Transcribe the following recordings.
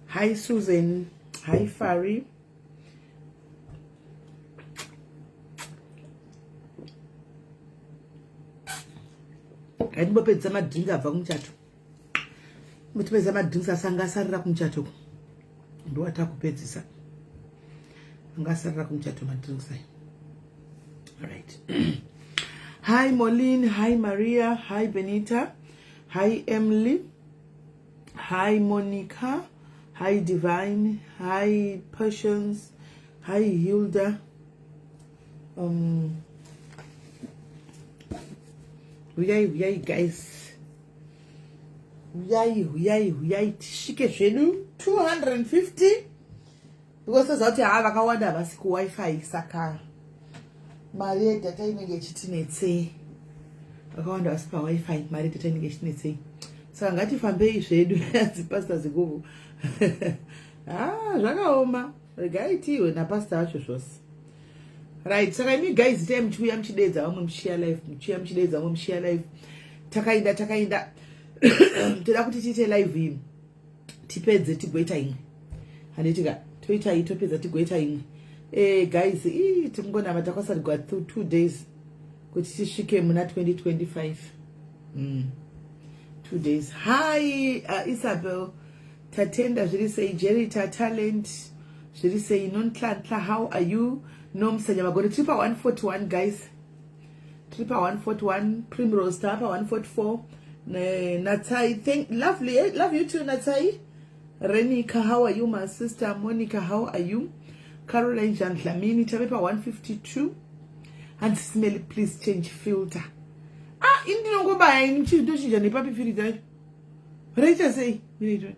Hi Susan, hi Fari. Ngatimbopedza madrinks abva kumuchato. Mutipedza madrinks asanga asarira kumuchato. Ndowatakupedzisa. Anga asarira kumuchato madrinks ayo. All right. Hi Moline, hi Maria, hi Benita, hi Emily, hi Monica, hi Divine, hi Patience, hi Hilda. Huyai, huyai guys. Huyai, huyai, huyai tisvike zvedu 250 because toziva kuti haa vakawanda havasi kuwifi, saka mari yedata inenge ichitinetsei. Vakawanda vasi pawifi, mari yedata inenge ichitinetsei, saka ngatifambei zvedu. Dzipasta ziguvu, ha, zvakaoma. Regai tiwe napasta vacho zvose. Right, saka imi guys, itai muchiuya muchideedza vamwe, muchiya live, muchiuya muchideedza vamwe, muchiya live. Takainda, takainda, toda kuti tiite live iyi tipedze, tigoita imwe, handitika? Toita iyi, topedza, tigoita imwe. Guys, ii tikungonama, takasarigwa 2 days kuti tisvike muna 2025. 2 days. Hi Isabel, Tatenda, zviri sei? Jerita Talent, zviri sei? Nonhlanhla, how are you? Nomsanyamagore. Tiri pa 141 guys, tiri pa 141. Primrose, taa pa 144. Natsai, thank lovely, eh? Love you too, Natsai. Renika, how are you, my sister? Monica, how are you? Caroline Jandlamini, tave pa 152. Hanzi Smell, please change filter. Ah, ini ndinongobaya ini, ndochinja nepapi filter yacho? Raita sei? Minoitwa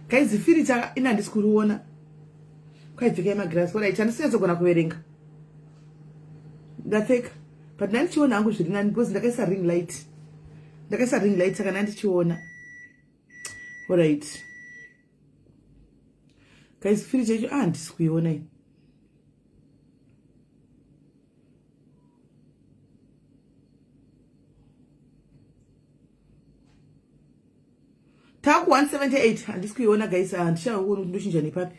guys, filter ina handisi kuriona. Kwaipfekai magirasi? Alright, handisi kunyatsogona kuverenga ndapfeka, but ndandichiona hangu zviri nani because ndakaisa ring light, ndakaisa ring light, saka ndandichiona. Alright guys, filter yacho, ah, handisi kuiona ini. Taku 178, handisi kuiona guys, handichaoni kuti ndochinja nepapi.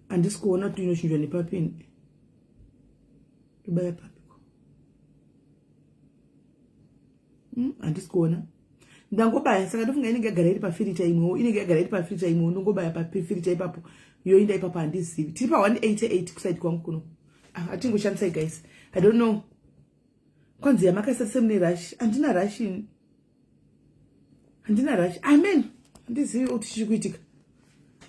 Handisi kuona kuti inochinjwa nepapi. Ndobaya papi? Handisi kuona. Ndangobaya, saka ndofunga inenge yagara iri pafilter imwewo, inenge yagara iri pafilter imwewo. Ndongobaya pafilter ipapo, yoinda ipapo. Handizivi. Tiri pa188 kuside kwangu kuno. Ah, hatingoshandisai guys, I don't know. Kwanzi yamakaisa semune rush. Handina rush ini, handina rush. Amen. Handizivi kuti chiri kuitika,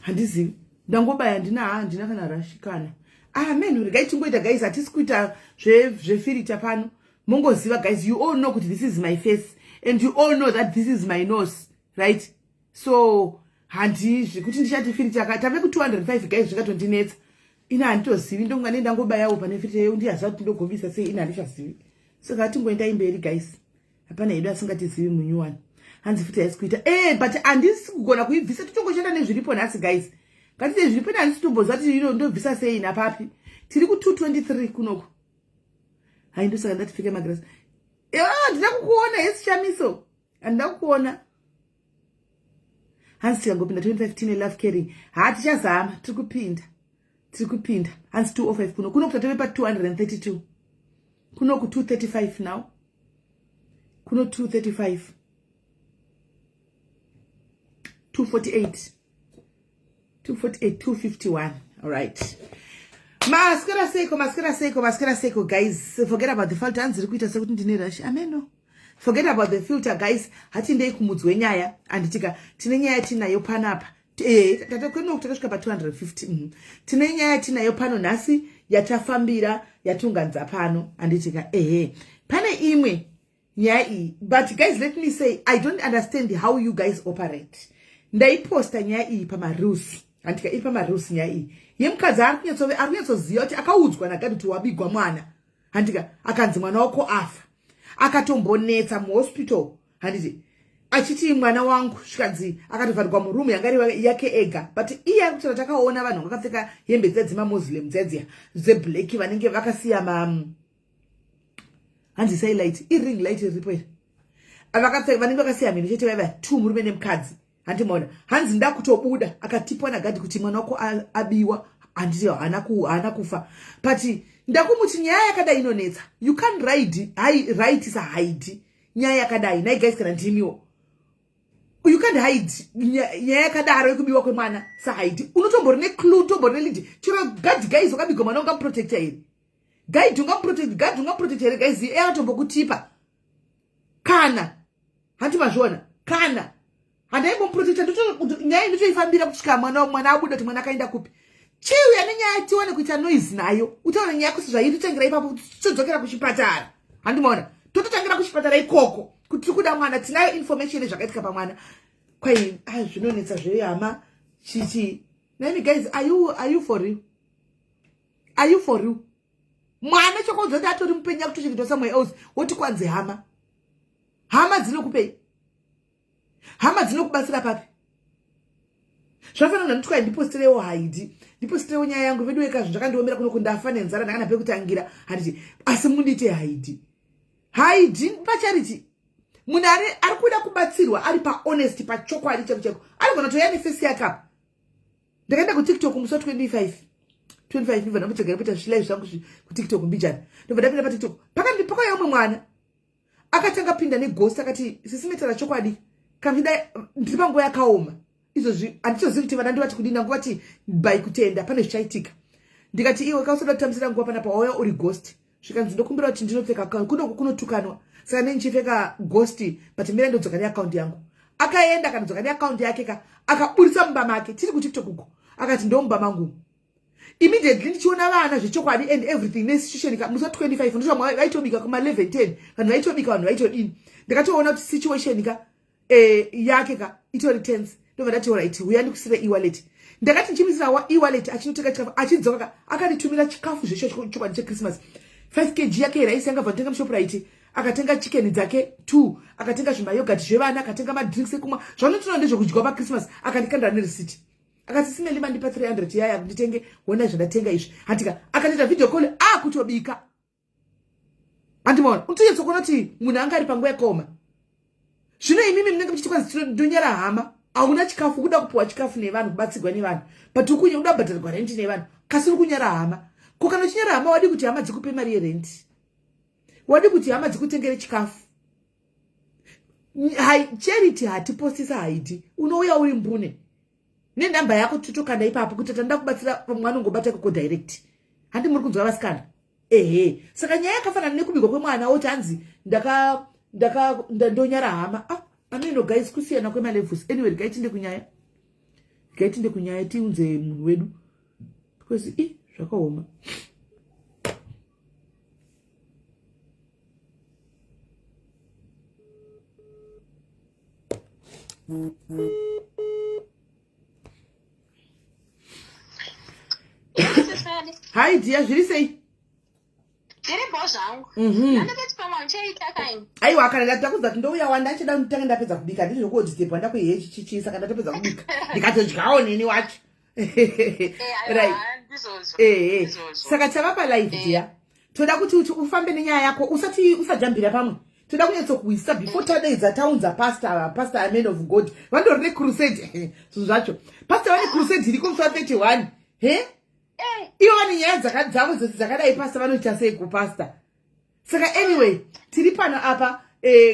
handizivi. Ndangobaya, handina, ha, handina kana rush kana. Amen. Regai tingoita guys, hatisi kuita zvefilter pano. Mongoziva guys, you all know kuti this is my face and you all know that this is my nose, right? So handizvi kuti ndichati filter. Tave ku205 guys, zvingatondinetsa. Ina handitozivi, ndonga nendangobayawo pane filter yeu, ndiyaziva kuti ndogobisa sei. Ina handichazivi, saka hatingoendai mberi guys. Hapana hedu asingatizivi munyuwani. Hanzi futi haisi kuita but handisi kugona kuibvisa. Titongoshanda nezviripo nhasi guys, ngatite zviripo. Handisi tomboziva kuti ino ndobvisa sei napapi. Tiri ku223 kunoku. Hai, ndosaka ndati pfeke magirasi. Handina kukuona. Hesi Chamiso, handina kukuona. Hanzi tikangopinda 25 tine love caring. Ha, tichazama, tiri kupinda, tiri kupinda. Hanzi 205 kuno, kuno kutatove pa232, kuno ku235 now, kuno 235, 248, 248, 251. Alright, maskera seiko, maskera seiko, maskera seiko guys? Forget about the filter. Hanzi iri kuita sekuti ndine rush. Ameno, forget about the filter guys. Hatindei kumudzi wenyaya, handitika? Tine nyaya tinayo panapa. Kweno takasvika pa250. Tine nyaya tinayo pano nhasi yatafambira, yatunganza pano, handitika? Ehe, pane imwe nyaya iyi, but guys, let me say, I don't understand how you guys operate. Ndaiposta nyaya iyi pamareels, handika? Iri pamareels nyaya iyi yemukadzi ari kunyatsoziva kuti akaudzwa naGadi kuti wabigwa mwana, handika? Akanzi mwana wako afa, akatombonetsa muhospital, handiti? Achiti mwana wangu zvikanzi akatovharirwa muroom yanga iri yake ega, but iye ari kutaura takaona vanhu vakapfeka hembe dziya dzemamuslim dziya dziya dzeblack vanenge vakasiya ma hanzi isai light iring light riripo iri vakapfeka vanenge vakasiya mhino chete vaiva two murume nemukadzi. Handimaona hanzi ndakutobuda akatipwa nagadhi kuti mwana wako abiwa, handiti haana kufa, but ndakumuti nyaya yakadai inonetsa. You can't ride write sahaidi nyaya yakadai. Nhai guys, kana ndimiwo, you can't hide nyaya yakadaro yekubiwa kwemwana sahaidi. Unotombori neclue, utombori nelead. Chero gadhi guys, wakabigwa mwana, ungamuprotecta here guide? Ungamuprotect guide? Ungamuprotecta here guys? Akatombokutipa kana handi mazviona kana handaimbomuprotecta. Nyaya ndotoifambira kusvika mwana abuda kuti mwana akaenda kupi. Chiuya nenyaya tione kuita noise nayo, utaure nyaya yako sezvairi. Totangira ipapo, todzokera kuchipatara. Handimaona tototangira kuchipatara ikoko kuti tiri kuda mwana, tinayo information yezvakaitika pamwana. Kwai ah, zvinonetsa zvehama chichi. Naimi guys, are you for real? Are you for real? Mwana chokonza kuti atori mupenya kutochengetwa somewhere else, woti kwanzi hama. Hama dzinokupei? Hama dzinokubatsira papi? Zvafanana nditwai ndipostirewo haidi, ndipostirewo nyaya yangu vedu weka. Zvinhu zvakandiomera kuno, kundafa nenzara, ndakana pekutangira handiti, asi mundiite haidi haidi pacharity. Munhu ari kuda kubatsirwa ari pahonest, pachokwadi cheko cheko, anogona toya neface yake apa. Ndakaenda kuTikTok musi wa25 25, ndobva ndambotsegera kuita zvilive zvangu kuTikTok mbijana. Ndobva ndapinda paTikTok, pakauya umwe mwana akatanga pinda neghost, akati, "Sisimetera chokwadi kamida, ndiri panguva yakaoma izvozvi, handitozivi kuti vana ndivati kudini, ndanguvati by kutenda pane zvichaitika." Ndikati, "Iwe kausada kutambisira nguva panapa, wauya uri ghost." Zvikanzi, "Ndokumbira kuti ndinopfeka kunoku kunotukanwa, saka nei ndichipfeka ghost, but mira ndodzoka neakaunti yangu." Akaenda akanodzoka neakaunti yake ka, akaburitsa mumba make tiri kuTikTok uko, akati, "Ndomumba mangu." Immediately ndichiona vana zvechokwadi and everything nesituation ka, musi wa25 ndosva vaitobika kuma11 10, vanhu vaitobika, vanhu vaitodini. Ndakatoona kuti situation ka yake ka itori tense. Ndobva ndati, "Alright, uya ndikusire e-wallet." Ndakati ndichimisira e-wallet, achinotenga chikafu, achidzoka ka akanditumira chikafu zvechokwadi cheChristmas, 5 kg yake yeraisi yanga bva ndotenga muShoprite. Akatenga chicken dzake 2, akatenga zvimayoghurt zvevana, akatenga madrinks ekumwa, zvanotinwa ndezvekudyiwa paChristmas. Akandikandira nerisiti, akati, "Simeli, mandipa 300 yaya nditenge, ona zvandatenga izvi." Handika akatoita video call akutobika. Handimaona unotonyatsokuona kuti munhu anga ari panguva yakaoma. Zvino imimi munenge muchiti kwanzi ndonyara hama, hauna chikafu, kuda kupiwa chikafu nevanhu, kubatsirwa nevanhu, but ukunya uda kubhadharirwa renti nevanhu, kasi uri kunyara hama. Ko kana uchinyara hama, wadi kuti hama dzikupe mari yerenti? Wadi kuti hama dzikutengere chikafu? Hai, charity hatipostisa haidi. Unouya uri mbune nenhamba yako, totokanda ipapo kuti tanda kubatsira mwana, ungobata ikoko direct. Handi muri kunzwa vasikana? Ehe, saka nyaya yakafanana nekubikwa kwemwana, woti hanzi ndaka ndaka ndonyara hama. Ah, ameno guys, kusiyana kwemalevels. Anyway, regai tinde kunyaya, regai tinde kunyaya, tiunze munhu wedu because i zvakaoma. Hi dear, zviri sei? Ndiribo zvangu. Ndandakati pamwe uchaita kaini. Aiwa, kana ndakudza kuti ndouya wanda ndichida kutanga ndapedza kubika, ndiri zvokuodhistepa ndakuihe chichi, saka ndatopedza kubika ndikatodyawo neni wacho. Right, ehe, saka tava palive dear. Toda kuti ufambe nenyaya yako, usati usajambira pamwe. Toda kunyatsokuisa before tadaidza taunza pastor. Pastor, a man of God, vandori necrusade. Zvinhu zvacho, pastor vane crusade iriko musi wa31. He, ivo vane nyaya dzavo dzose dzakadai, pastor vanoita sei kupastor? Saka anyway, tiri pano apa,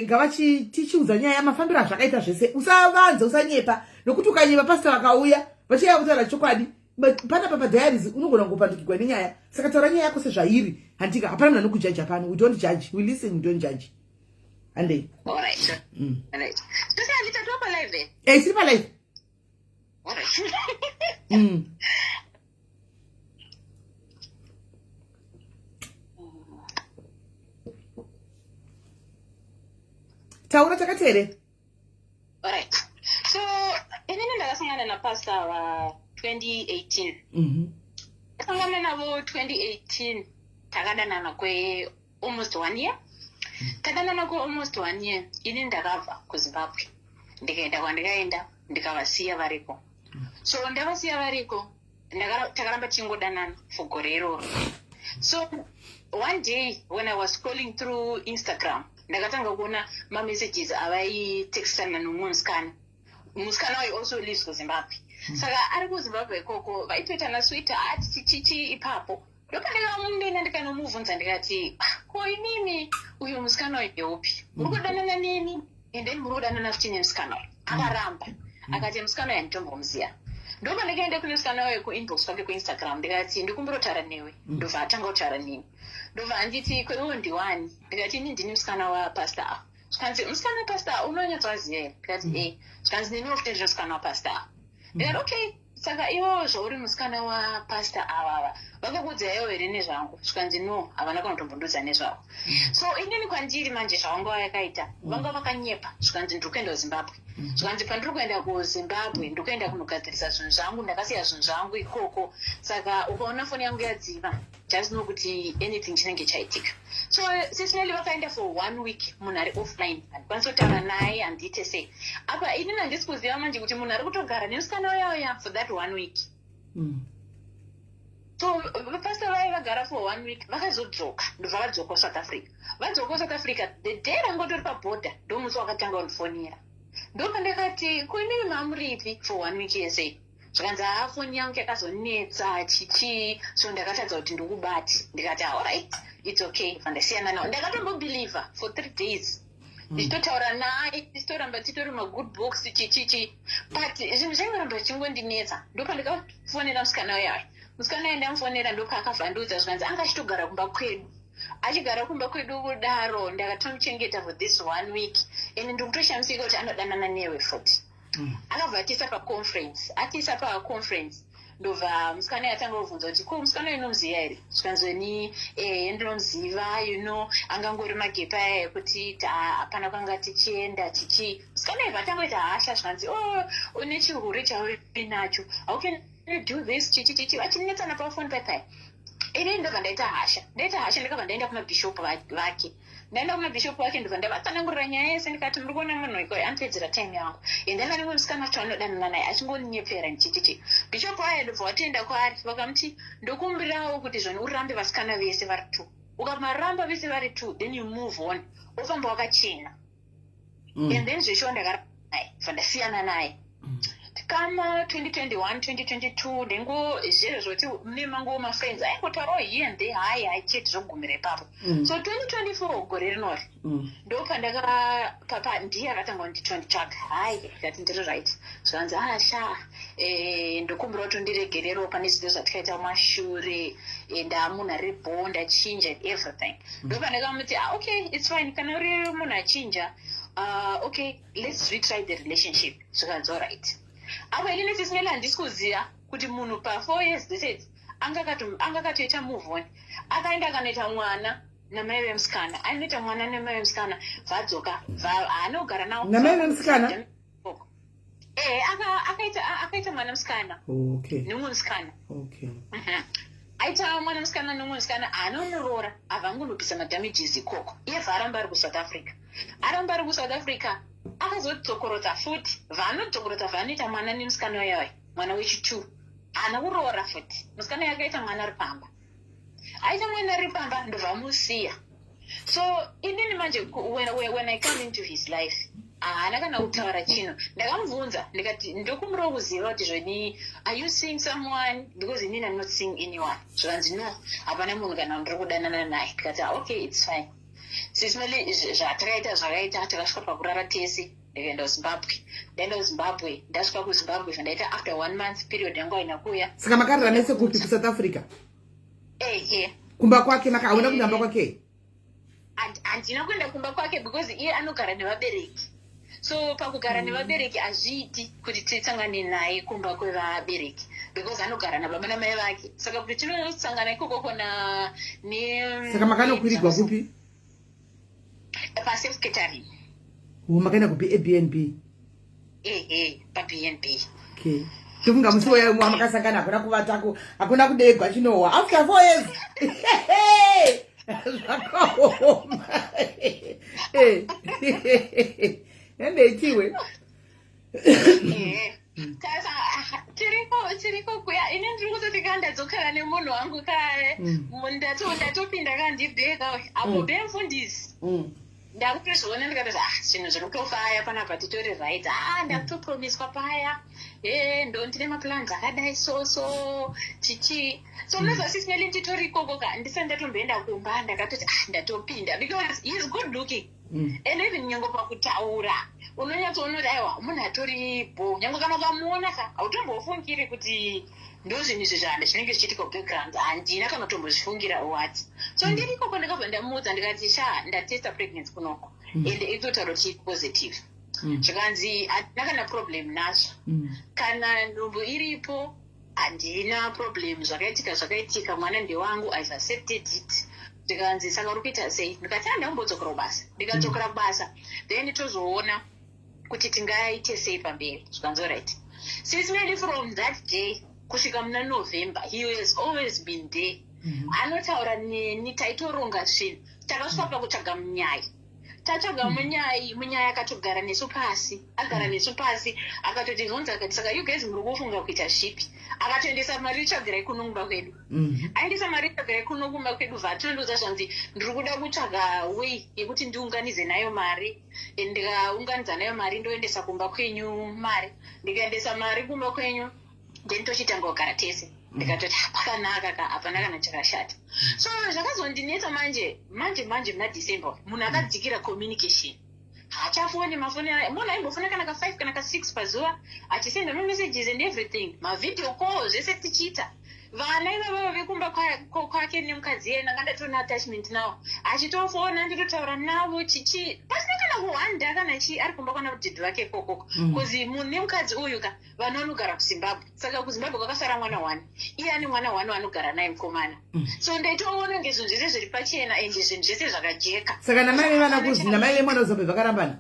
ngavachitichiudza nyaya, mafambiro azvakaita zvese. Usavanze, usanyepa, nokuti ukanyepa pastor vakauya vachaiya kutaura chokwadi panapa padiaries, unogona kungopandukirwa nenyaya. Saka taura nyaya yako sezvairi. Handika hapana munhu anokujaja pano. We don't judge, we listen, we don't judge. Handei. Tiri palive. Taura takati here? Alright. So, inini ndakasangana napastor wa 2018. Ndakasangana navo 2018, takadanana kwe almost one year. Tadanana kwe almost one year, ini ndakabva kuZimbabwe. Ndikaenda kwandikaenda, ndikavasiya variko. So ndavasiya variko, takaramba tichingodanana for gore iroro. So one day when I was scrolling through Instagram, ndakatanga kuona mamessages avaitextana nomumwe musikana. Musikana wayo also lives kuZimbabwe. Saka ari kuZimbabwe ikoko, vaitoitana sweetheart, chichichi ipapo. Ndopandakamunena, ndikanomubvunza, ndikati, "Ah, ko inini uyu musikana uyu ndeupi? Muri kudanana neni and then muri kudanana futi nemusikana uyu?" Akaramba, akati musikana uyu handitombomuziya. Ndopandakaenda kune musikana uyu kuinbox kwake kuInstagram, ndikati, "Ndikumbira newe." Ndobva atanga kutaura neni, ndobva anditi, "Kweiwo ndiwani?" Ndikati, "Ini ndini musikana wapastor ava." Zvikanzi, "Musikana wapastor unonyatsoaziva here?" Ndikati, "E." Zvikanzi, "Neniwo futi ndiri musikana wapastor ava." Ndikati, "Okay, saka iwo zvauri musikana wapastor avava, vakakuudzaiwo here nezvangu?" Zvikanzi, "No, havana kana kutombondiudza nezvavo." So inini kwandiri manje, zvavanga vakaita, vanga vakanyepa. Zvikanzi, "Ndiri kuenda kuZimbabwe." Zvikanzi, "Pandiri kuenda kuZimbabwe, ndiri kuenda kunogadzirisa zvinhu zvangu. Ndakasiya zvinhu zvangu ikoko. Saka ukaona foni yangu yadziva, just know kuti anything chinenge chaitika." So Sis Melly, vakaenda for one week, munhu ari offline, handikwanisi kutaura naye, handiite sei. Apa inini handisi kuziva manje kuti munhu ari kutogara nemusikana uya uya for that one week. So pastor vaya vagara for one week, vakazodzoka, ndobva vadzoka kuSouth Africa. Vadzoka kuSouth Africa, the day rangotori pabhodha, ndomusi wakatanga kundifonera. Ndopandakati, "Kuinini mamuripi for one week yese?" Zvikanzi, "Haa, foni yangu yakazonetsa chichi, so ndakatadza kuti ndikubati." Ndikati, "Alright, it's okay." Vandasiyana nawo. Ndakatombobelieva for 3 days, ndichitotaura naye, tichitoramba titori magood books, chichichi, but zvinhu zvaingoramba zvichingondinetsa. Ndopandikafonera musikana uyayo. Musikana uyo ndamufonera, ndopaakavhandudza. Zvikanzi anga achitogara kumba kwedu, achigara kumba kwedu kudaro. "Ndakatomuchengeta for this one week and ndikutoshamisika kuti anodanana newe futi." Akabva atiisa paconference. Atiisa paconference, ndobva musikana yatanga kubvunza kuti, "Ko musikana uyu unomuziva here?" Zvikanzoni, "Ehe, ndinomuziva. Angangori magepa aya ekuti hapana kwanga tichienda chichi." Musikana ibva atangoita hasha. Zvikanzi, "O, une chihure chauinacho. How can you do this?" Chichi chichi, vachinetsana pafoni paipai. Inini ndobva ndaita hasha, ndaita hasha, ndikabva ndaenda kumabhishopu vake. Ndaenda kumabhishopu vake, ndobva ndavatsanangurira nyaya yese. Ndikati, "Muri kuona munhu ikoyo anopedzera time yangu, and then ane musikana wacho anodanana naye, achingonyepera ndichichichi." Bhishopu aya ndobva watoenda kwaari, vakamuti, "Ndokumbirawo kuti zvoni urambe vasikana vese vari two. Ukamaramba vese vari two, then you move on, ofamba wakachena." And then zveshuwa ndakaramba naye, bva ndasiyana naye. Kama 2021, 2022, ndengo zvezvo zvoti mune mango mafriends aingotaurawo here and there, hai hai, chete, zvogumira ipapo. So 2024, gore rinori, ndopandaka papa ndiye akatanga kunditonditsvaga. "Hai," ndikati, "Ndiri right." Zvanzi, "Asha, ndokumbira kuti undiregererewo pane zvinhu zvatikaita mumashure. Ndamunhu ari bo, ndachinja and everything." Ndopandakamuti, "Ah, okay, it's fine. Kana uri munhu achinja, okay, let's retry the relationship." Zvikanzi, "Alright." Apo inini, Sis Melly, handisi kuziva kuti munhu pa4 years dzese anga akatoita move on. Akaenda akanoita mwana namai vemusikana, ainoita mwana namai vemusikana, vadzoka, haana kugara navo. Namai vemusikana? Eh, akaita mwana musikana nemumwe musikana. Aita mwana musikana nemumwe musikana, haana unoroora, havangonobvisa madamages ikoko. Iye bva aramba ari kuSouth Africa, aramba ari kuSouth Africa. Akazodzokorotsa futi, vaanodzokorotsa, vaanoita mwana nemusikana uyayo, mwana wechi2. Haana kuroora futi. Musikana uyo akaita mwana ari pamba, aita mwana ari pamba, ndobva amusiya. So inini manje, when I come into his life, haana kana kutaura chino. Ndakamubvunza, ndikati, "Ndokumurawo kuziva kuti zvoni, are you seeing someone? Because inini I'm not seeing anyone." Zvikanzi, "No, hapana munhu kana ndiri kudanana naye." Ndikati, "Ah, okay, it's fine." Sis Melly, zvatakaita zvakaita, takasvika pakurara tese. Ndikaenda kuZimbabwe. Ndaenda kuZimbabwe, ndasvika kuZimbabwe, zvandaita after one month period yangu haina kuuya. Saka makarara mese kupi, kuSouth Africa? Ehe. Kumba kwake? Hauna kuenda kumba kwake? Handina kuenda kumba kwake because iye anogara nevabereki. So pakugara nevabereki, hazviiti kuti tisangane naye kumba kwevabereki because anogara nababa namai vake. Saka kuti tinosangana ikokoko na ne Saka makanokwirigwa kupi? Paself catering. O, makaenda kupi? Airbnb? Ehe, paBnB. Okay, tofunga musi wamakasangana hakuna kuvatako, hakuna kudegwa chinohwa after 4 years. Zvakaoma. Endeitiwe. Ehe. Sasa ah, tiriko tiriko kuya ini ndiri kutoti ka ndadzokera nemunhu wangu ka ndatopinda ka ndibheka apo bemfundisi Ndakutozviona ndikatoti ah zvinhu zviri kutofaya panapa titori right ah ndakutopromiswa paya e ndo ndine maplans akadai so so chichi so unoziva sisi Meli nditori ikoko ka ndisati ndatomboenda kumba ndakatoti ah ndatopinda because he is good looking and even nyange pakutaura unonyatsoona kuti aiwa munhu atori bho nyange kana ukamuona ka hautombofungiri kuti ndozvinhu izvi zvanda zvinenge zvichiitika kubackground handina kana kutombozvifungira what so ndiri ikoko ndakabva ndamuudza ndikati sha ndatesta pregnancy kunoko and itotaura kuti positive zvikanzi handina kana problem nazvo kana nhumbu iripo handina problem zvakaitika zvakaitika mwana ndewangu i've accepted it zvikanzi saka uri kuita sei ndikati handambodzokera kubasa ndikadzokera kubasa then tozoona kuti tingaite sei pamberi zvikanzi alright Sis Melly from that day kusvika muna November he has always been there anotaura neni taitoronga zvinhu takasvika pakutsvaga munyai tatsvaga munyai munyai akatogara nesu pasi agara nesu pasi akatotibvunza akati saka you guys muri kufunga kuita zvipi akatoendesa mari tsvagirai kuno kumba kwedu aendesa mari tsvagirai kuno kumba kwedu vatondiudza zvanzi ndiri kuda kutsvaga way yekuti ndiunganidze nayo mari ndikaunganidza nayo mari ndoendesa kumba kwenyu mari ndikaendesa mari kumba kwenyu then tochitanga kugara tese ndikatoti "Ah, pakanaka ka hapana kana chakashata so zvakazondinetsa manje manje manje muna December munhu akadzikira communication haachafoni mafoni munhu aimbofona kana ka5 kana ka6 pazuva achisenda mamessages and everything mavideo call zvese tichiita vana ivavavo vekumba kwake nemukadzi iyena ndanga ndatona attachment nawo achitofona nditotaura navo chichi pasina kana kuhwanda kana chii ari kumba kwana kudhidhi vake ikokoko because munhu nemukadzi uyu ka vanhu vanogara kuZimbabwe saka kuZimbabwe kwakasara mwana one iye ane mwana one anogara naye mukomana so ndaitoona kunge zvinhu zvese zviri pachena ende zvinhu zvese zvakajeka saka namai vevana kuzi namai vemwana kuZimbabwe vakarambana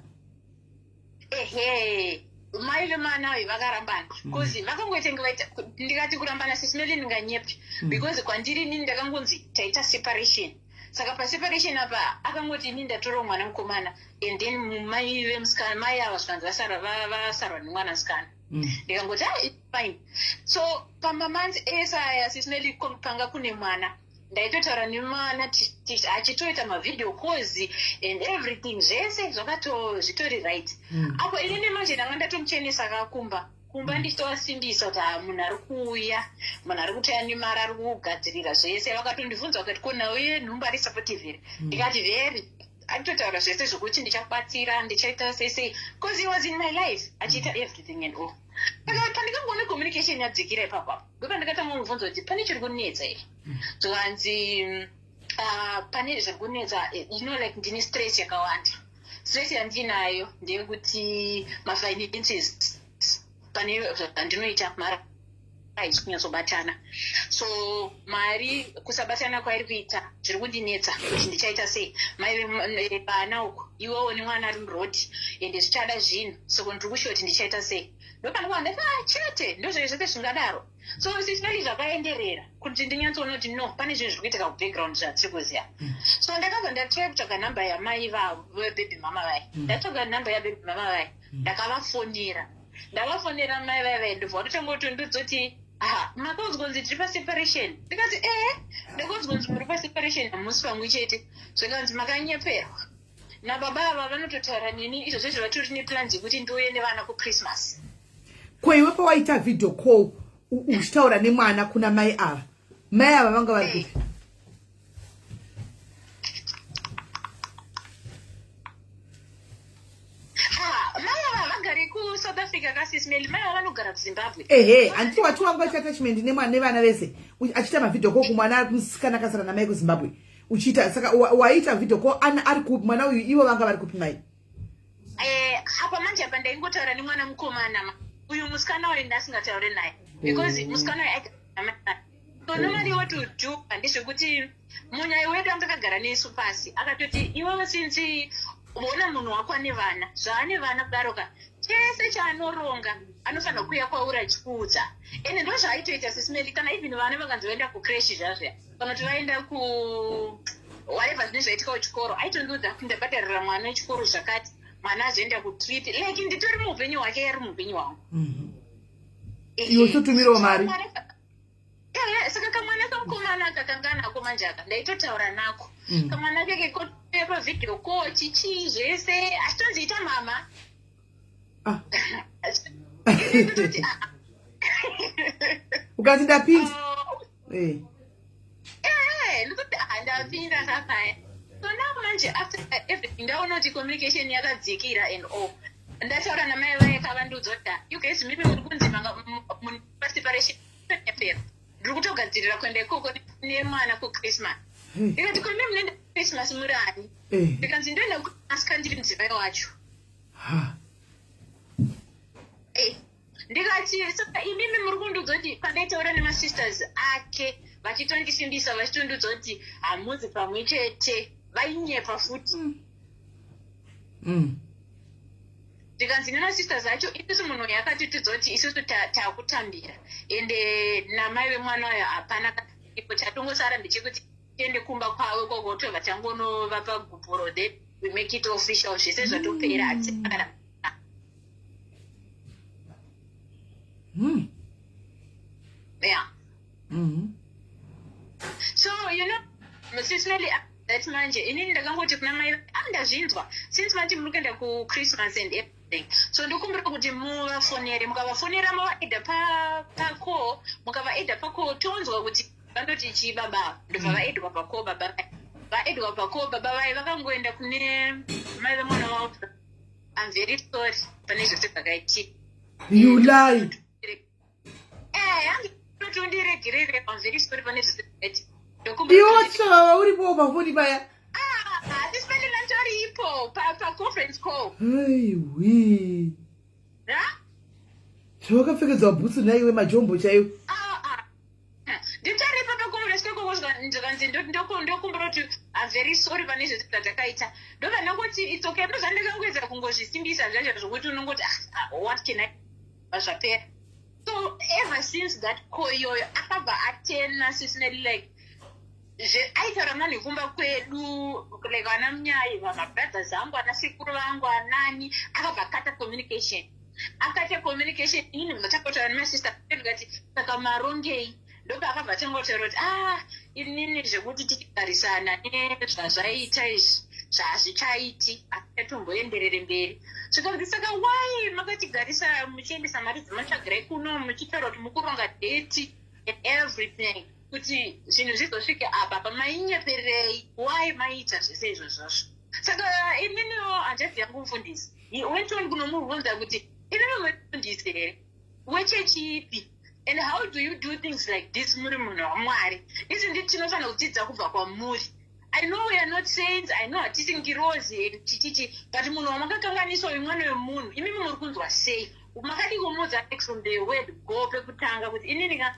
ehe mai vemwana uyu vakarambana because vakangoitenge vaita ndikati kurambana Sis Melly ndinganyepi because kwandiri inini ndakangonzi taita separation saka paseparation apa akangoti inini ndatora mwana mukomana and then mai vemusikana mai ava zvikanzi vasarwa nemwana musikana ndikangoti ah, it's fine so pamamonths ese aya Sis Melly panga kune mwana ndaitotaura nemwana achitoita mavideo calls and everything zvese zvakato zvitori right apo inini manje ndanga ndatomuchenesa kakumba kumba ndichitovasimbisa kuti ha munhu ari kuuya munhu ari kutoya nemari ari kugadzirira zvese vakatondibvunza vakati ko nhau yenhumbu ari supportive here ndikati very aitotaura zvese zvokuti ndichakubatsira ndichaita sei sei because he was in my life achiita everything and all saka pandikangoona communication yadzikira ipapo apo ndopandakatanga kumubvunza kuti pane chiri kunetsa here zvikanzi pane zviri kunetsa you know like ndine stress yakawanda stress yandinayo ndeyekuti mafinances pane zvandinoita mari haisi kunyatsobatana so mari kusabatana kwairi kuita zviri kundinetsa kuti ndichaita sei mai vana uku iwewo nemwana ari murodhi ende zvichada zvinhu soko ndiri kushuwa kuti ndichaita sei ndopandikuva ndati ah chete ndozvee zvese zvingadaro so Sis Melly zvakaenderera kuti ndinyatsoona kuti no pane zvinhu zviri kuitika kubackground zvatiri kuziva so ndakabva ndatry kutsvaga namba yamai vavo vebaby mama vai ndatsvaga namba yababy mama vai ndakavafonera ndavafonera mai vai vai ndobva watotanga kutondiudza aha makaudzwa kunzi tiri paseparation ndikati ehe ndakaudzwa kunzi muri paseparation hamusi pamwe chete zvikanzi makanyeperwa nababa ava vanototaura neni izvozvo izvo vatori neplans yekuti ndiuye nevana kuChristmas ko iwe pawaita video call uchitaura nemwana kuna mai ava mai ava vanga vari kupi Ah, mai ava vagari kuSouth Africa kaSis Melly mai ava vanogara kuZimbabwe ehe handiti wati wanga waita attachment nevana vese achiita mavideo call kumwana musikana akasara namai kuZimbabwe uchiita saka waita video call ana ari kupi mwana uyu ivo vanga vari kupi mai Eh, apa manje apa ndaingotaura nemwana mukomana uyu musikana uyu ndasingataure naye because musikana uyu aigara namai so normally what we do ndezvekuti munyai wedu anga akagara nesu pasi akatoti iwewe since ona munhu wako ane vana zvaane vana kudaro ka chese chaanoronga anofanira kuuya kwauri achikuudza ende ndo zvaaitoita Sis Melly kana even vana vakanzi vaenda kucreche zvazviya kana kuti vaenda ku whatever zvinenge zvaitika kuchikoro aitondiudza kuti ndabhadharira mwana wechikoro zvakati Mwana azoenda kutrip, like nditori muupenyu hwake, ari muupenyu hwangu. Iwe uchitumirawo mari. Saka kamwana kamukomana kakanga nako manje aka ndaitotaura nako. Kamwana keke kotoya pavideo call, chichii zvese, achitonziita mama. Ah. Ndototi, "Ah, ah." Ukati ndapinda. Oh, ndikoti, "Ah, ndapinda kapaya." So now manje after everything ndaona kuti communication yakadzikira and all, ndataura namai vaye, kavandiudza kuti, "Ah, you guys, maybe muri kunzi manga paseparation yapera, ndiri kutogadzirira kuenda ikoko nemwana kuChristmas." Ndikati, "Kome munoenda kuChristmas muri ani?" Ndikanzi, "Ndoenda kuChristmas kandiri mudzimai wacho." Ha. Ndikati, "Saka imimi muri kundiudza kuti pandaitaura nemasisters ake vachitondisimbisa, vachitondiudza kuti hamuzi pamwe chete, vainyepa futi?" Ndikanzi nemasisters acho, "Isusu munhu uyu akatitiudza kuti isusu takutambira, ende namai vemwana uyo hapana ipo, chatongosara ndechekuti tiende kumba kwavo ikoko, tobva tangonovapa gupuro, then we make it official, zvese zvatopera, hatisina kana." Yeah. So since really that manje inini ndakangoti kuna mai, "Ah, ndazvinzwa, since mati muri kuenda kuChristmas and everything, so ndokumbira kuti muvafonere. Mukavafonera, mavaadda pacall, mukavaadda pacall, tonzwa kuti vandoti chii baba." Ndobva vaaddwa pacall baba vai. Vaaddwa pacall baba vai, vakangoenda kune mai vemwana wavo, "I'm very sorry pane zvose zvakaitika." You lie. "Andoti undiregerere, I'm very sorry pane zvose zvakaitika." Ndokumbira Iwe watisvava uripo pafoni paya? Handisipende, ndatoripo paconference call. Aiwi. Ha? Zvawakapfekedzwa bhutsu naiwe, majombo chaiwo. Ah, ah. Nditoripo paconference call koko, ndikanzi, "Ndokumbira kuti I'm very sorry pane zvese zvatakaita." Ndobva ndangoti, "It's okay." Ndozvandakangoedza kungozvisimbisa zvacho, zvokuti unongoti, "Ah, ah, what can I?" Zvapera. So ever since that call iyoyo, akabva atena sisineli, like aitaura vanhu kumba kwedu, like vana munyai, mabrothers angu, ana sekuru vangu, anani. Akabva akata communication, akata communication. Inini ndatakotaura nemasister, ndikati, "Saka marongei?" Ndobva akabva atanga kutaura kuti, "Ah, inini zvekuti tichigarisana nezvazvaita izvi zvazvichaiti, achatomboenderere mberi." Zvikanzi, "Saka why makatigarisa muchiendesa mari dzematsvagirai kuno, muchitaura kuti mukuronga date and everything, kuti zvinhu zvizosvike apa pamainyeperei? Why maiita zvese izvozvozvo?" Saka ininiwo hanzvadzi yangu mufundisi, he went on kunomubvunza kuti, "Inini mufundisi here wechechi ipi, and how do you do things like this muri munhu waMwari? Isi nditi tinofanira kudzidza kubva kwamuri. I know we are not saints, I know hatisi ngirozi, chichichi, but munhu wamakakanganiswa uyu mwana wemunhu. Imimi muri kunzwa sei? Makadi kumuudza from the word go pekutanga kuti inini ka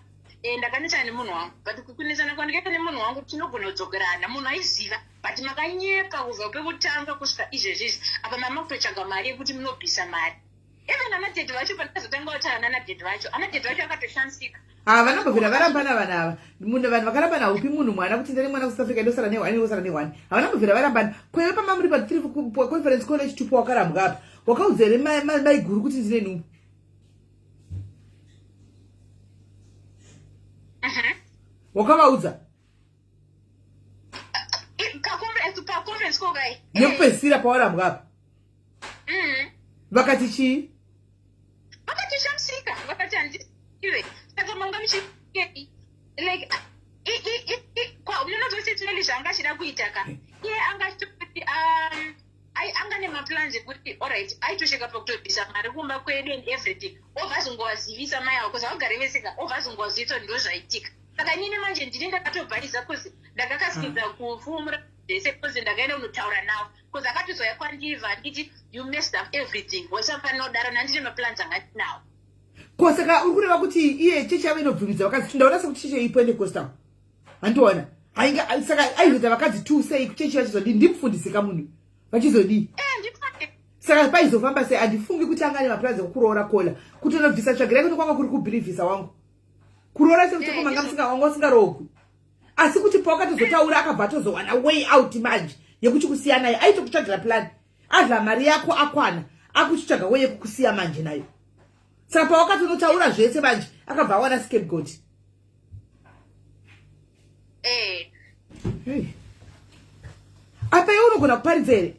ndakanesana nemunhu wangu, but kunesana kwandikaita nemunhu wangu tinogona kudzokerana." Munhu aiziva, but makanyepa kubva pekutanga kusvika izvezvizvi. Apa mama kutotsvaga mari yekuti munobvisa mari. Even anadhedhi vacho, pandakazotanga kutaura nanadhedhi vacho, anadhedhi vacho akatoshamisika. Havana mbobvira varambana vanhu ava. Munhu, vanhu vakarambana, haupi munhu mwana kuti ndane mwana kuSouth Africa, ndosara nehwani, ndosara nehwani. Havana mbobvira varambana. Kweve pama muri pathree conference call yechitupo, wakarambwa apa, wakaudza here maiguru kuti ndine nhumbu? Wakavaudza? Paconference call kai? Nekupedzisira pawarambwa apa. Vakati chii? Vakatishamisika, vakati, "Handizive, saka manga muchikei?" Like munozositineli zvaanga achida kuita ka, iye anga achitoti anga nemaplans ekuti alright, aitosvika pakutobvisa mari kumba kwedu and everything, obva azongovazivisa mai avo, kuzi vagare vese ka, obva azongovazivisa kuti ndo zvaitika. Saka inini manje ndini ndakatobhaisa, kuzi ndakakasikidza kufumura zvese, kuzi ndakaenda kunotaura navo, kuzi akatozouya kwandibva anditi, "You messed up everything, wasafanira kudaro, nandine maplans anga ndinawo." Ko saka uri kureva kuti iye chechi yavo inobvumidza vakadzi? Ndaona sekuti chechi yePentecostal, handiona ainga. Saka aizoita vakadzi two sei kuchechi? Vachizodii? Ndimufundisi kamunhu, vachizodii? Ndifane. Saka paizofamba sei? Handifungi kuti anga ane maplans ekukuroora kola. Kutonobvisa tsvagira kuno kwanga kuri kubhilivhisa wangu kuroora sekuti manga musinga wanga usingaroogwi, asi kuti pawakatozotaura akabva atozowana way out manje yekuti kusiyanai, aitokutsvagira plan. Adla mari yako akwana, akuchitsvaga weye kukusiya manje nayo. Saka pawakatonotaura zvese manje akabva awana scapegoat. Eh. Hey. Apa iwe unogona kuparidza here?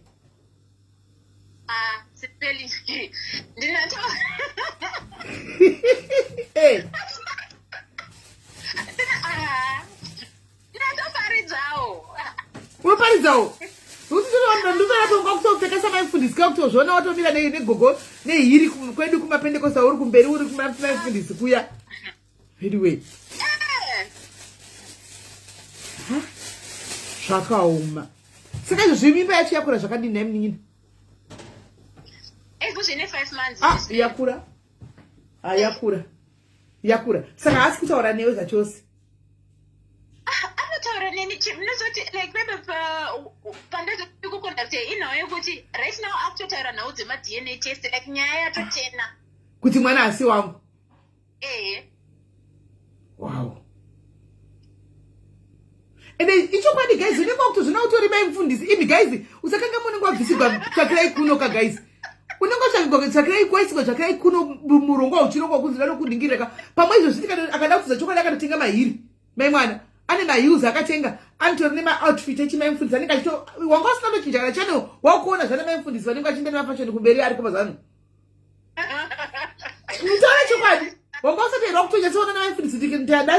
Ah, sipeli. Ndinato. Eh. Ah. Ndinotoparidzawo. Unoparidzawo? Ndinotoona kutopfeka samaifundisi ka kutozviona watomira negogo nehiri kwedu kumapendekosta uri kumberi uri kumaifundisi kuya. Anyway. Zvakaoma. Saka izvo zvimimba yacho yakura zvakadini nhai munin'ina? Ah, yakura. Ah, yakura. Yakura. Saka haasi kutaura newe zvachose. Ah, anotaura neni chinozoti like maybe pandazikukonducta inhau yekuti right now akutotaura nhau dzemadna test like nyaya yatotena. Kuti mwana asi wangu. Ehe. Wow. Ende ichokwadi guys, unenge wakutozviona utori mai mufundisi. Imi guys, usakanga munenge wabvisigwa tsvakirai kuno ka guys. Unenge watsvakigwa tsvakirai kwaisigwa tsvakirai kuno murongwa uchirongwa kunzi vanokudingirira Pamwe izvo zviti akada kutodza chokwadi akatotenga mahiri. Mai mwana ane maheels akatenga anotori nemaoutfit echimai mufundisi anenge achito wanga usina kutochinja kana channel wakuona zvana mai mufundisi vanenge vachienda nemafashoni kumberi ari kumazano. Mutaura chokwadi wanga usati here wakutonyatsoona namaifundisi kuti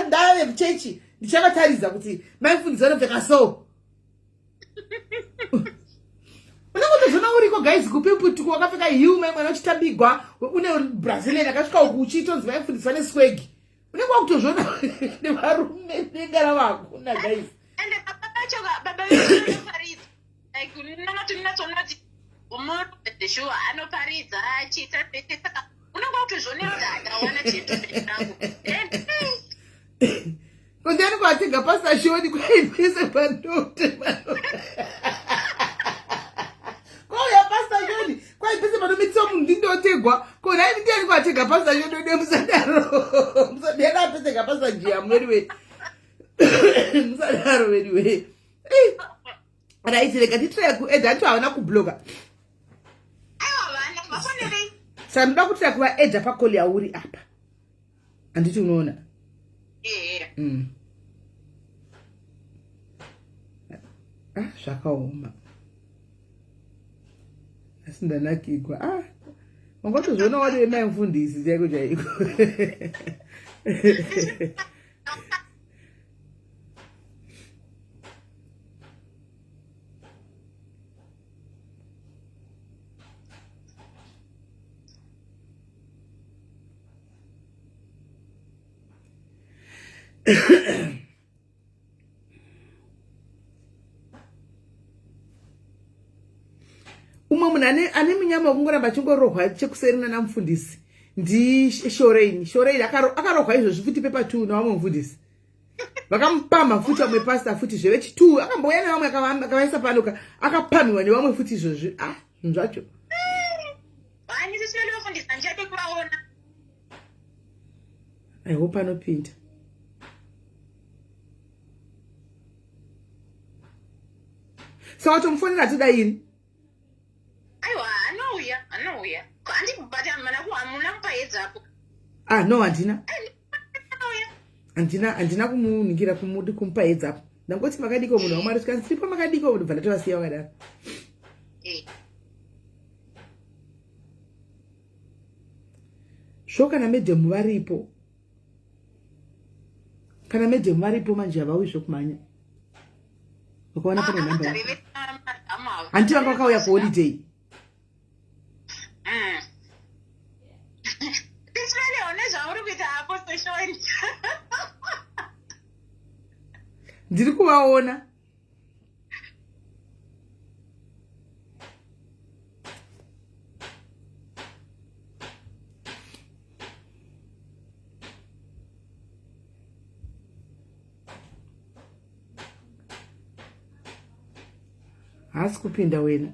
ndave kuchechi ndichavataridza kuti maifundisi vanopfeka so unenge utozoona uriko guys kupiputuku wakapfeka hill mai mwana uchitambigwa une brazilian akasvika uku uchitonzi maifundisi vane swegi unenge wakutozviona nevarume denga ravakuna guys ende baba vacho baba vacho like unonatsoona kuti umurume shuwa anoparidza achiita sese saka unenge wakutozvionera kuti andawana chintu changu Kondani kwatega pastor Shoni kwaipese panote kwauya pastor Shoni kwaipese panomitisa munhu ndindotegwa ko nhai ndiani kwatega pastor Shoni ode musadaro musadaro apesega pastor Jiamu anyway musadaro anyway right rega titraya kuedha anti havana kubloka saka ndoda kutraya kuvaedha pakoli yauri apa handiti unoona mm. ah, zvakaoma asi ndanakigwa ah wangatozviona wati vemai mufundisi chaiko chaiko umwe munhu ane munyama wekungoramba achingorohwa chekuseri nana mufundisi ndishoreini shoreini akarohwa izvozvi futi pepa two nevamwe mufundisi vakamupamha futi vamwe pasta futi zve vechi two akambouya nevamwe akavaisa pano ka akapamhiwa nevamwe futi izvozvi ah zvinhu zvacho I hope anopinda. Saka watomufonera atidairi? Aiwa, anouya, anouya. Andibata mana hamuna mupa heads up. Ah, no, handina. Handina, handina kumuningira kumudi kumupa heads up. Ndangoti makadiko munhu waMwari sika ndiripo makadiko ndobva ndatovasiya vakadaro. Eh. Sho kana madam varipo. Kana madam varipo manje havawi zvekumhanya. Vakawana pane nhamba yako. Hanti vanga vakauya kuholiday. Mm. Ndiri kuvaona. Haasi kupinda wena.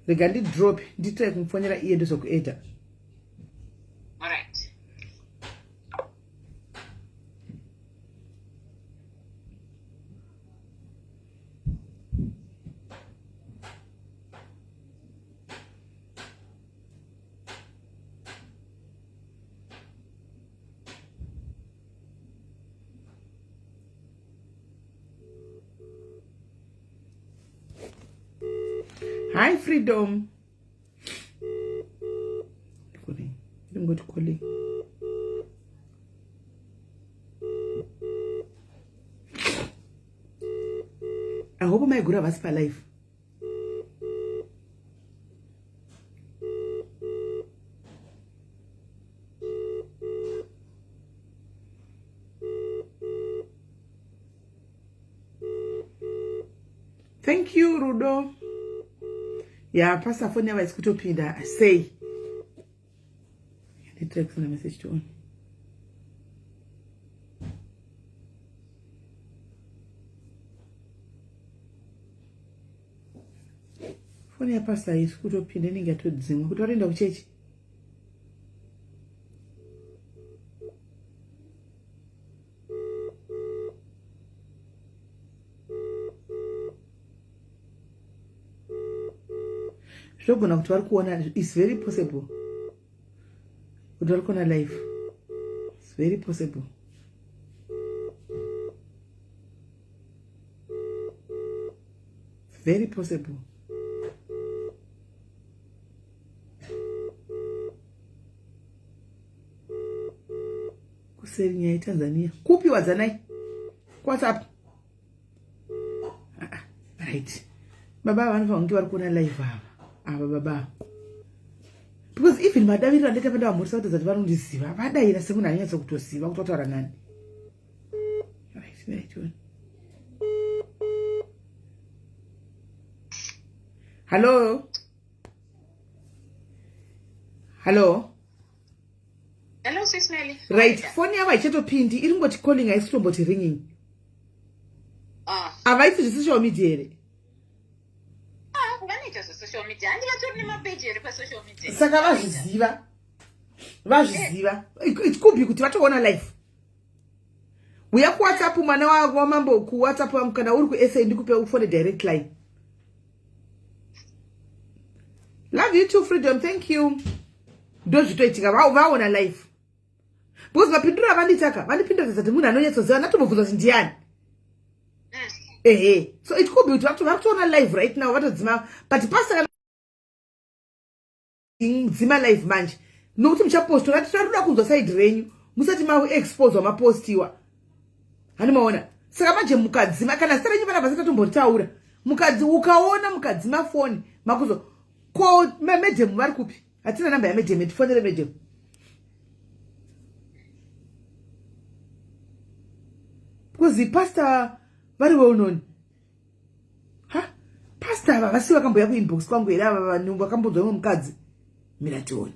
Rega ndidrop nditry kumufonera iye ndozokuedha. Hi Freedom. Ndingoti calling. I hope maiguru havasi palife. Thank you Rudo. Ya pastor phone yava isi kutopinda sei. Nditry kusenda message to on. Foni yapastor isi kutopinda inenge yatodzimwa kuti vatoenda kuchechi. Zvogona kuti vari kuona is very possible kuti vari kuona life. It's very possible. Very possible. Kuseri nyaya yeTanzania. Kupi wadzanai? WhatsApp. Ah, right. Baba vanofanira kunge vari kuona live ava. Ava baba. Because even madaviriro andaita pandavamhoresa kuratidza kuti vanondiziva. Vadaira semunhu anonyatsa kutoziva kuti vataura nani. Right, right. Hello. Hello. Hello, Sis Melly. Right, phone yavo haichatopindi, iri kungoti calling haisi kutomboti ringing. Ah. Havaiti zvesocial media here? Ah, vanoita zvesocial media. Handi vatori nemapeji here pasocial media? Saka vazviziva. Vazviziva. It could be kuti vatoona live. Uya kuWhatsApp mwana wamambo kuWhatsApp wangu kana uri kuSA ndikupe ufone direct line. Love you too Freedom, thank you. Ndozvitoitika vaona live. Because mapinduro avanditaka vandipindura kuti munhu anonyatsoziva ndatombobvunza kuti ndiani. Ehe. So it could be kuti vakutoona live right now vatodzima but pastor kana dzima live manje nokuti muchaposta ngati tinoda kunzwa side renyu musati maexposwa mapostiwa hani maona saka manje mukadzima kana zita renyu panapa satatomboritaura mukadzi ukaona mukadzima foni makuzo ko madam vari kupi hatina namba yamadam tifonere madam because pastor vari well known Ha? Pastor ava vasi vakamboya kuinbox kwangu here ava vanhu vakambonzwa imwe mukadzi? Mira tione.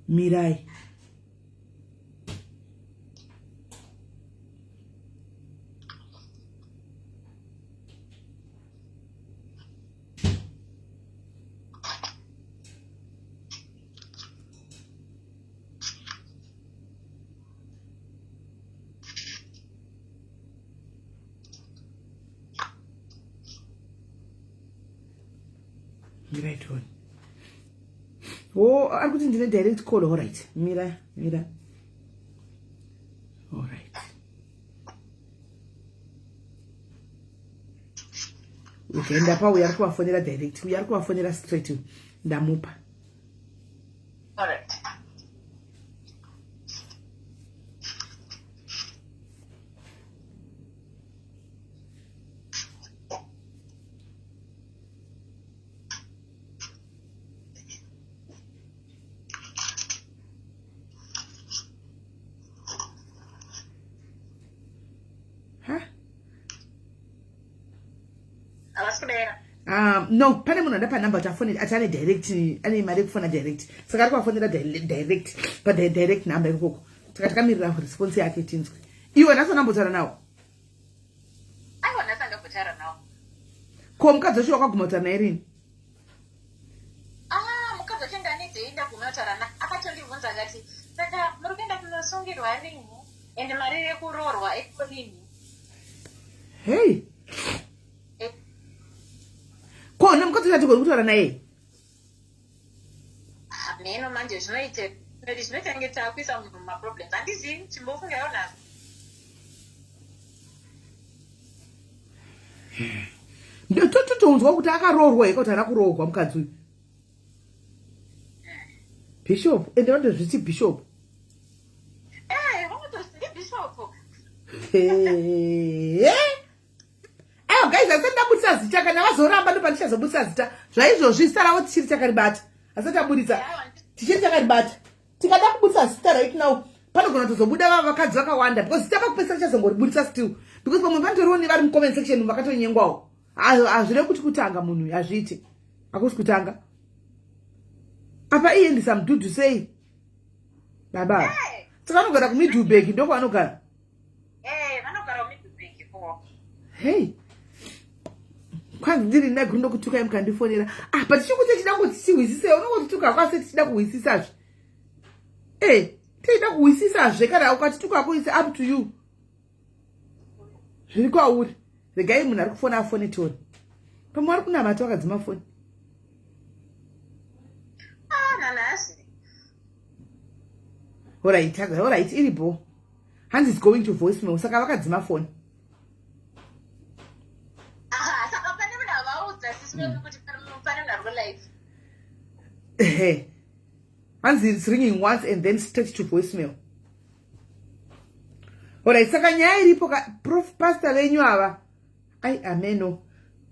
Mirai. Mirai tione. Oh, ari kuti ndine direct call. All right. Mira, mira. All right. Okay, ndapa uyo ari kuvafonera direct. Uyo ari kuvafonera straight. Ndamupa. All right. No, pane munhu andapa number kuti afone ati ane direct, ane mari yekufona direct, saka ari kuvafonera direct padirect number ikoko. Saka takamirira response yake tinzwe. Iwe nhasi unambotaura nawo? Aiwa, nhasi andambotaura nawo. Ko mukadzi wacho wakaguma kutaura naye rini? Ah, mukadzi wacho ndanidei ndaguma kutaura naye, akatondibvunza akati, saka muri kuenda kunosungirwa rini ende mari yekuroorwa iko rini? Hei, ko nemukadzi wacho hatigoni kutaura naye? Hameno manje zvinoite zvinoita takuisa munhu mumaproblems, handizivi, chimbofungawo nazvo. Tototonzwa kuti akaroorwa here kuti haana kuroorwa mukadzi uyu. Bishop, ende vanotozviti bishop. Eh, vanotozviti bishop. Aiwa guys, asati ndabudisa zita kana vazoramba ndopandichazobudisa zita. Zvaizvozvi zita ravo tichiri takaribata. Asati abudisa. Tichiri takaribata. Tikada kubudisa zita right now panogona kutozobuda vava vakadzi vakawanda because zita pakupedzisira tichazongoribudisa still because pamwe panotoriwo nevari mucomment section vakatonyengwawo. Hazvirevi kuti kutanga munhu uyu hazviite. Hakusi kutanga. Apa iye ndisamudhudhu sei? Baba. Saka vanogara kuMiddelburg ndokwavanogara. Eh, vanogara kuMiddelburg ko. Hey. Kwanzi ndiri ndaguru ndokutukai mukandifonera. Ah, but chikuti tichida kuti tihwisise, unongotituka kwase tichida kuhwisisazve. Eh, tichida kuhwisisazve kana ukatituka ko it's up to you. Zviri kwauri. Regai munhu ari kufona afone tione. Pamwe ari kunamata wakadzima foni. Ah, nanhasi. Alright, alright, iri bho. Hanzi is going to voicemail saka vakadzima foni. Aha, saka pane munhu avaudza sisi vedu kuti pane munhu ari kulive. Ehe. Hanzi it's ringing once and then straight to voicemail. Alright, saka nyaya iripo ka prof pastor venyu ava. Ai ameno.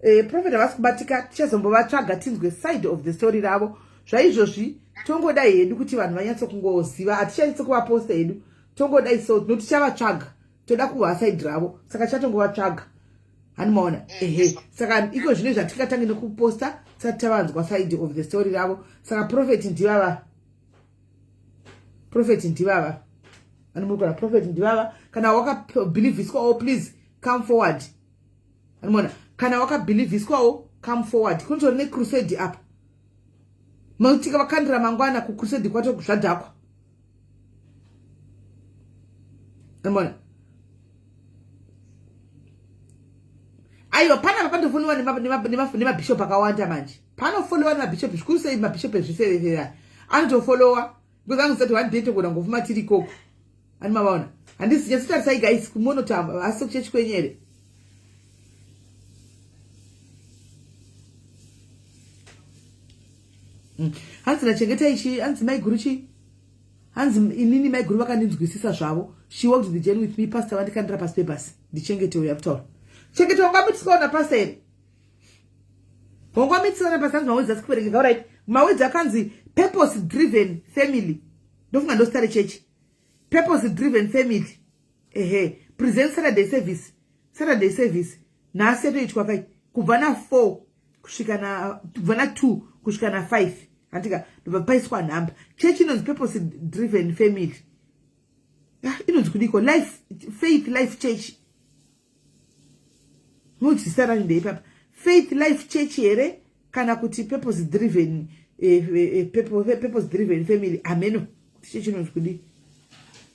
Eh, prophet havasi kubatika tichazombovatsvaga tinzwe side of the story ravo. Zvaizvozvi tongodai hedu kuti vanhu vanyatso kungoziva hatichanitse kuvaposta hedu tongodai so no tichavatsvaga toda kuva side ravo saka tichatongovatsvaga hani maona ehe saka iko zvino zvatingatange nekuposta tisati tavanzwa side of the story ravo saka prophet ndivava prophet ndivava anomukona prophet ndivava kana wakabhilivhiswawo please come forward anomaona kana wakabhilivhiswawo come forward kunotori necrusade apa makutika vakandira mangwana kucrusade kwacho zvadhakwa anomaona aiwa panapa panofoniwa nemabhishop akawanda manje panofolowa nemabhishop zvikuru sei mabhishop ezvifevefeve anotofolowa because anozati one day togona ngofuma tiri ikoko ani mavaona handisi nyatsotarisai guys kumonotamba asi kuchechi kwenyu here Hanzi nachengetai chii hanzi maiguru chii hanzi inini maiguru vakandinzwisisa zvavo she walked the journey with me pastor vandikandira pasi pebhasi ndichengete uyo akutaura chengete wangamitiswawo napastor here wangamitiswawo napastor hanzi mawedzi asi kuverengeka orit mawedzi akanzi purpose driven family ndofunga ndosita rechechi purpose driven family ehe present saturday service saturday service nhasi yatoitwa kai kubva na 4 kusvika na kubva na 2 kusvika na 5 handika ndobva paiswa nhamba chechi inonzi purpose driven family ah, inonzi kudiko life faith life church noti zita racho ndeipapa faith life church here kana kuti purpose driven eh, eh, eh purpose driven family ameno kuti chechi inonzi kudii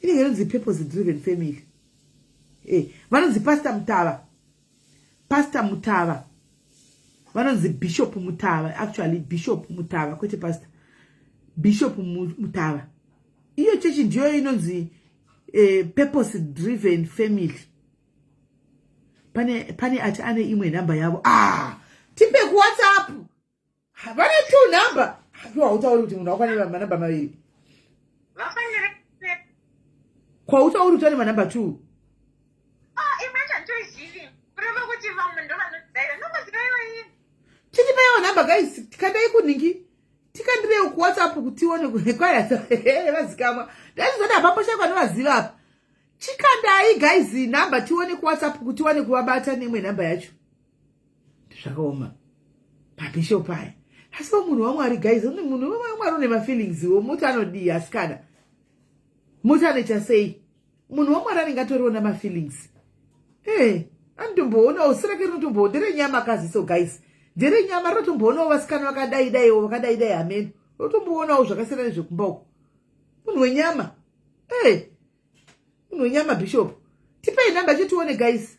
inenge inonzi purpose driven family eh, vanonzi pastor mutava pastor mutava vanonzi bishop mutava actually bishop mutava kwete pastor bishop mutava iyo chechi ndiyo inonzi eh, purpose driven family pane, pane ati ane imwe nhamba yavo ah, tipe kuwhatsapp vane two number hautauri kuti munhu akwane manamba maviri kwautauri kuti ane manamba two ah, titipaiwo nhamba guys tikadai kunhingi tikandirewo kuwhatsapp kuti tione kwaya vazikamwa ndaizozoti hapaposhaikwa anovaziva apa chikandai guys nhamba tione kuwhatsapp kuti tiwane kuvabata neimwe nhamba yacho zvakaoma pabishop aya asi wo munhu wamwari guys munhu wamwari une mafeelings wo muti anodii asikana muti anoita sei munhu wamwari anenge atoriwo namafeelings e eh, anotomboonawo sirake rinotombo nderenyama kaziso guys nderenyama rinotomboonawo vasikana vakadai daiwo vakadai dai hameno rinotomboonawo zvakasiyana nezvekumba uko munhu wenyama e eh, munhu wenyama bishop tipei nhamba chetione guys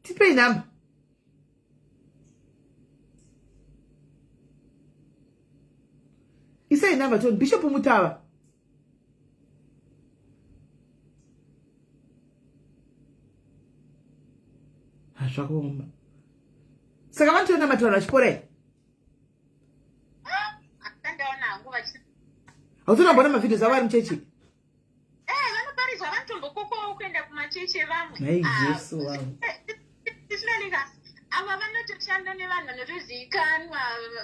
tipei nhamba isai nhamba tione bishop mutava zvakaoma. Saka vanotoona matauro vachipora here? Hausina kumboona mavideos avo vari muchechi? Eh, vanoparidza vanotombokokwawo kuenda kumachechi evamwe. Nhai Jesu wangu. Ava vanotoshanda nevanhu vanotozivikanwa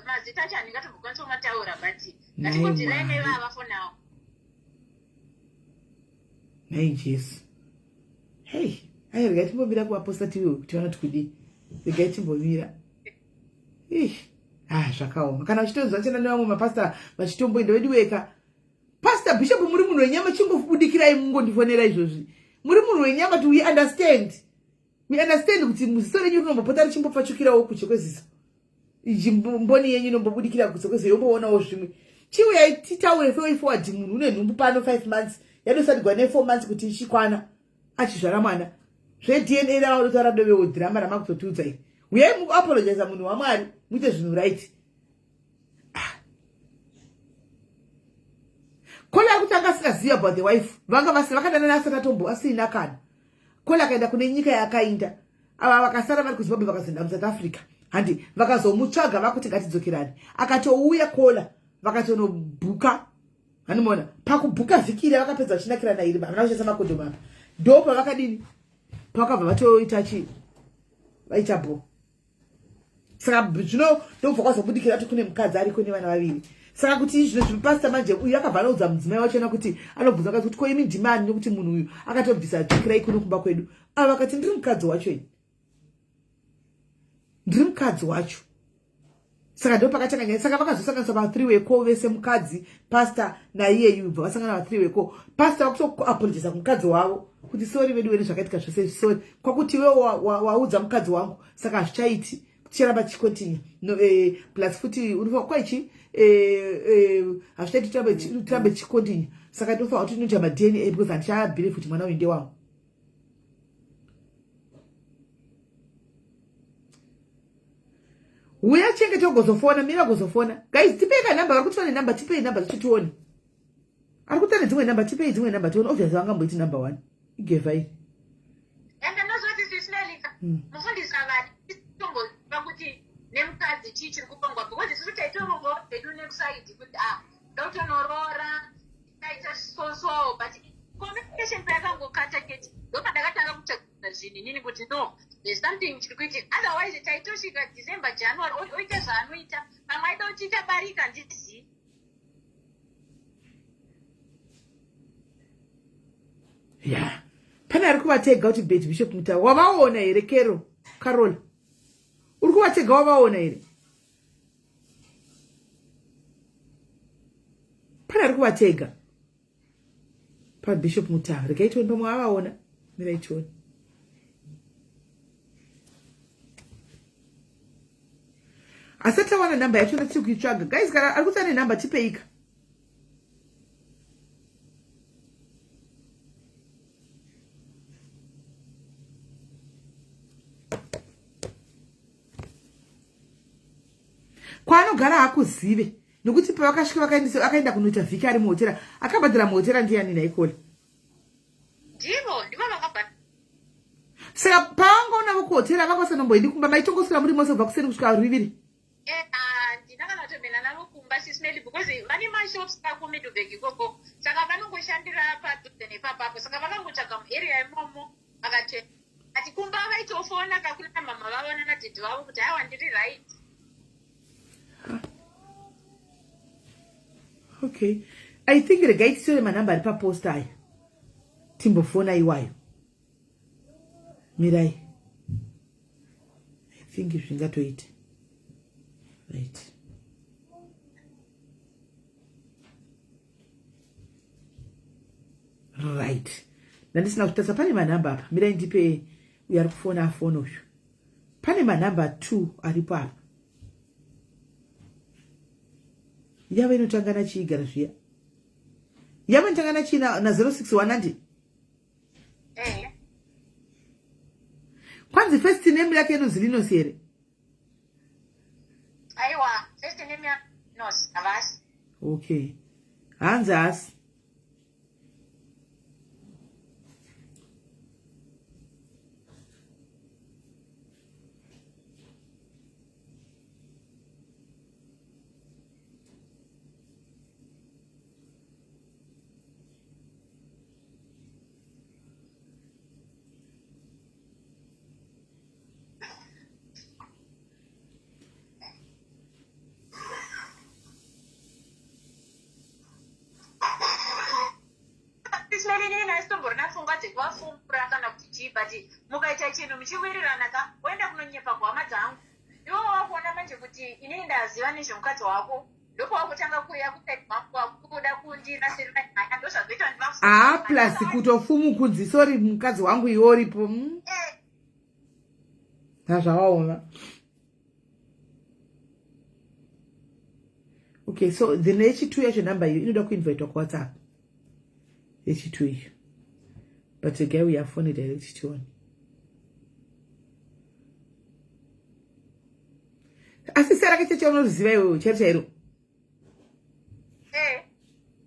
mazita acho handingatombokwanisa kumataura but ngatingodzirai nevava for now. Nhai Jesu. Hey, ayi regai timbomira kuvaposta tiwe kuti vanoti kudii. Regai timbomira. Ih, ah zvakaoma. Kana uchitonzwa chena nevamwe mapasta vachitomboenda vedu weka. Pastor Bishop muri munhu wenyama chingobudikirai mungondifonera izvozvi. Muri munhu wenyama to we understand. We understand kuti muziso renyu rinombopota richimbopfachukirawo kuche kweziso. Mboni yenyu inombobudikira kuche kweziso yomboonawo zvimwe. Chiuyai titaure way forward munhu une nhumbu pano 5 months yadosadigwa ne 4 months kuti ichikwana achizvara mwana. Zve DNA ravadotaura dovewo drama ramakutotiudza iri. Uyai muapologize munhu waMwari muite zvinhu right. Kola akuti anga asingazivi about the wife vanga vasi vakadanana asati atombo asina kana Kola akaenda kune nyika yaakainda ava vakasara vari kuZimbabwe vakazoenda muSouth Africa handi vakazomutsvaga vakuti ngatidzokerane akatouya Kola vakatonobhuka hanimona pakubhuka vhiki iri vakapedza vachinakirana iri havana kushandisa makondomu apa ndo pavakadini pavakabva vatoita chi vaita bho Saka zvino ndobva kwazobudikira kuti kune mukadzi ariko nevana vaviri. Saka kuti zvino zvipastor manje uyu akabva anoudza mudzimai wachona kuti anobvunza mukadzi kuti ko imi ndimani nekuti munhu uyu akatobvisa tsvikirai kuno kumba kwedu. Ava vakati ndiri mukadzi wacho ini. Ndiri mukadzi wacho. Saka ndo pakatanga nyaya. Saka vakazosanganiswa pa three way call vese mukadzi, pastor naiyeyu bva vasangana pa three way call. Pastor vakutoapologiza kumukadzi wavo kuti sorry vedu vedu zvakaitika zvese sorry. Kwakuti iwe waudza wa, mukadzi wangu saka hazvichaiti ticharamba tichikontinya no, eh, plus futi unofa kwaichi eh, eh, hazvichaiti tirambe tichikontinya saka tinofanira kuti tinoita maDNA because handichabelieve kuti mwana uyu ndewangu. Uya chengete ugozofona, mira ugozofona. Guys, tipei ka number, vari kuti vane number, tipei number dzacho tione. Ari kuti ane dzimwe number, tipei dzimwe number tione. Obviously vangamboiti number one. Igeva iri. Ende ndozoti sisi Melissa, mufundisi avadi tomboziva kuti nemukadzi chii chiri kupongwa because isusu taitorongawo zvedu nekusaidi kuti ah ndotonoroora taita so so but communication payakangokata chete ndopandakatanga kutsvaga zvinhu inini kuti no there's something chiri kuitika otherwise taitosvika December January oita zvaanoita pamwe aida uchiita barika handizivi. Ya pane ari kuvatega kuti bet Bishop Mutava wavaona here Kero Carol uri kuvatega wavaona here pane ari kuvatega pabishop Mutava regai tione pamwe avaona mirai tione asati awana nhamba yacho tiri kuitsvaga guys kana ari kuti ane nhamba tipeika kwaanogara hakuzive nokuti pavakasvika vakaendesa akaenda kunoita vhiki ari muhotera akabhadhara muhotera ndiyani naikole ndivo ndivo vakabhadhara saka pavangaona vokuhotera vanga vasanomboendi kumba maitongoswera muri mose kubva kuseni kusvika ruviri eh, ah, handina kana kutomena navo kumba sismeli because vane mashops akumiddleburg ikoko saka vanongoshandira padhuze nepapapo saka vakangotsvaga muarea imomo vakati ati kumba vaitofona kakuna mama vavo nanadhedhi vavo kuti haiwa ndiri right Okay, I think regai titore manhamba ari paposta aya timbofona iwayo. Mirai, I think zvingatoita right. Right, ndandisina kutarisa pane manhamba apa. Mirai ndipe uyo ari kufona afona uyu. Pane manhamba 2 aripo apa. Yava inotanga nachii gara zviya? Yava inotanga nachii na, na 061 andi? Eh. Kwanzi first name yake inonzi Linos here? Aiwa, first name ya Linos havasi. Okay. Hanzi haasi. but mukaita chinhu muchiwirirana ka woenda kunonyepa kuhama dzangu iwe wakuona manje kuti inini ndaziva nezvemukadzi wako ndopawakutanga kuuya kuside kwangu wakuda kundirasirira nyaya ndozvazoita ah plus kutofumukunzi sorry mukadzi wangu iwe uripo mm. eh. Hazvawaona. Okay, so the yechi2 yacho number iyo inoda kuinvitwa kuWhatsApp. Yechi2 iyo. But the guy we are phone direct tione. Asi sera ke cheche unoziva iwewe chairo chairo. Eh.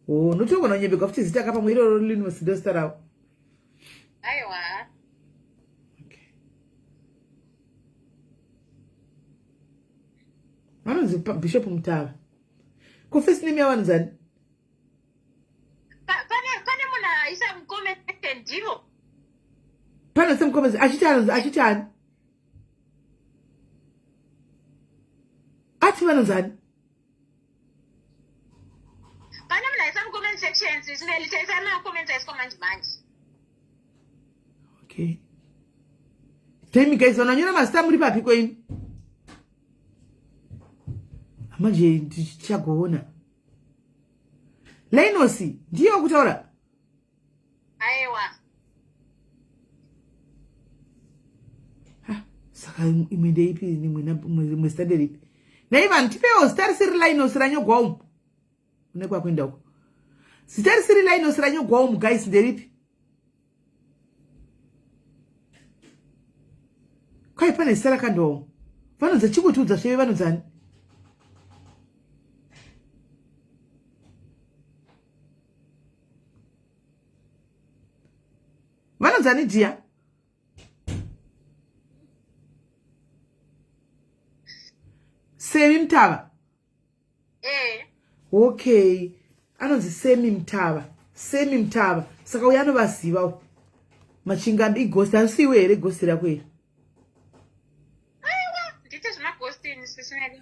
Oh, notogona kunyebegwa futi zita kapa mwiroro Linus ndozita rawo. Aiwa. Vanonzi Bishop Mutava. Ko first name yavo vanonzi ani? Pane pane munhu aisa mucomment section ndivo. Pane semucomment achiti anonzi achiti ani? Ati vanonzi ani? Pane munhu aisa mucomment section sisibeli taisa macomments aiswa manje manje. Okay. Tell me guys, vanonyora mazita muri papi kwenyu? Manje ndichagoona. Linosi ndiye wakutaura? Aiwa. Ah, saka imwe ndeipi imwe zita nderipi? Nhai vanhu tipewo zita risiri Linosi ranyogwa umu. Une kwakuenda uko. Zita risiri Linosi ranyogwa umu guys nderipi? Kwai pane zita rakandwa umu. Vanonzi chingotiudza zveve vanonzani? Vanonzi ani dhiya? Semi Mutava. Eh. Okay. Anonzi Semi Mutava. Semi Mutava. Saka uyo anovaziva uyu. Machingambi ighost asi iwe here ghost rako iri? Aiwa, ndite zvemaghost ini sisi Mary.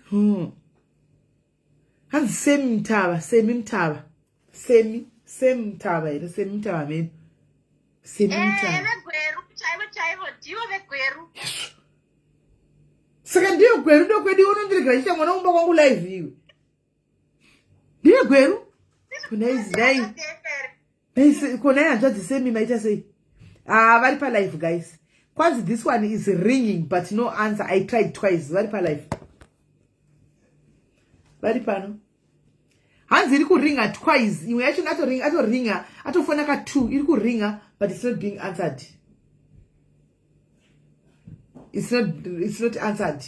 Hanzi Semi Mutava, Semi Mutava. Semi, Semi Mutava here, Semi Mutava mheno. Semi Eh, Mutava. vegweru chaivo chaivo ndivo vegweru. Saka ndiyo Gweru ndokwedu unondiregera chiita mwana womba kwangu live iwe. Ndiye Gweru? Kunai dai. Dai konai hanzvadzi Semi maita sei? Ah, vari pa live guys. Kwanzi this one is ringing but no answer. I tried twice. Vari pa live. Vari pano. Hanzi iri kuringa twice. Imwe yacho atoringa atoringa atofona ka 2 iri kuringa but it's not being answered. It's not answered.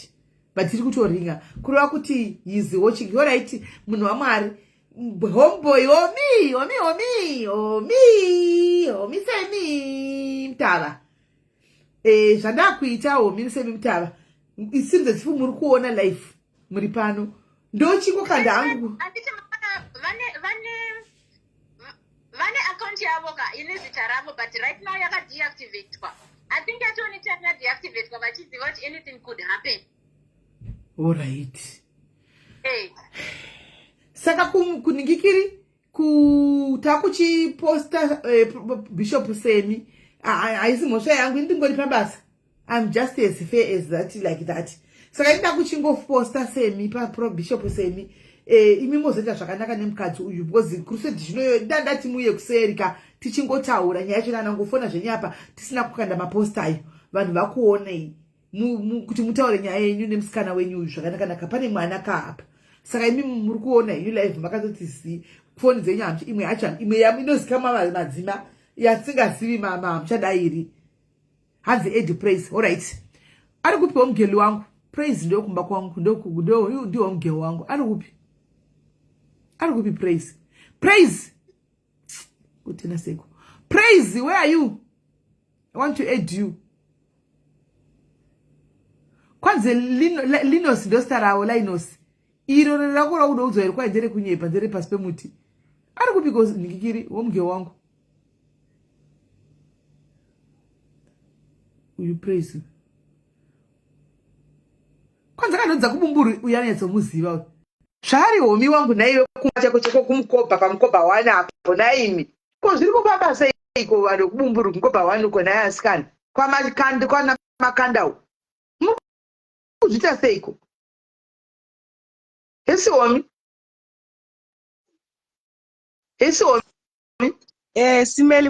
But iri kutoringa. Kureva kuti he is watching. All right, munhu waMwari. Homeboy, homi, homi, homi, homi, homi semi Mutava. Eh, zvandakuita homi semi Mutava. It seems as if muri kuona life muri pano. Ndochiko kanda hangu. Anditi vane vane vane account yavo ka ine zita ravo but right now yaka deactivatwa. I think yatoni time ya deactivatwa vachiziva kuti anything could happen. All right. Hey. Saka kuningikiri takuchiposta Bishop Semi haisi mhosva yangu indingori pabasa. I'm just as fair as that like that. Saka inda kuchingoposta Semi pa pro Bishop Semi imi mozoita zvakanaka nemukadzi uyu because crusade zvinoyo ndandati muye kuseri ka tichingotaura nyaya yacho nangofona zvenyu apa tisina kukanda maposta ayo vanhu vakuonei kuti mutaure nyaya yenyu nemusikana wenyu uyu zvakanakanaka pane mwana ka apa. Saka imi muri kuona henyu live makatoti zi foni dzenyu hamuchi imwe yacho imwe inozikamwa madzima yasingazivi mama hamuchadairi. Hanzi Eddie Praise. All right. Ari kupi womugeli wangu? Praise ndio kumba kwangu, ndio ndio womugeli wangu. Ari kupi? Ari kupi Praise? Praise. Kutena seko. Praise, where are you? I want to add you. Kwanzi Linus ndo zita rawo Linus. Iro rako rakuda here kwai ndere kunyepa ndere pasi pemuti. Ari kupi ko ndikikiri womugeli wangu? Uyu Praise. Kwanza kanodza kubumburu uyu anonyatsomuziva uyu. Zvaari homi wangu naiwe kumba chako chako kumukobha pamukobha wani apo naimi. Ko zviri kufamba seiko vanhu kubumburu kumukobha wani uko naye asikana. Kwamakanda kwana makanda uko. Muri kuzviita seiko? Hesi homi. Hesi homi. Eh, simeli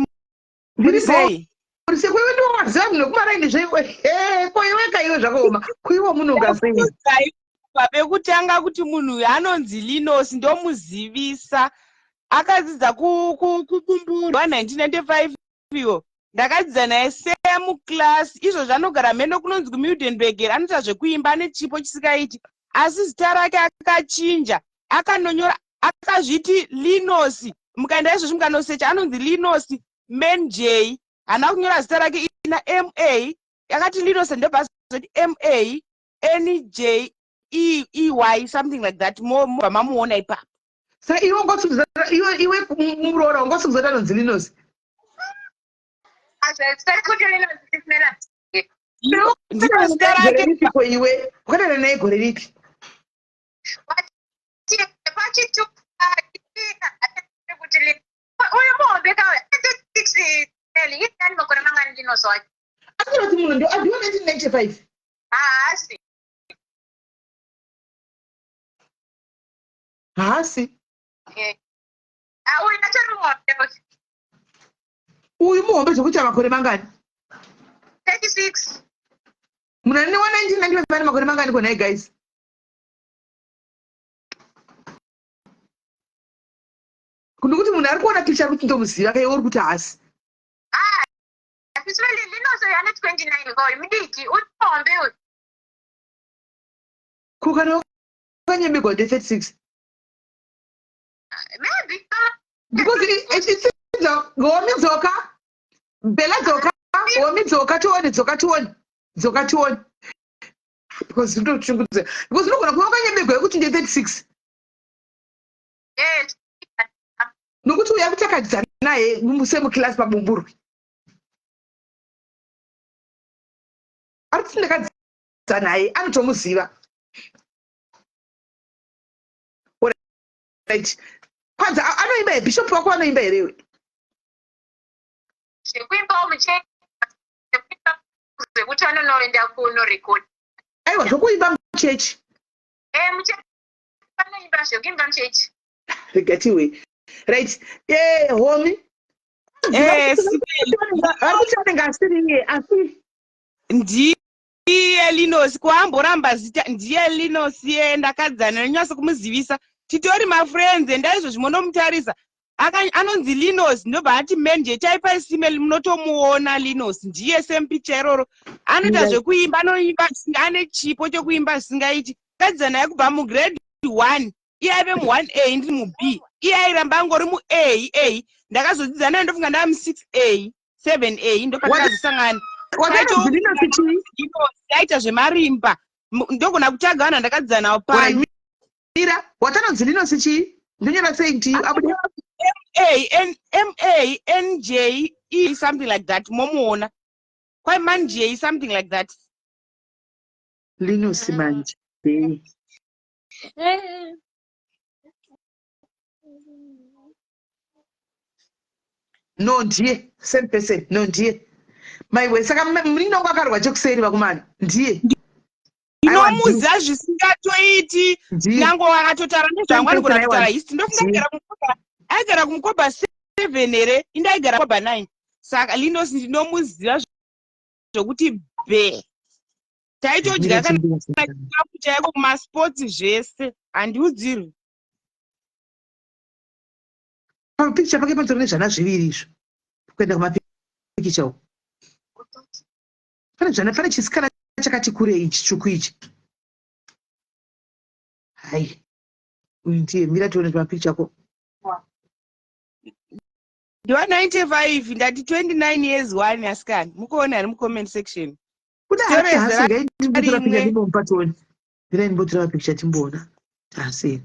muri sei? Muri sei? Kwewe ndiwo waziva munhu wekumaraini zveiwe. He, ko iwe ka iwe zvakaoma. Kuiwo munhu ungasei? Pekutanga kuti munhu uyu anonzi Linos ndomuzivisa. Akadzidza kubumburwa 1995 iwo. Ndakadzidza naye same class. Izvozvi anogara mheno kunonzi kuMildenberg anoita zvekuimba ane chipo chisikaiti. Asi zita rake akachinja akanonyora akazviti Linos. Mukaenda izvozvi mukanosecha anonzi Linos Man J. Haana kunyora zita rake ina M A akati Linos ndobva azoti M A N J E E Y something like that mobva mamuona ipapo. Sa iwe ungosungisa iwe iwe muroora ungosungisa kuti anonzi Linos. Ndiro zita rake. Ripiko iwe wakadana naye gore ripi? Uyu muhombe ka 36 Eli, makore mangani Linos wacho? Akati munhu ndo adiwa 1995. Haasi. Haasi. Eh. Ah, uyu atori muhombe uyu. Uyu muhombe zvekuti makore mangani? 36. Munhu ane wa 1995 ane makore mangani kona guys? Kunikuti munhu ari kuona picture kuti ndomuziva kai uri kuti haasi. Ah, Sisweli Linoso ane 29 ko uyu mudiki, uyu muhombe uyu. Ko kana wakanyemegwa nde 36? Maybe. Because it seems homi dzoka, Bella dzoka, homi dzoka tione, dzoka tione, dzoka tione. Because ndinochungudza. Because unogona kuva wakanyemegwa yekuti nde 36. Yes. Nokuti uya kutakadza naye semuclass pabumburwi. Ari kuti ndakadzidza naye anotomuziva. Right. Kwanza anoimba here? Bishop wako anoimba here iwe? Zvekuimbawo muchechi zvekuti anonoenda kunorecord. Aiwa zvokuimba muchechi. Eh muchechi vanoimba zvekuimba muchechi. Rega tiwe. Right. Eh homi. Eh, vari kuti anenge asiri iye asi ndiye Linos kwaamboramba zita ndiye Linos ye ndakadzana ndonyatso kumuzivisa titori mafriends enda izvozvi monomutarisa anonzi Linos ndobva ati manje taipai simel munotomuona Linos ndiye same picture iroro anoita zvekuimba anoimba ane chipo chekuimba zvisingaiti ndakadzana naye kubva mugrade 1 iye aive mu1 a ndiri mub iye airamba angori mua a ndakazodzidza naye ndofunga ndava mu6 a 7 a ndopandakazosangana aita zvemarimba ndogona kutaga vanhu andakadzidza navo pano mira watanonzi linosi chii ndonyora sei kuti abude m a n j e something like that momuona kwai manje something like that linosi manje no ndiye same person no ndiye maiwe saka munin'ina wangu akarwa chekuseri vakomana ndiye ndinomuziva zvisingatoiti nyange akatotaura nezvangu anogona kutaura history ndofunga aigara kumukoba 7 here indaigara koba 9 saka linos ndinomuziva zvokuti be taitodya kana chikafu chaiko kumasports zvese handiudzirwi papikicha pake patori nezvana zviviri izvo kuenda kumapikicha uko pane zvana pane chisikana chakati kurei chitsvuku ichi hai uyu ndiye mira tione tumapikicha ko ndiwa 95 ndati 29 years one asikana mukuona here mucomment section kuda Torezera rimwe. ndimbomupa mirai ndimbotora mapikicha timboona taaseri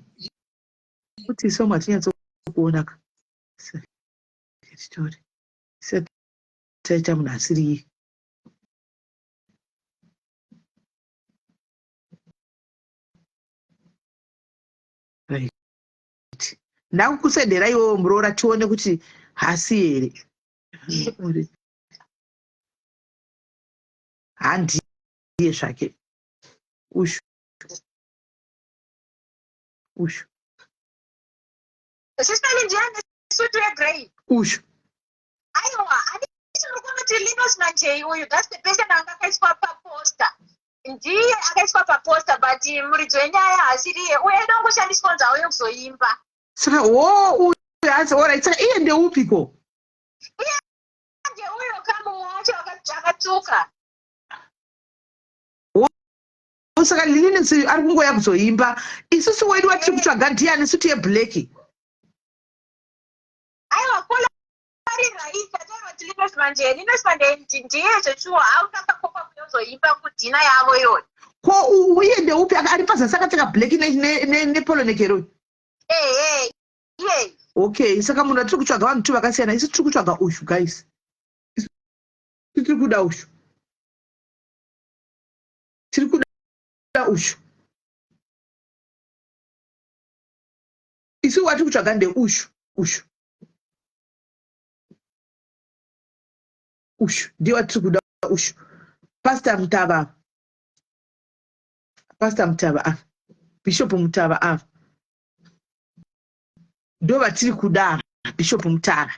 kuti isu vamwe hatinyatsokuona ka titore taita munhu asiri iye right ndakukusendera iwewe muroora tione kuti hasi here. Handiye zvake. Ushu. Ushu. Sister Lindiane suit yegrey. Ushu. Aiwa, anditi muri kunoti Linus Manjei uyu, that's the person anga akaiswa paposter. Ndiye akaiswa paposter but muridzi wenyaya haasiriye. Uye aida kungoshandiswa kunzi auye kuzoimba. Saka wo uyu hanzi alright saka iye ndeupiko? Iye ndeuyo kamumwe wacho akatsvuka. Saka Linus ari kungoya kuzoimba. Isusu wedu watiri kutsvaga ndiani suti yeblack? Aiwa, kola ari right ataura kuti Linus Manjei. Linus Manjei ndiye zveshuwa autakakokwa kuzoimba kudhina yavo iyoyo. Ko uye ndeupi ari pazasi akapfeka black nepolo neck here uyu? Ehe, iye. Okay, saka munhu atiri kutsvaga vanhu two vakasiyana. Isu tiri kutsvaga ushu guys. Isu tiri kuda ushu. Tiri kuda ushu. Isu watiri kutsvaga ndeushu ushu. Ushu ndiye watiri kuda ushu. Pastor Mutava. Pastor Mutava ava. Bishop Mutava ava. Ndo vatiri kuda ava. Bishop Mutava.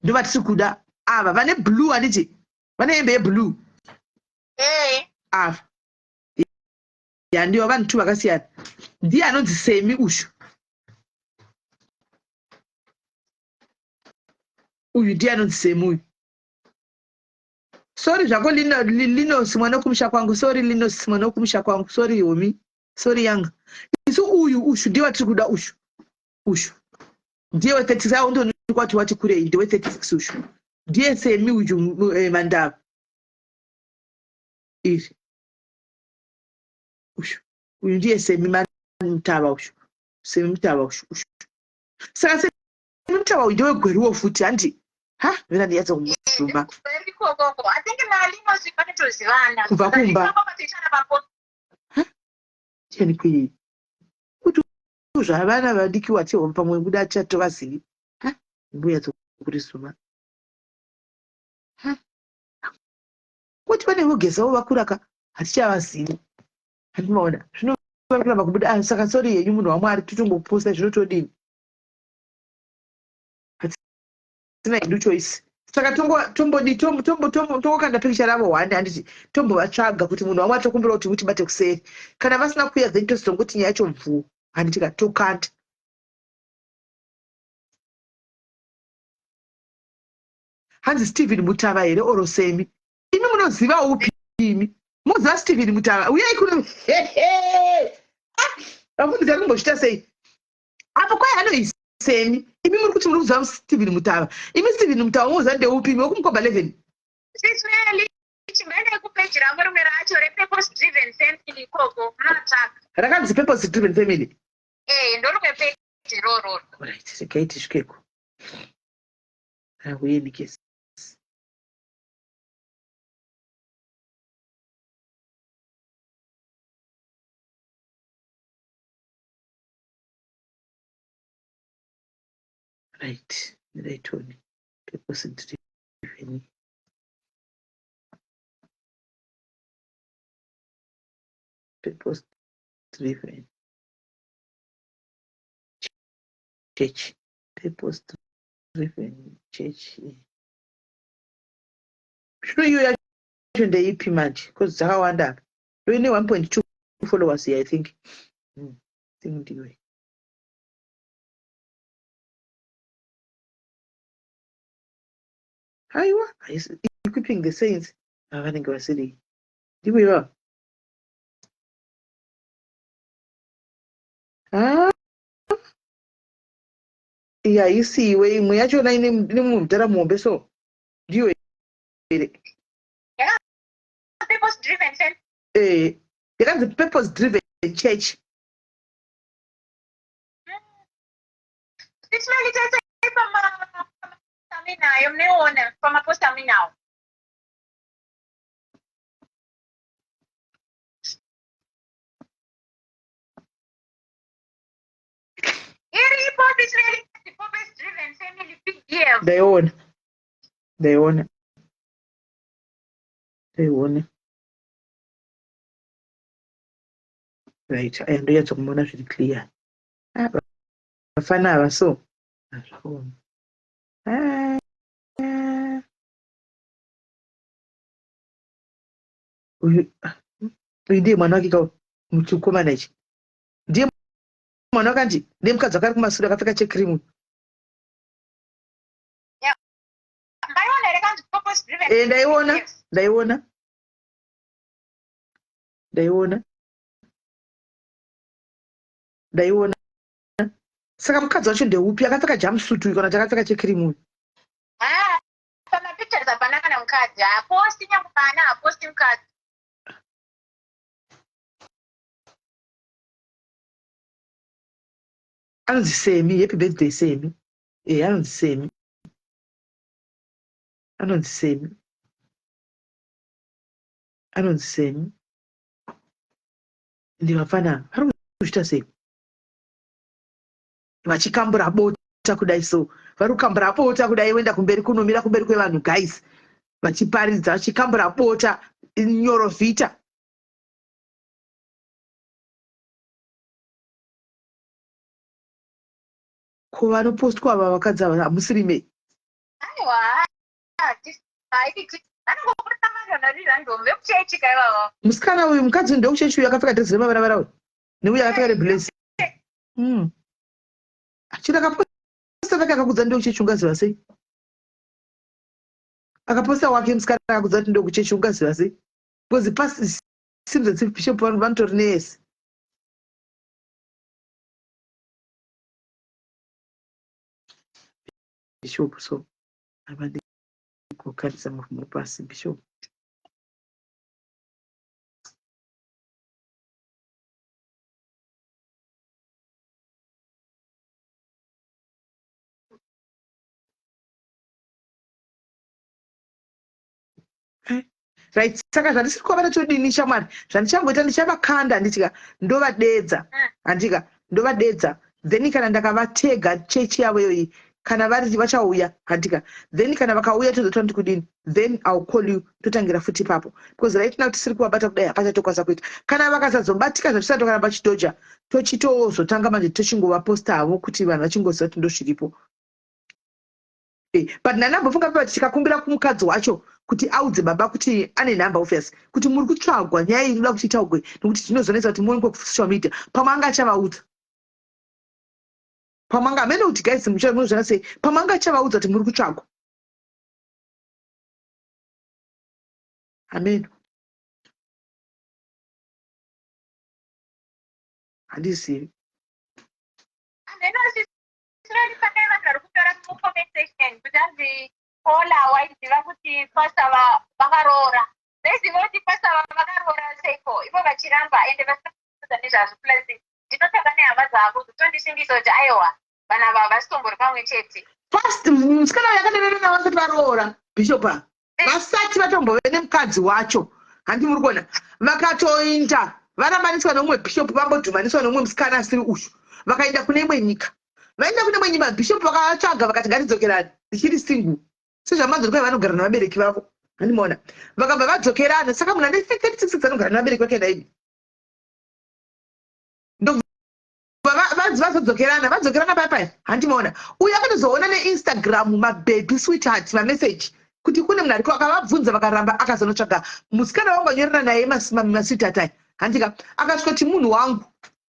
Ndo vatiri kuda ava. Vane blue handiti? Vane hembe yeblue. Eh. Ava. Ya ndivo vanhu two vakasiyana. Ndiye anonzi Semi ushu. Uyu ndiye anonzi Semi uyu. Sorry zvako Linos mwana wekumusha kwangu. Sorry Linos mwana wekumusha kwangu. Sorry homi. Sorry yanga. Isu uyu ushu ndiye watiri kuda ushu. Ushu. Ndiye we 36 aundoonekwa kuti wati kurei ndiwe 36 ushu. Ndiye Semi uyu Mandava. Iri. Ushu. Uyu ndiye Semi Mutava ushu. Semi Mutava ushu. Ushu. Saka Semi Mutava uyu ndewe Gweruwo futi handi. Ha, vena ndiyatsa kumuzuma. Ikokoko. I think naLinos vanotozivana. Kubva kumba. Ha? Cheni kwii. Kuti zvavana vadiki wati pamwe kuda chatovazivi. Ha? Mbuya dzokurizuma. Ha? Kuti vane vogezawo vakuraka hatichavazivi. Handimaona. Zvino vari kuramba kubuda ah, saka sorry yenyu munhu waMwari totongoposta zvinotodini. Hatina hedu choice. Saka tombodi tongokanda picture ravo one handiti tombovatsvaga kuti munhu waMwari tokumbira kuti mutibate kuseri. Kana vasina kuuya then tozongoti nyaya yacho mvuu handiti ka tokanda. Hanzi Stephen Mutava here oro Semi? Imi munoziva upi imi? Moziva Stephen Mutava? Uyai kuno. Vafundisi vari kumbochita sei? Apo kwai anoi Semi. Imi muri kuti muri kuziva Stephen Mutava. Imi Stephen Mutava moziva ndeupi imi wekumukomba 11? Sisweli, chimene kupeji rangu rimwe racho repurpose driven family ikoko munotsvaga. Rakanzi purpose driven family. Eh, ndorimwe peji iroro. Alright, regai tisvikeko. Ahuyeni kesi. Right, right on. Purpose driven. Purpose driven. Church. Purpose driven church. Zvino iyo yacho ndeipi manje? Because dzakawanda apa. Ndoine 1.2 followers here, I think. I think ndiwe. Haiwa, haisi equipping the saints. Vanenge vasiri. Ndivo ivava. Ah. Iyi haisi iwe imwe yachona ine mumwe mudhara muhombe so. Ndiyo here? Purpose driven family. Eh, yakanzi purpose driven church. Sismeli tese pama aminayo munoiona pamapost aminawo. Iripo Sismeli purpose driven family PDF. Ndaiona. Ndaiona. Ndaiona. Right, aya ndonyatso kumuona zviri clear. Ah, vafana ava so. Ah, zvakaoma. Ah. Uyu uyu ndiye mwana wake ka muchikomana ichi. Ndiye mwana wake andi ndiye mukadzi wake ari kumasure akapfeka chekirimu. Eh, ndaiona, ndaiona. Ndaiona. Ndaiona. Saka mukadzi wacho ndeupi akapfeka jumpsuit uyu kana kuti akapfeka chekirimu uyu? Ah, pamapictures hapana kana mukadzi haaposti nyange pana haaposti mukadzi. Anonzi Semi, happy birthday Semi. Eh, anonzi Semi. Anonzi Semi. Anonzi Semi. Ndivafana vari kuzviita sei? Vachikambura bota kudai so. Vari kukambura bota kudai voenda kumberi kunomira kumberi kwevanhu guys. Vachiparidza vachikambura bota nyorovhita. Ko vanopostwa ava vakadzi ava hamusiri me? Aiwa, Musikana uyu mukadzi uyu ndewekuchechi uyu akapfeka dress remavaravara uyu neuyu akapfeka reblaze. Achiri akaposta vake akakudza ndewekuchechi ungaziva sei? Akaposta wake musikana akakudza kuti ndewekuchechi ungaziva sei? Because past seems as if bishop vanhu vanotori neyese. Bishop so avadi kukarisa mafumo pasi bishop. Right, saka zvandisiri kuvabata todini shamwari? Zvandichangoita ndichavakanda handitika ndovadedza handika ndovadedza then kana ndakavatega chechi yavo iyoyi kana vari vachauya handika then kana vakauya tozotora kuti kudini then I'll call you totangira futi ipapo because right now tisiri kuvabata kudai hapachatokwanisa kuita kana vakasazobatika zvatisati tokaramba chidoja tochitozotanga manje tochingovaposta havo kuti vanhu vachingoziva kuti ndozviripo. But ndandambofunga papa tikakumbira kumukadzi wacho kuti audze baba kuti ane number obvious kuti muri kutsvagwa nyaya iyi inoda kuti itaugwe nekuti zvinozonetsa kuti muonekwe kusocial media pamwe anga achavaudza pamwe anga hamene kuti guys munozvana sei pamwe anga achavaudza kuti muri kutsvagwa hameno handizivi. Hameno Tirori pakai vanhu vari kunyora mucomment section kuti hanzi Paula waiziva kuti pastor vakaroora. Ndaiziva kuti pastor vakaroora seiko ivo vachiramba ende vasina nezvazvo plus ndinotanga nehama dzavo zvotondisimbisa kuti aiwa vanhu ava havasitombori pamwe chete. First musikana uyu akadanana navo vasati varoora bishop ava vasati vatombove nemukadzi wacho handi muri kuona vakatoinda varambaniswa neumwe bishop vambodhumaniswa neumwe musikana asiri uyu vakaenda kune imwe nyika vaenda kune imwe nyika bishop vakavatsvaga vakati ngatidzokerane ndichiri single sezvamanzwa kwai vanogara nevabereki vavo handimaona vakabva vadzokerana saka munhu ane 36 anogara nevabereki vake naini Vazodzokerana vadzokerana paya paya handimaona uyu akatozoona neinstagram mababy sweetheart mameseji kuti kune munhu ariko akavabvunza vakaramba akazonotsvaga musikana wangu anyorera naye masweetheart aya handika akasvika kuti munhu wangu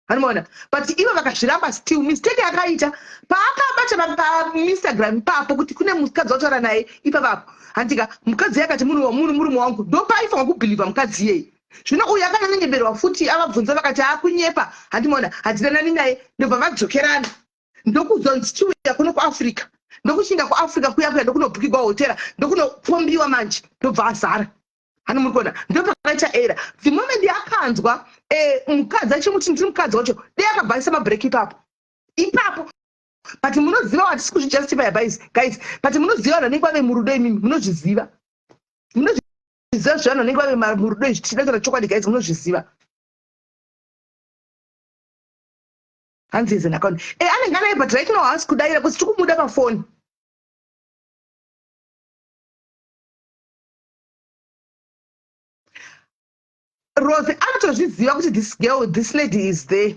handimaona but ivo vakazviramba still mistake yakaita paakabata painstagram ipapo kuti kune mukadzi wataura naye ipavapo handika mukadzi iye akati munhu murume wangu ndopaifanwa kubhilivha mukadzi iyeye Zvino uyu akanyanyonyeberwa futi avabvunza vakati akunyepa handimona handidanani naye ndobva vadzokerana ndokuzonzi chiuya kuno kuAfrica ndokuchinda kuAfrica kuya kuya ndokunobhukigwa hotera ndokunopombiwa manje ndobva azara hani muri kuona ndopakaita era the moment yakanzwa eh, mukadzi achimuti ndiri mukadzi wacho dei akabva aisa mabreak ipapo ipapo but munoziva hatisi kuzvijustifya guys but munoziva vanhu vanenge vave murudo imimi munozviziva munozviziva zvevanhu vanenge vave murudo izvi tichida kutaura chokwadi guys munozviziva hanzi is an account e anenge anaye but right now haasi kudaira because tiri kumuda pafoni Rose anotoziva. Kutozviziva kuti this girl, this lady is there.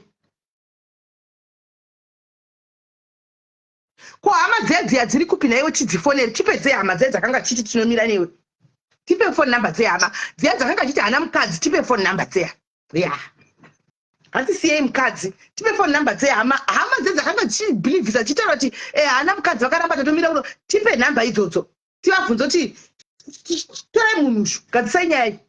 Ko hama dziya dziya dziri kupi nhaiwe tidzifonere tipe dzehama dziya dzakanga chiti tinomira newe. Tipe phone number dzehama dziya dzakanga chiti hana mukadzi tipe phone number dziya. Ya. Hatisiyei mukadzi. Tipe phone number dzehama hama dziya dzakanga dzichibelievisa dzichitaura kuti eh hana mukadzi vakaramba tatomira kuno tipe number idzodzo. Tivabvunze kuti torai munhu ushu gadzisai nyaya iyi.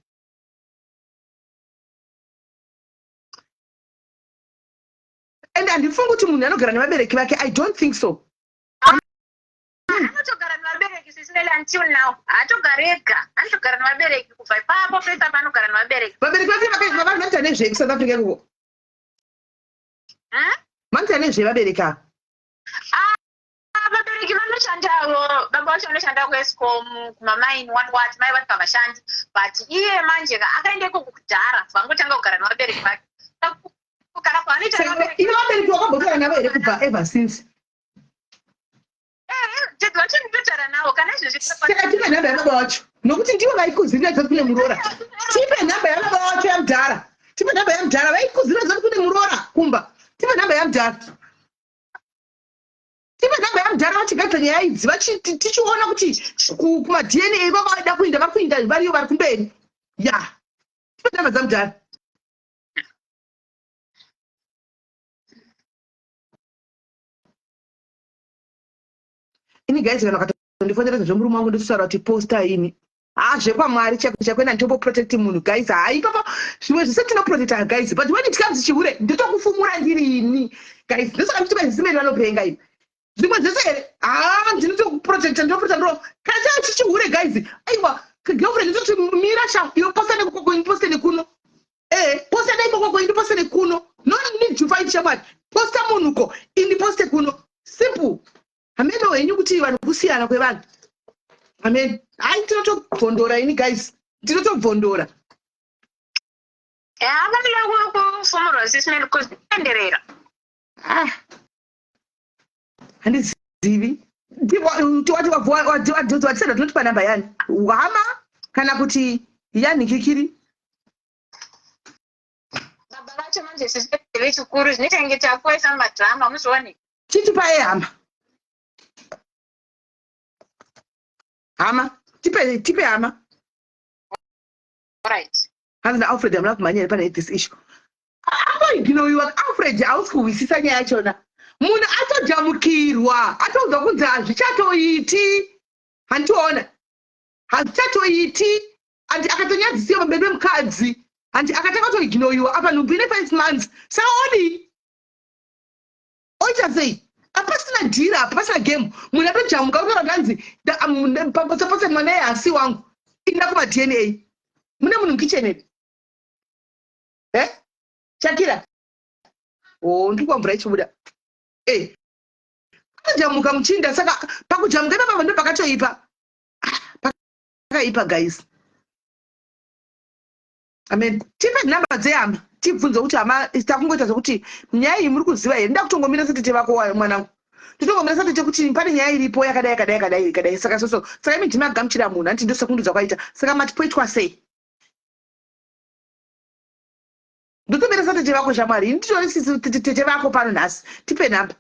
And handifungi kuti munhu anogara nevabereki vake i don't think so. Anotogara nevabereki sisineli until now haatogari ega anotogara nevabereki kubva ipapo pese apa anogara nevabereki. Vabereki vake vanoita nezvei kusouth Africa ikoko? Vanoita nezvei vabereki ava? Vabereki vanoshandawo, baba vacho vanoshanda kuEscom kumamaini what what, mai vacho havashandi but iye manje ka akaenda ikoko kudhara vangotanga kugara nevabereki vake kugara kwaanoita nevabereki. Ivo vabereki wakambotaura navo here kubva ever since? Tete vacho ndinotaura navo kana izvezvi. Saka tipe nhamba yababa vacho nokuti ndivo vaikuzirira dzati kune muroora. Tipe nhamba yababa vacho yamudhara. Tipe nhamba yamudhara vaikuzirira dzati kune muroora kumba. Tipe nhamba yamudhara. Tipe nhamba yamudhara vachigadzira nyaya idzi tichiona kuti kumaDNA vavada kuinda vari kuinda variyo vari kumberi. Ya. Tipe nhamba dzamudhara. Ini guys kana vakatondifonera zvemurume wangu ndototaura kuti posta ini. Haa zvekwamwari chako chakwena nditombo protect munhu guys haa ipapo zvimwe zvese tinoprotecta guys but when it comes chihure ndotokufumura ndiri ini guys ndosaka ndichiti vazisimeni vanopenga ini zvimwe zvese here haa ndinotokuprotecta ndinoprotecta ndiro kana chava chichihure guys aiwa girlfriend ndototi mira sha iwe posta nekukoko ini poste nekuno eh posta neikokoko ini poste nekuno no need to fight shamwari posta munhuko ini poste kuno simple Hameno henyu kuti vanhu kusiyana kwevanhu. Amen. Hayi tinotobvondora ini guys. Tinotobvondora. Eh, vanoda kufumurwa sisi Mary kuenderera. Ah. Handizivi. Wati watisada tinotipa namba yani. Hama kana kuti yani kikiri. Baba vacho manje sisi vechikuru zvinoita kunge takuvaisa mumadrama muzvione. Chitipai hama. Hama, tipe tipe hama. Right. Hanzi na Alfred hamuna kumhanya here pane this issue. Apo Alfred hausi kuhwisisa nyaya yachona. Munhu atojamukirwa, atoudzwa kunzi hazvichatoiti. Handiona. Hazvichatoiti. Andi akatonyadzisiwa pamberi pemukadzi. Handi akatanga kutoignoiwa apa nhumbu ine 5 months. Saka odii? Oita sei? Apasina dhiri apa, pasina game. Munhu atojamuka kutaura kuti hanzi pose pose mwana iye hasi wangu. Inda kuma DNA. Mune munhu mukitchen here? Eh? Shakira. Oh, ndiri kuwa mvura ichibuda. Eh. Akajamuka muchinda saka pakujamuka ipapa ndo pakatoipa. Ah, pakaipa guys. Amen. Tipe number dzehama tibvunze kuti hama takungoita zvekuti nyaya iyi muri kuziva here nda kutongomira satete vako mwanangu totongomira satete kuti pane nyaya iripo yakadai yakadai yakadai yakadai saka soso saka imi ndimi agamuchira munhu hanti ndosekundudza kwaita saka mati poitwa sei ndotomira satete vako shamwari ini nditori sisi tete vako pano nhasi tipe number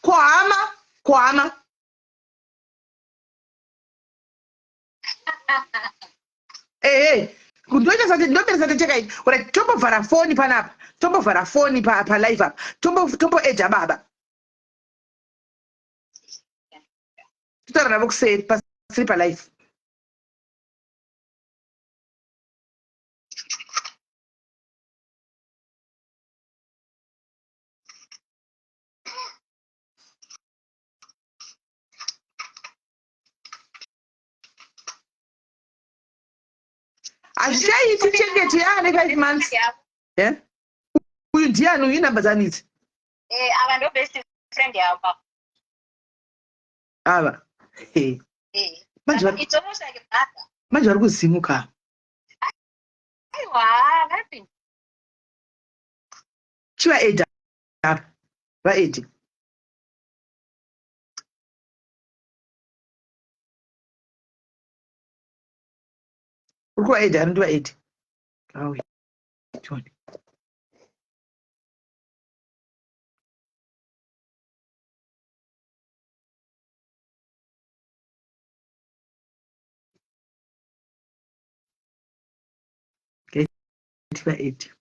Ko hama? Ko hama? Ehe, ndoita sati ndomira sati teka ini. Ora tombovhara foni panapa. Tombovhara foni pa pa live apa. Tombo tombo edha baba. Totaura navo kuseri pasiri pa live. Hazvichaiti chengeti yaane 5 months. Eh? Uyu ndiani uyu inamba dzani idzi? Eh, ava ndo best friend yavo baba. Ava. Eh. Eh. Manje vari It's almost like a brother. Manje vari kuzimuka. Aiwa, nothing. Chiva Ed apa. Va Ed. Uri kuvaedha ari ndivaedhe. Auya. Tione. Tivaedhe.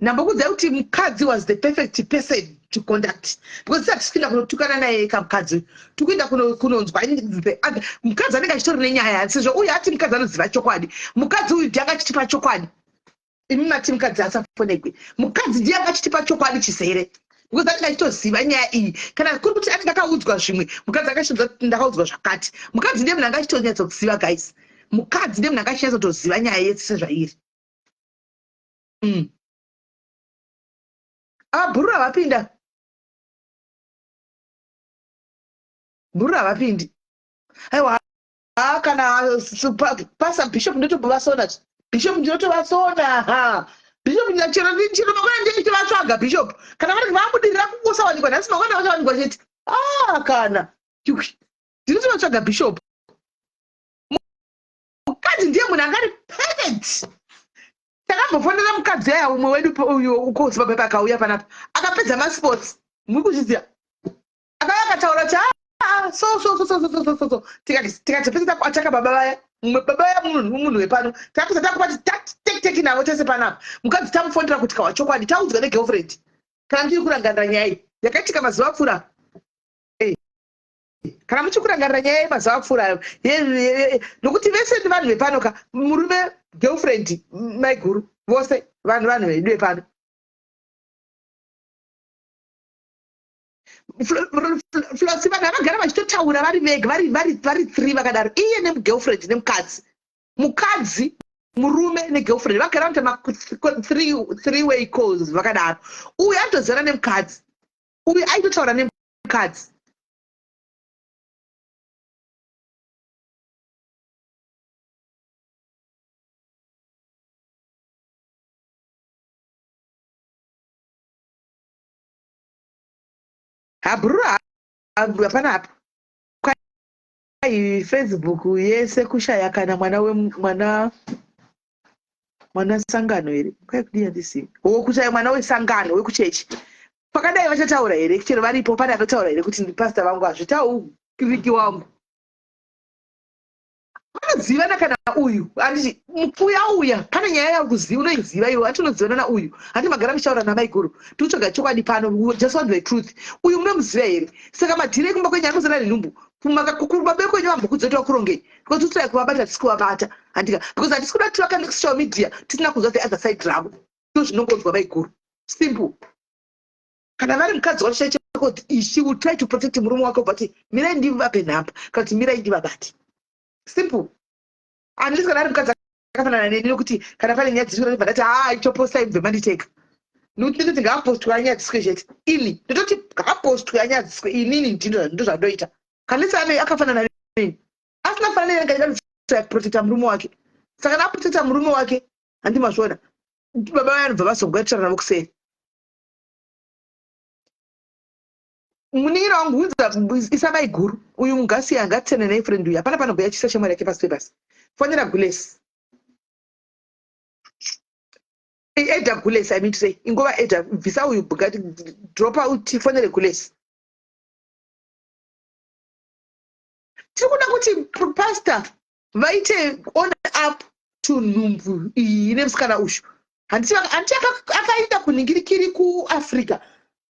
Ndambokuudzai kuti mukadzi was the perfect person to conduct because tisati tikuenda kunotukana naye kamukadzi tikuenda kunonzwa mukadzi anenge achitori nenyaya sezvo uyu ati mukadzi anoziva chokwadi mukadzi uyu ndiye akachitipa chokwadi imi mati mukadzi asafonegwe mukadzi ndiye akachitipa chokwadi chizere because anenge achitoziva nyaya iyi kana kuri kuti anenge akaudzwa zvimwe mukadzi akachitoziva kuti ndakaudzwa zvakati mukadzi ndiye munhu anga achitonyatsokuziva guys mukadzi ndiye munhu anga achinyatsotoziva nyaya yese sezvairi mm. Ah, bhururu havapinda bhururu havapindi aiwa ha kana pasa bishop ndotombovasona bishop ndinotovasona ha bishop chero chero mangwana ndichitovatsvaga bishop kana vari vabudirira kungosawanikwa nhasi mangwana vachawanikwa chete ah kana ndinotovatsvaga bishop mukadzi ndiye munhu anga ari perfect takambofonera mukadzi aya umwe wedu uyo uko zimbabwe pakauya panapa akapedza masports muri kuzviziva akauya akataura kuti ah, so so so so so so so so tikati tikati pese ataka baba vaya mumwe baba vaya munhu munhu wepano takapedza takubati tek tek navo tese panapa mukadzi tamufonera kuti kawa chokwadi taudzwa negirlfriend kana ndiri kurangarira nyaya iyi yakaitika mazuva apfuura eh. Kana muchikurangarira nyaya yemazuva apfuura ayo nokuti vese ndi vanhu vepano ka murume girlfriend maiguru vose vanhu vanhu vedu vepano Flosi vanhu avagara vachitotaura vari vega vari vari vari three vakadaro iye nemugirlfriend nemukadzi mukadzi murume negirlfriend vagara vanoita ma three way calls vakadaro uyu anotozivana nemukadzi uyu aitotaura nemukadzi Habhururu hapana apo. Kwai Facebook yese kushaya kana mwana wemwana mwana sangano here kwai kudii handisivi o kushaya mwana wesangano wekuchechi pakadai vachataura here chero varipo pane anotaura here kuti ndipastor vangu hazvitauriki wangu Anozivana kana uyu handiti mupfuya uya pane nyaya yakuziva unoiziva iwe hati unozivana nauyu handi magara muchitaura namaiguru tikutsvaga chokwadi pano just want the truth uyu munomuziva here saka madhiri ekumba kwenyu anozana nenhumbu kumabe kwenyu vambokudza kuti vakurongei because tikutsvaya kuvabata hatisi kuvabata handika because hatisi kuda kuti vakande kusocial media tisina kunzwa the other side ravo ndozvinongonzwa maiguru simple kana vari mukadzi wacho chaicho she will try to protect murume wake but mirai ndivape nhamba kana kuti mirai ndivabate simple unless kana ari mukadzi akafanana neni nokuti kana pane nyaya dziri ndibva ndati haa itopostai mubve manditeka nokuti ndototi ngaapostwe anyadziswe chete ini ndototi ngaapostwe anyadziswe inini ndozvandoita kanless ane akafanana neni asina kufanana neni angaita kuprotecta murume wake saka kana aprotecta murume wake handi mazviona baba vaya vanobva vazongoitirana navo kuseri Munin'ina wangu hunza isa maiguru uyu mungasiya ngatsene nei friend uyu hapana panobhuya chisa shamwari yake pasi pebasa fonera gules eda gules i mean to say ingova eda bvisa uyu bugati drop out fonere gules tiri kuda kuti pastor vaite on up to nhumbu iyi ine musikana uyu handiti akaenda kunhingirikiri kuafrica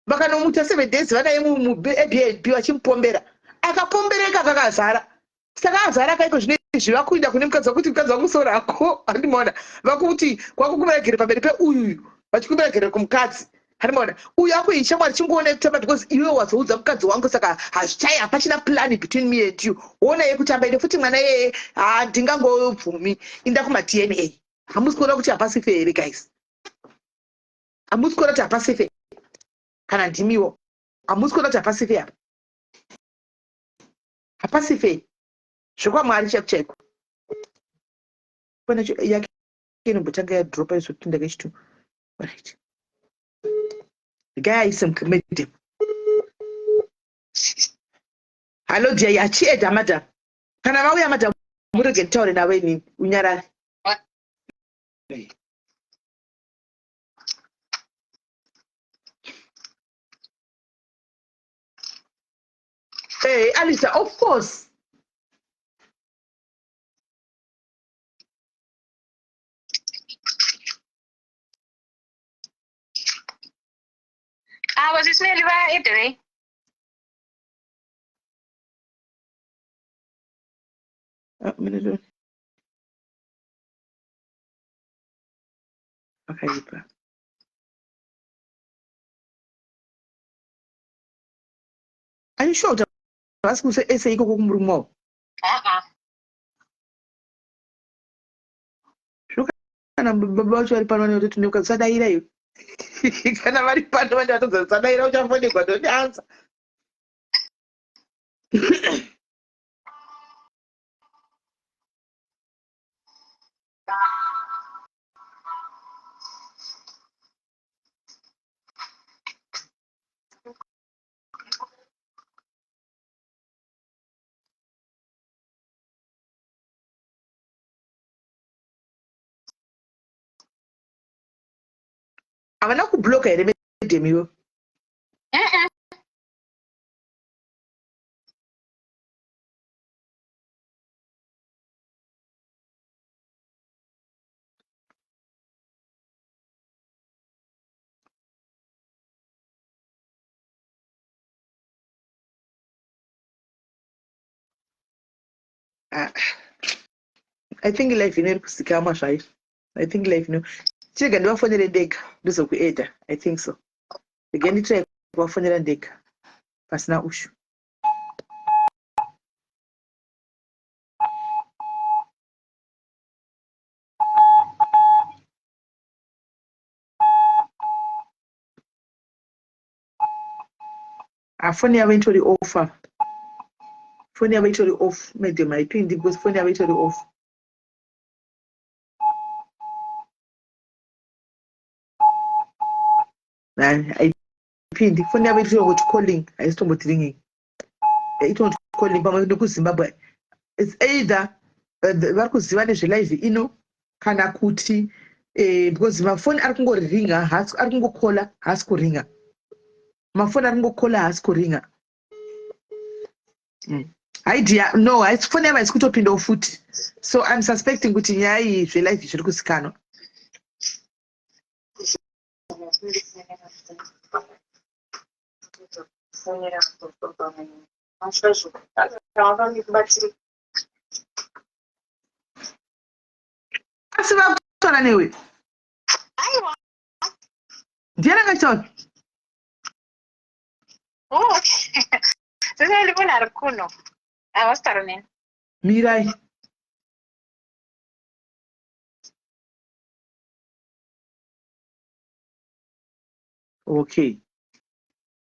vakanomuta seven days vanaye muairbnb vachimupombera akapombereka kakazara saka azara kaiko zvino izvi vakuenda kune mukadzi wakuti mukadzi wangu sorako handimaona vakuti kwakukumbira gere pamberi peuyuyu vachikumbira gere kumukadzi Handimaona uyu ako iyi shamwari chingoona yekutamba because iwe wazoudza mukadzi wangu saka hazvichai hapachina plan between me and you. Ona yekutamba ine futi mwana yeye handingangobvumi inda kuma-DNA. Hamusi kuona kuti hapasi fair here guys? Hamusi kuona kuti hapasi fair? Kana ndimiwo. Hamusi kuona kuti hapasi fair apa? Hapasi fair. ZvekwaMwari chaiko chaiko. Pana yake inombotanga yadropa izopinda kechitu. Right. Guy aise madam. Hello dear, yachieda madam. Kana vauya madam murege nditaure navo inini unyarare. Hey, Alisa, of course. Avo sisineli vaederei. Ah, minute. Pakaipa. Are you sure kuti havasi kuse ikoko kumurume wavo? Uh-uh. Kana baba vacho vari pano vanoti tine usadaira iwe. Kana vari pano vanenge vatodza usadaira uchafonegwa don't answer. Havana kubloka here madam iwe? Ah, I think life ino iri kuzikamwa zvayo. I think life ino. Chirega ndivafonere ndega ndozokueda. I think so. Rega nditry kuvafonera ndega pasina ushu. Ah, foni yavo itori off apa. Foni yavo itori off. Madam haipindi because foni yavo itori off. Haipindi. Foni yavo itori kuti calling, haisi tomboti ringing. Itongoti calling pamwe nekuZimbabwe. It's either vari kuziva nezvelive ino kana kuti because mafoni ari kungoriringa, ari kungokola, haasi kuringa. Mafoni ari kungokola, haasi kuringa. Hi dear, no, haisi foni yavo haisi kutopindawo futi. So I'm suspecting kuti nyaya iyi zvelive zviri kuzikanwa. Asi vakutaura newe? Aiwa. Ndiani anga achitaura? Oh, okay. Sasa ndibona ari kuno. Havasi kutaura neni. Mirai. Okay.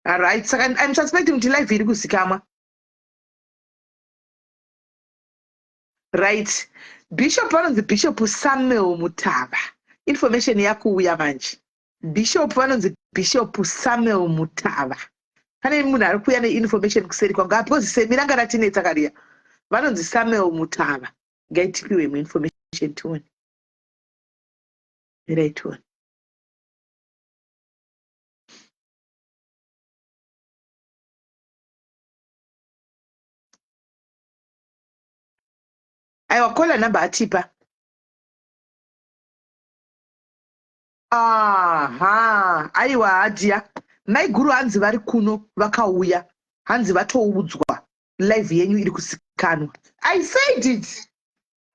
All right. Saka I'm suspecting kuti live iri kuzikamwa. Right. Bishop vanonzi Bishop Samuel Mutava. Information yakuuya manje. Bishop vanonzi Bishop Samuel Mutava. Pane munhu ari kuuya neinformation kuseri kwangu. Ah, because semi ranga ratinetsa kariya. Vanonzi Samuel Mutava. Ngaitipiwe imwe information tione. Mirai tione. Aiwa, caller number atipa. Aha, aiwa hadiya. Maiguru hanzi vari kuno vakauya. Hanzi vatoudzwa live yenyu iri kusikanwa. I said it.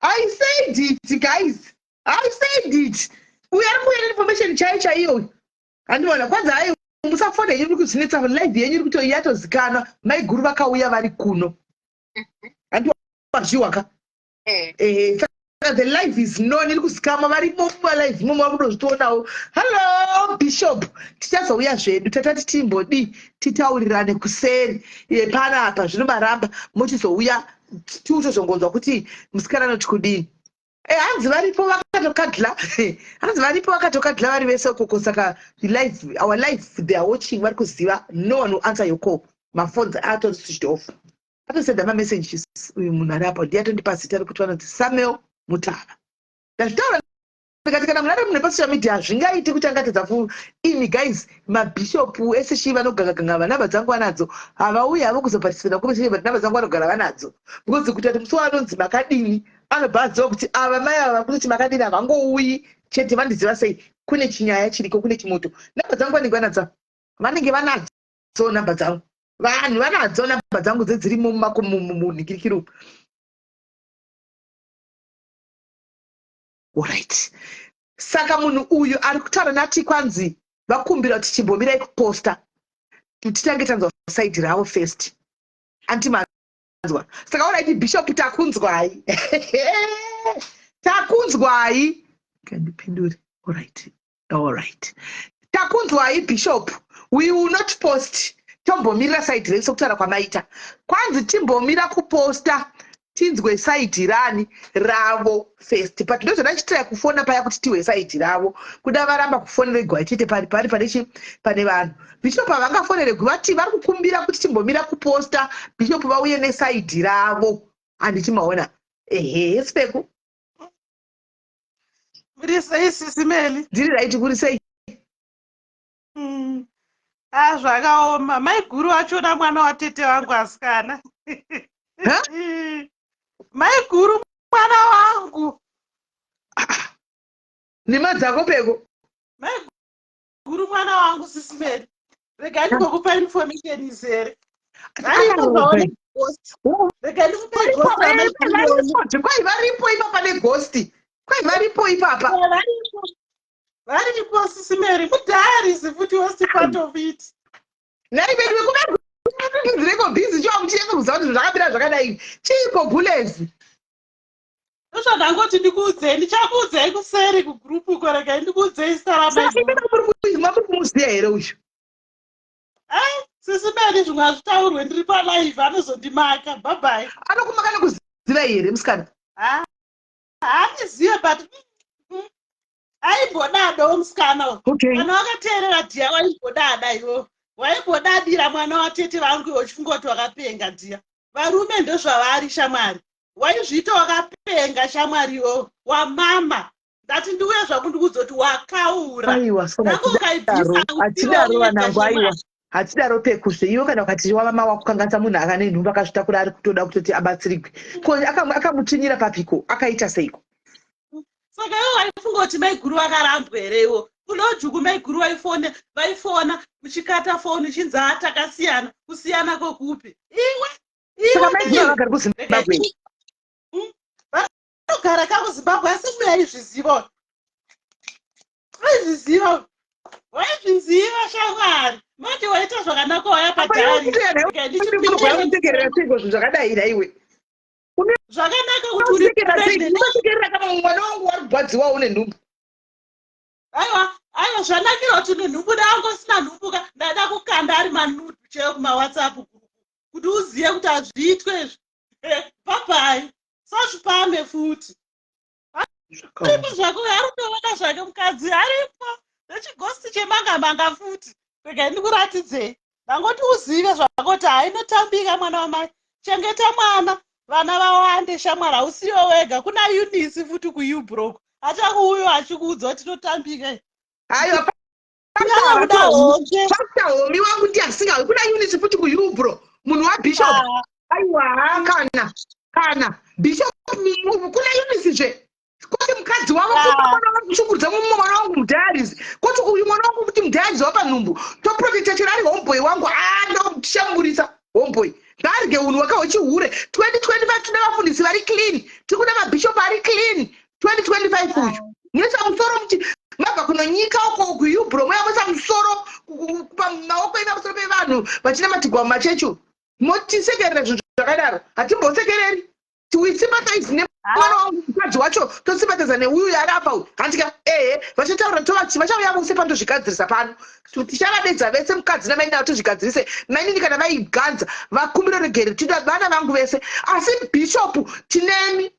I said it guys. I said it. Uyu ari kuuya neinformation chaiyo chaiyo. Handiona kwanza hai musafone yenyu iri kuzvinetsa live yenyu iri kuto yatozikanwa maiguru vakauya vari kuno. Handiwazviwa ka? Eh. Eh, saka the live is known iri kuzikanwa varimo mumalive imomo vari kutozvionawo. Hello Bishop, tichazouya zvedu tatati timbodi titaurirane kuseri eh, panapa zvino maramba mochizouya tiutozongonzwa kuti musikana anoti kudini. Eh, hanzi varipo vakatokadla hanzi varipo vakatokadla vari vese ukoko saka the live our life they are watching vari kuziva no one will answer your call maphones atori switched off atosenda mamessages uyu munhu ari apa ndiye atondipa zita rekuti vanonzi samuel mutava ndazvitaura ndikati kana munhu ari munhu pasocial media hazvingaiti kuti angatadza ku imi guys mabhishopu ese chii vanogangaganga vanhamba dzangu vanadzo havauyi havo kuzoparticipata conversation but nhamba dzangu vanogara vanadzo because kuti ati musi waanonzi makadini anobva aziva kuti ava mai ava vari kutoti makadini havangouyi chete vandiziva sei kune chinyaya chiriko kune chimoto nhamba dzangu vanenge vanadzo vanenge vanadzo nhamba dzangu vanhu vanadzo nhamba dzangu dzedzirimo mumamunhikirikiri umu Alright. Saka munhu uyu ari kutaura nati kwanzi vakumbira kuti chimbomirai kuposta titange tanzwa side ravo first. Anti manzwa. Saka alright Bishop takunzwai. Takunzwai. Kandipindure. Alright. Alright. Takunzwai Bishop. We will not post. Tombomirira side renyu sokutaura kwamaita. Kwanzi timbomira kuposta tinzwe side rani ravo first but ndozvandachitira kufona paya kuti tihwe side ravo kuda varamba kufoneregwa chete pari pari pane chi pane vanhu bishop havangafoneregwi vati vari kukumbira kuti timbomira kuposta bishop vauye nesaidi ravo handiti maona ehe sipeku Muri sei sisi Meli? Ndiri right kuri sei? Ah, zvakaoma. Maiguru vachona mwana watete vangu asikana. Huh? Maiguru mwana wangu. Nhema dzako peko. Maiguru mwana wangu sisi Meli. Rega ndikokupa information izere. Varipo zvaone ghost. Rega ndikupe ghost ramaiguru. Kwai varipo ipapa neghost. Kwai varipo ipapa. Varipo. Varipo sisi Mary mudiaries futi was part of it. Nhai vedu vekuvainzireko busy chiwa muchinyatso kuziva kuti zvakamira zvakadai. Chiiko gulezi? Ndozvandangoti ndikuudzei, ndichakuudzei kuseri kugroup uko regai ndikuudzei zita ramai. Muri kumuziva here uyu? Eh, sisi Mary zvimwe hazvitaurwe ndiri palive anozondimaka. Bye bye. Anokumaka nekuziva here musikana? Ah, handizive but aimbodadawo musikana uyu Okay. Kana wakateerera dhiya waimbodada iwo waimbodadira mwana watete vangu iwo uchifunga kuti wakapenga dhiya varume ndozvavari shamwari waizviita wakapenga shamwari iwo wamama ndati ndiuye zvangu ndikuudza kuti wakaura Aiwa, so nange hatidaro. ukaibvisa Hatidaro vanangu aiwa. Hatidaro pekusve iwe kana ukati wava wakukanganisa munhu akane nhumbu akazvitakura ari kutoda kutoti abatsirigwe. Ko akamutsvinyira papiko? Akaita seiko? Saka iwe waifunga kuti maiguru vakarambwa here iwo? Kulojuku maiguru vaifone vaifona uchikata foni uchinzi haa takasiyana. Kusiyana kwekupi? Iwe Saka iwe maiguru iwe. havagari kuZimbabwe. Vanogara ka kuZimbabwe asi mbuya aizviziva. Waizviziva. Waizviziva shamwari. Manje waita zvakanaka waya padhari. Ndichipinda seiko zvinhu zvakadai nhaiwe? Zvakanaka kuti uri pregnant. Unosekerera kama mwana wangu wari kurwadziwa une nhumbu. Aiwa, aiwa zvanakira kuti une nhumbu dai usina nhumbu ka ndada kukanda ari manudu chaiwo kuma WhatsApp group kuti uzive kuti hazviitwe izvi. Bye bye. Sazvipame futi. Aripo zvako ari kutoona zvake mukadzi aripo nechigosti chemanga manga futi. Regai ndikuratidzei. Ndangoti uzive zvako kuti hainotambika mwana wamai. Chengeta mwana vana vawande shamwari hausiwe wega kuna Eunice futi kuUbrook. Achakuuyo achikuudza kuti totambika. Aiwa Kuda hombe. Pastor Homi wangu ndiye asingawi kuna Eunice futi kuUbro munhu waBishop. Aiwa kana kana Bishop kuna Eunice zve kwati mukadzi wavo mwana wangu kushungurudza mumwe mwana wangu mudiaries kwati uyu mwana wangu kuti mudiaries wapa nhumbu toprotecta chero ari homeboy wangu andoshamburisa homeboy ngaarye unhu wake hwechihure 2025 tine vafundisi vari clean tiri kuda mabishop ari clean 2025 uyu munoisa musoro muchi mabva kuna Kunonyika uko kuUbro mouya moisa musoro pamaoko enyu pamusoro pevanhu vachinamatigwa mumachechi umu. Motisekerera zvinhu zvakadaro. Hatimbosekereri. We sympathize nemwana wangu mukadzi wacho tosympathiza neuyu ari apa uyu. Handika ehe vachataura tovati vachauya vose pano tozvigadzirisa pano. Tichavadedza vese mukadzi namainini avo tozvigadzirise. Mainini kana vaiganza vakumbire regerero tida vana vangu vese. Asi bishop tinemi.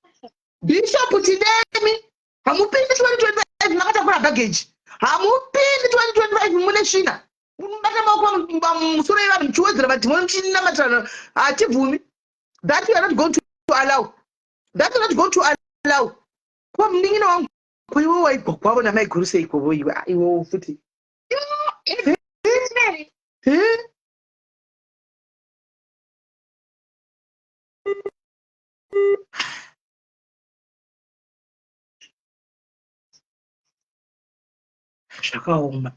Bishop tinemi. Hamupindi 2025 makatakura baggage. Hamupindi 2025 mune svina. Munobata maoko pamusoro yevanhu muchiwedzera madhimoni muchinamatirana. Hatibvumi. That we are not going to allow. That we are not going to allow. Ko munin'ina wangu ko iwe waigwa kwavo namaiguru seiko vo iwe iwewo futi. Eh? Zvakaoma.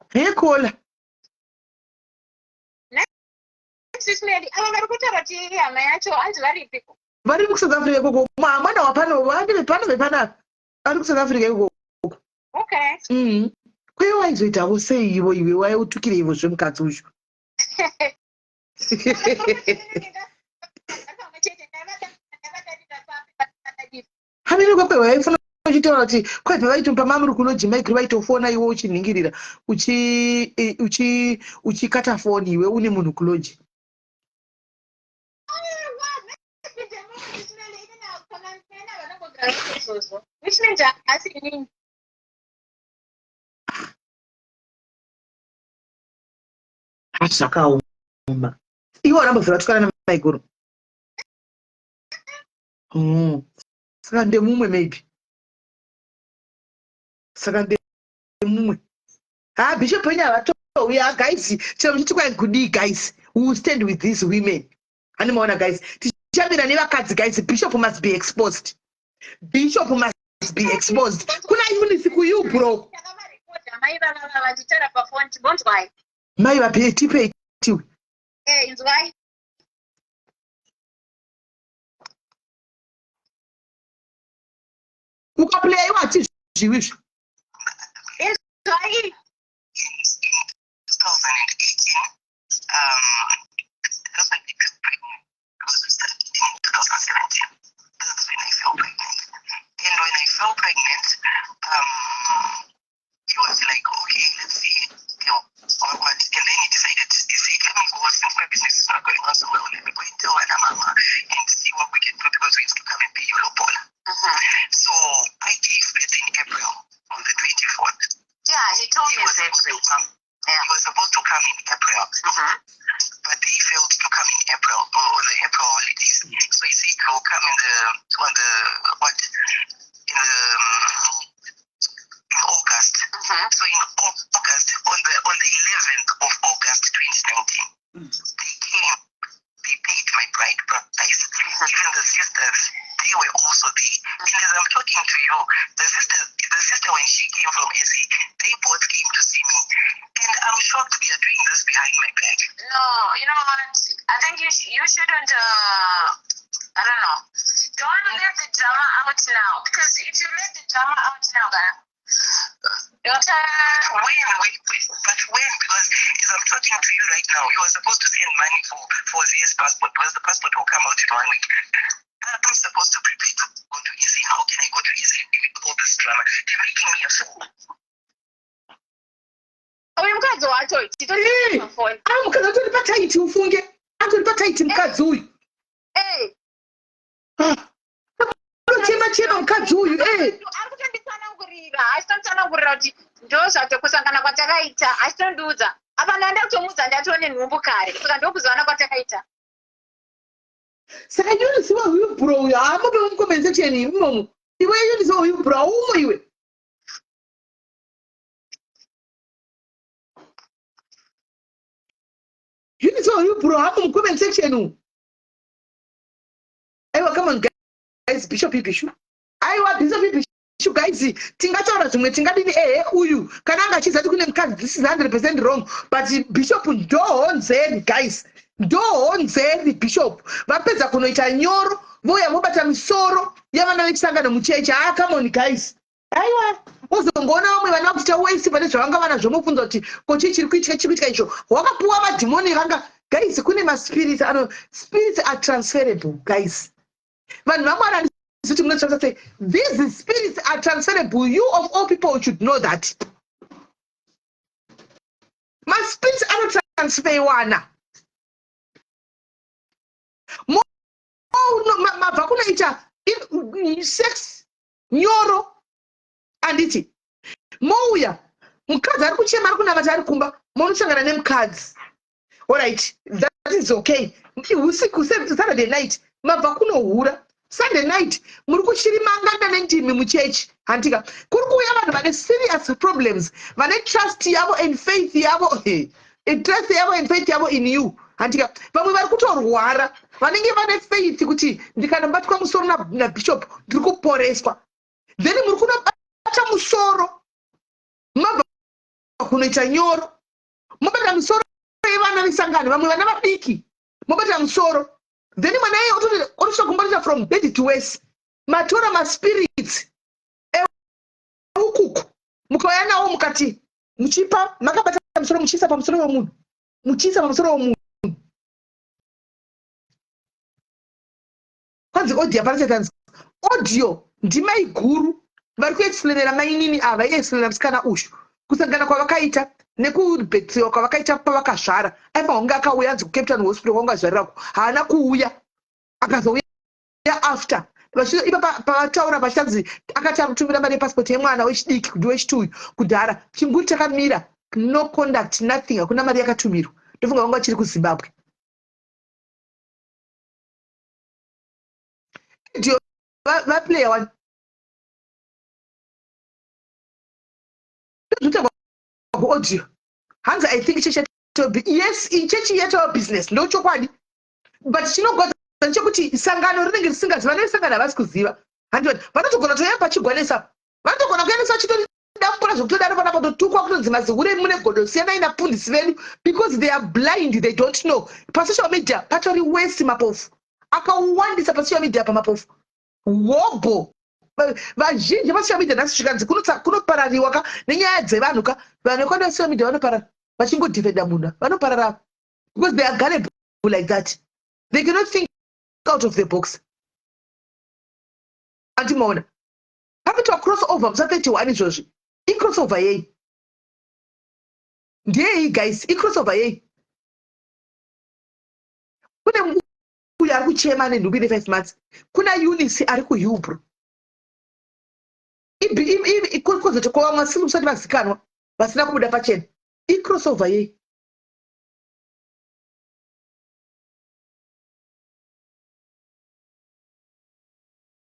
Hey caller. Sis Melly, ava vari kutaura kuti hama yacho hanzi varipiko? Vari kuSouth Africa ikoko. Mwana wapano vandi vepano vepanapa. Ari kuSouth Africa ikoko. Okay. Ko iwe waizoitavo sei ivo iwe waiutukireivo zvemukadzi uyu? Hameno kwekwe waifona uchitaura kuti kwai pavaitopa mamuri kuloji maiguru vaitofona iwe uchinhingirira uchi uchikata foni iwe une munhu kuloji. Which means haasi inini. Zvakaoma. Iwe warambobvira watukana namaiguru. Saka ndemumwe maybe. Saka ndemumwe. Ha bishop wenyu havatouya guys. Chero muchiti kwai kudii guys. We will stand with these women. Hani maona guys. Tichamira nevakadzi guys. Bishop must be exposed. Bishop must be exposed. Kuna Eunice kuyu bro. Mai vava vachitaura pafoni timbonzwai. Mai vapi tipei tiwe. Eh inzwai. Ukaplaya iwe hatizviwi izvi. Inzwai. In 2018, that's when I got pregnant. Because we started dating in 2017. That's when I fell pregnant. And when I fell pregnant, he was like, okay, let's see. You know, what, what. And then he decided, he said, let me go since my business is not going on so well. Let me go and tell Anna Mama and see what we can do because we have to come and pay you lobola. So I gave birth in April on the 24th. Yeah, he told He me was that. supposed to come. Yeah. He was supposed to come in April. But they failed to come in April or on the April holidays. So he said he will come in the on the what in the in August. So in August, on the 11th of August 2019, they came. They paid my bride price. Even the sisters, they were also there. And as I'm talking to you, the sister when she came from SA, they both came to see me. And I'm shocked they are doing this behind my back. No, you know what? I think you shouldn't, I don't know. Don't let the drama out now. Because if you let the drama out now, Doctor... When? Wait, wait, but when? Because as I'm talking to you right now, you are supposed to send money for his passport, because the passport will come out in 1 week. I'm supposed to prepare to go to EC. How can I go to EC with all this drama? They're making me a fool. Uyu mukadzi wacho, chitori Hey! pafoni. Ah, mukadzi atori pataiti ufunge. Atori pataiti mukadzi uyu. Hey! Ah. Anochema chema mukadzi uyu, eh. Ari kutonditsanangurira, achitonditsanangurira kuti ndozvatokusangana kwatakaita, achitondiudza. Apa ndanda kutomuudza ndatone nhumbu kare, saka ndokuzivana kwatakaita. Saka Eunice wa huyu bro uyu haamupe mucomment section imomo. Iwe Eunice wa huyu bro haumo iwe. Eunice wa huyu bro haamo mucomment section umu. Aiwa, come on guys, Bishop Ibishu. Aiwa, Bishop Ibishu guys, tingataura zvimwe tingadini ehe uyu kana anga achiziva kuti kune mukadzi, this is 100% wrong, but Bishop ndohonzeri guys. Ndohonzeri Bishop. Vapedza kunoita nyoro, vouya vobata misoro yavana vechisangano muchechi. Ah, come on guys. Aiwa, wozongoona vamwe vana vakuita wese pane zvavanga vanazvo mobvunza kuti ko chii chiri kuitika chiri kuitika icho. Wakapuwa madhimoni vanga guys kune maspirits ano spirits are transferable guys. Vanhu vamwari handizivi kuti munotsvaka sei. These spirits are transferable. You of all people should know that. Maspirits anotransferwana. Mabva kunoita sex nyoro anditi mouya mukadzi ari kuchema ari kunamata ari kumba monosangana nemukadzi orit that is okay usiku saturday night mabva kunohura sunday night muri kushirimangana nendimi muchechi handika kuri kuuya vanhu vane serious problems vane trust yavo and faith yavo trust yavo and faith yavo in you handika vamwe vari kutorwara vanenge vane faith kuti ndikanobatwa musoro nabishop ndiri kuporeswa then muri kunobata musoro mabva kunoita nyoro mobata musoro yevana vesangano vamwe vana vadiki mobata musoro then mwana iye otosvika kumbatira from bed to west matora maspirits eukuku mukauya nawo mukati muchipa makabata musoro muchiisa pamusoro wemunhu muchiisa pamusoro wemunhu kwanzi audio hapana chatanzi audio ndimai guru vari kuexplainera mainini ava vaiexplainera musikana uyu kusangana kwavakaita nekubhetsiwa kwavakaita pavakazvara aifanira kunge akauya anzi kucape town hospital kwanga azvarirako haana kuuya akazouya after ipapa pavataura pachanzi akati akutumira mari yepassport yemwana wechidiki kuti wechituyu kudhara chinguri chakamira no conduct nothing hakuna mari yakatumirwa ndofunga vanga vachiri kuzimbabwe ndiyo vaplayer wani ndozvotangwa kuaudio hanzi i think chechi yes chechi yatova business ndochokwadi but chinogwadza ndechekuti sangano rinenge risingaziva vane sangano havasi kuziva handioni vanotogona kutoya pachigwanesa vanotogona kuyanisa vachitodambura zvekutodaro vana vatotukwa kutonzi mazihure mune godo siyanai napundisi vedu because they are blind they don't know pasocial media patori wesi mapofu akawandisa pasocial media pamapofu hobho vazhinji pasocial media nhasi zvikanzi kunoparariwa ka nenyaya dzevanhu ka vanhu vekwana social media vanoparara vachingodefenda munhu vanoparara because they are gullible like that they cannot think out of the box andimaona pakaitwa cross over musa 31 izvozvi icross over yei ndeyei guys icross over yei kune uyo ari kuchema nenhubu ine 5 months kuna eunice ari kuhillbro kozoti ko vamwe vasiri kusati vazikanwa vasina kubuda pachena icross over yei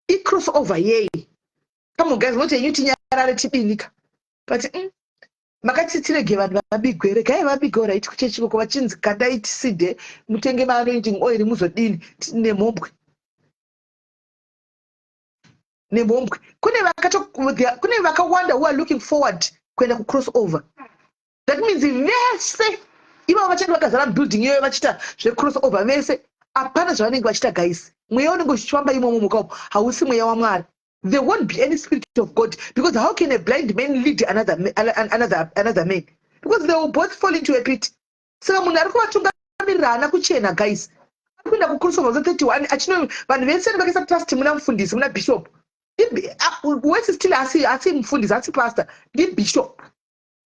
icross over yei come on guys not yenyu tinyarare tidinika but mm, makati tirege vanhu vabigwe regai vabigwe orit kuchechi koko vachinzi kandai tiside mutenge maanointing oil muzodini nemhombwe nemhombwe kune vakato kune vakawanda who are looking forward kuenda kucross over that means vese ivavo vachange vakazara building iyoyo vachiita zvecross over vese hapana zvavanenge vachiita guys mweya unenge uchifamba imomo muka umo hausi mweya wamwari there won't be any spirit of god because how can a blind man lead another, another, another man because they will both fall into a pit saka munhu ari kuvatungamirira haana kuchena guys ari kuenda kucross over 31 achino vanhu vese vakaisa trust muna mufundisi muna bishop wese still asi asi mufundisi asi pastor ndibishop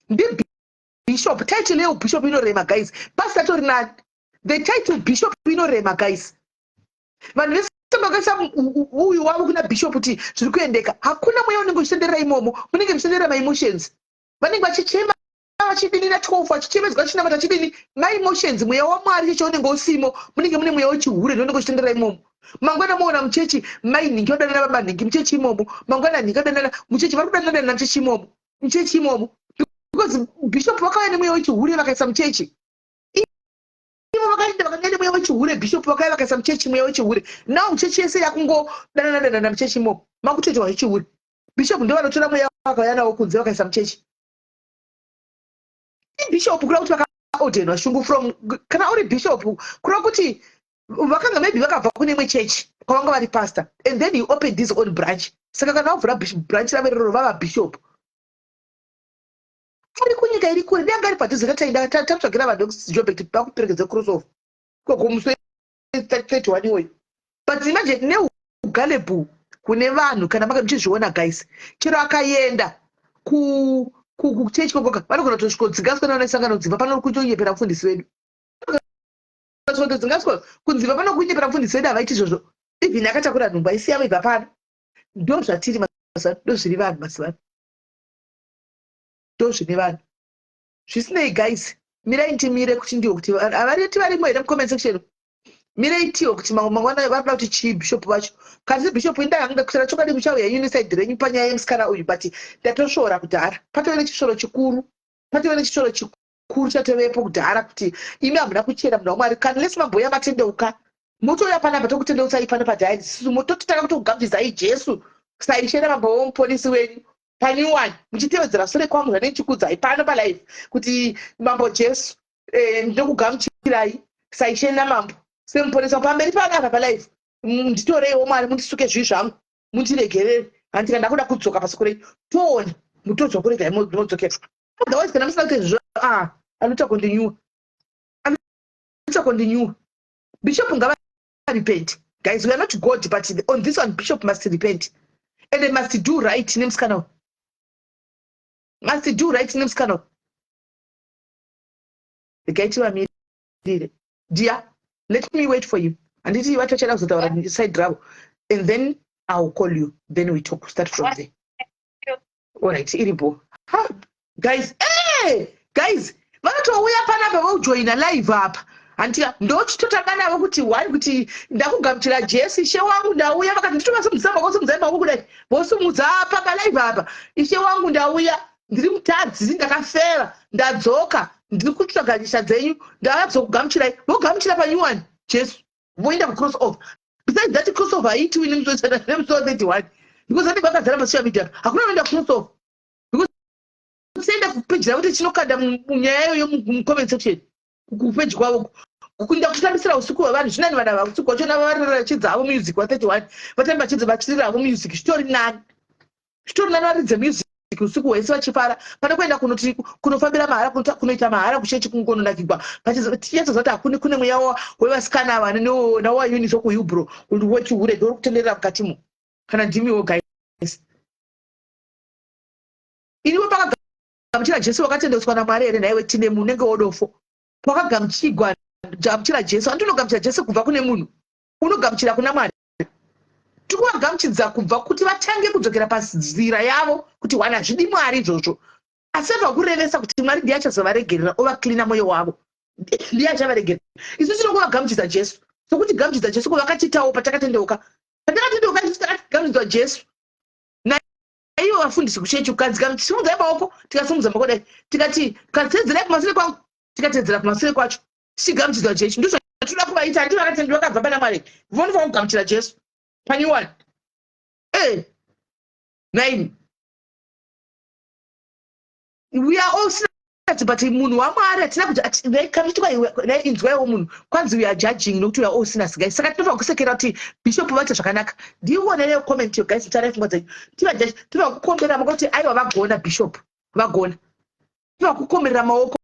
ndibishop title yeubishop inorema guys pastor atori nani the title bishop inorema guys vanhu vese vakaisa uyu wavo kuna bishop kuti zviri kuendeka hakuna mweya unenge uchitenderera imomo munenge muchitenderera maemotions vanenge vachichema vachidini na 12 vachichemedzwa vachinamata vachidini maemotions mweya wamwari cheche unenge usimo munenge mune mweya wechihure ndonenge uchitenderera imomo mangwana moona muchechi mai nhingi vadanana baba nhingi muchechi imomo mangwana nhingi vadanana muchechi vari kudanana danana muchechi imomo muchechi imomo because bishop vakauya nemweya wechihure vakaisa muchechi ivo vakaenda vakauya nemweya wechihure bishop vakauya vakaisa muchechi mweya wechihure now chechi yese yakungodanana danana muchechi imomo makutoitwa zvechihure bishop ndo vanotora mweya vakauya nawo kunze vakaisa muchechi ibishop kureva kuti vakaodenwa shungu from kana uri bishop kureva kuti Vakanga maybe vakabva kune imwe chechi kwavanga vari pastor, and then he opened his own branch. Saka kana vavhura branch ravo iroro, vava bishop. Ari kunyika iri kure, ndianga ari padhuze. Tataenda tatsvagira vanhu vekuJobek kuti vakuperekedze crossover ikoko musi we31 iwoyo. But imagine neugullible kune vanhu kana maka muchizviona, guys, chero akaenda kuchechi kokoka, vanogona kutosvikodzingaswa nevanosangana kudzimba pano, kutonyepera mufundisi wedu. Kutodzingaswa kunzimba pano, kunyepera mufundisi wedu. Havaiti izvozvo, even akatakura nhumbu aisiya vebva pano. Ndo zvatiri mazuva, ndo zviri vanhu mazuva ano, ndo zvine vanhu. Zvisinei, guys, mirai ndimire kuti ndiwo kuti havareti varimo here mucomment section. Mirei tiwo kuti mangwana varikuda kuti chii bishop vacho. Kasi bishop, indanga kusara chokwadi, muchauya yenyu neside renyu panyaya yemusikana uyu, but ndatosvora kudhara. Patove nechisvoro chikuru, patove nechisvoro chikuru chatovepo kudhara kuti imi hamuna kuchera, munhu waMwari. Kana lesi mamboya matendeuka, motouya panapa, tokutendeutsai pano padhairi. Tototanga kutokugamuchidzai Jesu saIshe namambo womuponisi wenyu panew one, muchitevedzera sure kwangu zvandichikudzai pano palive kuti Mambo Jesu, ndokugamuchirai saIshe namambo semuponesi pamberi panapa palive. Nditoreiwo Mwari, mundisuke zvivi zvangu, mundiregerere. Handika ndakuda kudzoka pasoko renyu. Toona mutodzwa kuregai modzokera. Otherwise, kana musina kuita izvozvo, ah, anoita continue, anoita continue. Bishop ngava repent. Guys, we are not God, but on this one bishop must repent and they must do right nemusikana uyu, must do right nemusikana uyu. Regai tivamirire. Dear, let me wait for you. Handiti vatochada kuzotaura side ravo, and then I will call you, then we talk, start from there. Alright, iripo. Ha, guys, hey, guys, vanotouya panapa vojoina live apa. Handika ndochitotanga navo kuti one, kuti ndakugamuchira Jesu Ishe wangu, ndauya. Vakati nditovasumudzisa maoko, simudzai maoko kudai, vosimudza apa palive apa. Ishe wangu, ndauya, ndiri mutadzi, ndakafera, ndadzoka, ndiri kutsvaga nyasha dzenyu, ndadzokugamuchirai. Vogamuchira panew one Jesu, voenda kucross over. Besides that, cross over haitiwi nemusi wa31 because vanenge vakazara pasocial media. Hakuna anoenda cross over because tienda kupeji ravo kuti tinokanda munyaya iyoyo mucomment section kupeji kwavo. Kuenda kutambisira usiku hwevanhu zvinani. Vanhu ava usiku hwachona varira vachidza havo music wa31, vatamba vachidza, vachirira havo music. Zvitori nani, zvitori nani varidze music usiku hwese vachifara pane kuenda kunoti kunofambira mahara, kunoita mahara kuchechi, kungononakigwa tichinyatsoziva kuti hakuni kune mweya wevasikana ava nawaUniso kuHillbrow wechihure ndori kutenderera mukatimo. Kana ndimiwo, guys, iniwo pakagamuchira Jesu wakatendeutswa naMwari here nhaiwe? Tine munenge wodofo pakagamuchigwa gamuchira Jesu. Handinogamuchira Jesu kubva kune munhu, unogamuchira kuna Mwari. Tikuvagamuchidza kubva kuti vatange kudzokera panzira yavo kuti wana hazvidi Mwari izvozvo, asi vabva kurevesa kuti Mwari ndiye achazovaregerera, ovaklina mwoyo wavo, ndiye achavaregerera. Isu tinongovagamuchidza Jesu sokuti gamuchidza Jesu kuvakatiitawo patakatendeuka. Patakatendeuka isu takagamuchidzwa Jesu naivo vafundisi kuchechi. Ukanzi simudzai maoko, tikasimudza maoko dai, tikati katedzerai kumasure kwangu, tikatedzera kumasure kwacho tichigamuchidzwa Jesu. Ndizvo tinoda kuvaita. Handi vakatendi vakabva pana Mwari, vonofanira kugamuchira Jesu panew one. Naini we are all sinners, but munhu waMwari hatina kuti inzwaiwo munhu kwanzi we are judging nokuti we are all sinners, guys. Saka tinofanira kusekera kuti bishop vaita zvakanaka. Ndionere comment yo, guys, mutarai pfungwa dzenyu. Tivajudge, tinofanira kukombera maoko kuti aiwa, vagona, bishop vagona. Tinofanira kukomerera maoko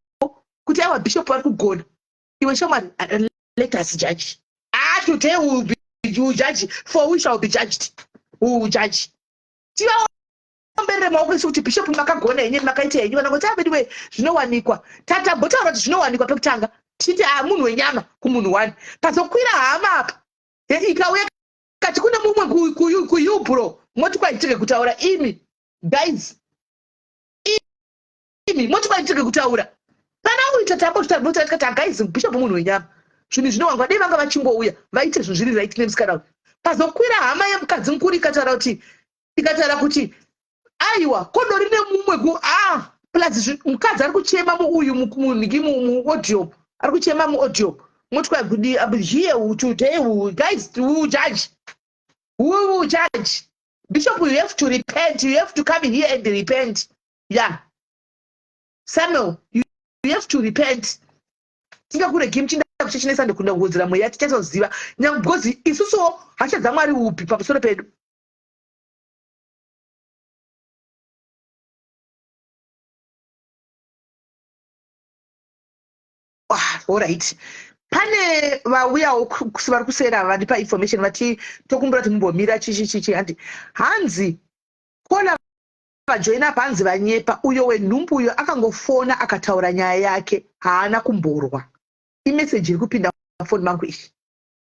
kuti aiwa, bishop vari kugona. Iwe shamwari, let us judge. Ah, today we will be, you judge, for we shall be judged. We will judge. Tivaomberere maoko isu kuti bishop makagona henyu, makaita henyu. Vana kuti aveduwe zvinowanikwa, tatambotaura kuti zvinowanikwa pekutanga tichiti a munhu wenyama kumunhu one, pazokwira hama apa ikauya kati kune mumwe kuHillbrow, moti kwaitike kutaura. Imi guys, imi moti kwaitike kutaura kana uita tambotikati, guys, bishop munhu wenyama, zvinhu zvinowanikwa. Dei vanga vachingouya vaite zvinhu zviri right nemusikana uyu. Pazokwira hama yemukadzi mukuru ikataura kuti aiwa, kodori nemumwe ku a plus mukadzi ari kuchema muuyu munhiki muaudio, ari kuchema muaudio, moti kwagudi here today. Guys, we will judge, we will judge. Bishop, you have to repent. You have to come here and repent. Yeah, Samuel, you have to repent. Tingakuregi muchinda kuchechi nesande kunda kuwedzera mweya tichazoziva nyangwe because isusuwo hasha dzamwari upi pamusoro pedu. Ah, alright pane vauyawo vari kusera vandipa information vati tokumbira kuti mumbomira chichi chichi handi hanzi kona vajoina apa hanzi vanyepa uyo wenhumbu uyo akangofona akataura nyaya yake haana kumborwa imeseji iri kupinda mufoni mangu iyi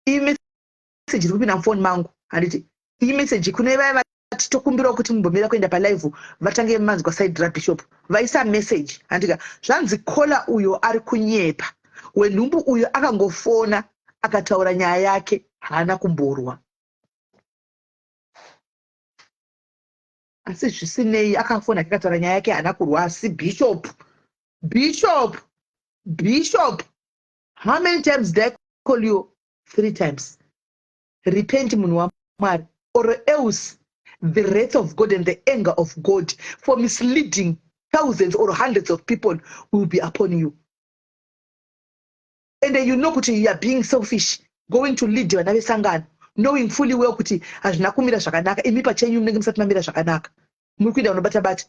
imeseji iri kupinda mufoni mangu handiti imeseji kune vaya vati tokumbirawo kuti mumbomira kuenda palive vatange manzwa side rabishop vaisa message handika zvanzi kola uyo ari kunyepa wenhumbu uyo akangofona akataura nyaya yake haana kumborwa asi zvisinei akafona akataura nyaya yake haana kurwa asi bishop bishop bishop how many times did i call you three times repent munhu wamwari or else the wrath of god and the anger of god for misleading thousands or hundreds of people will be upon you and you know kuti you are being selfish going to lead vana vesangano knowing fully well kuti hazvina kumira zvakanaka imi pachenyu munenge musati mamira zvakanaka muri kuenda kunobata bata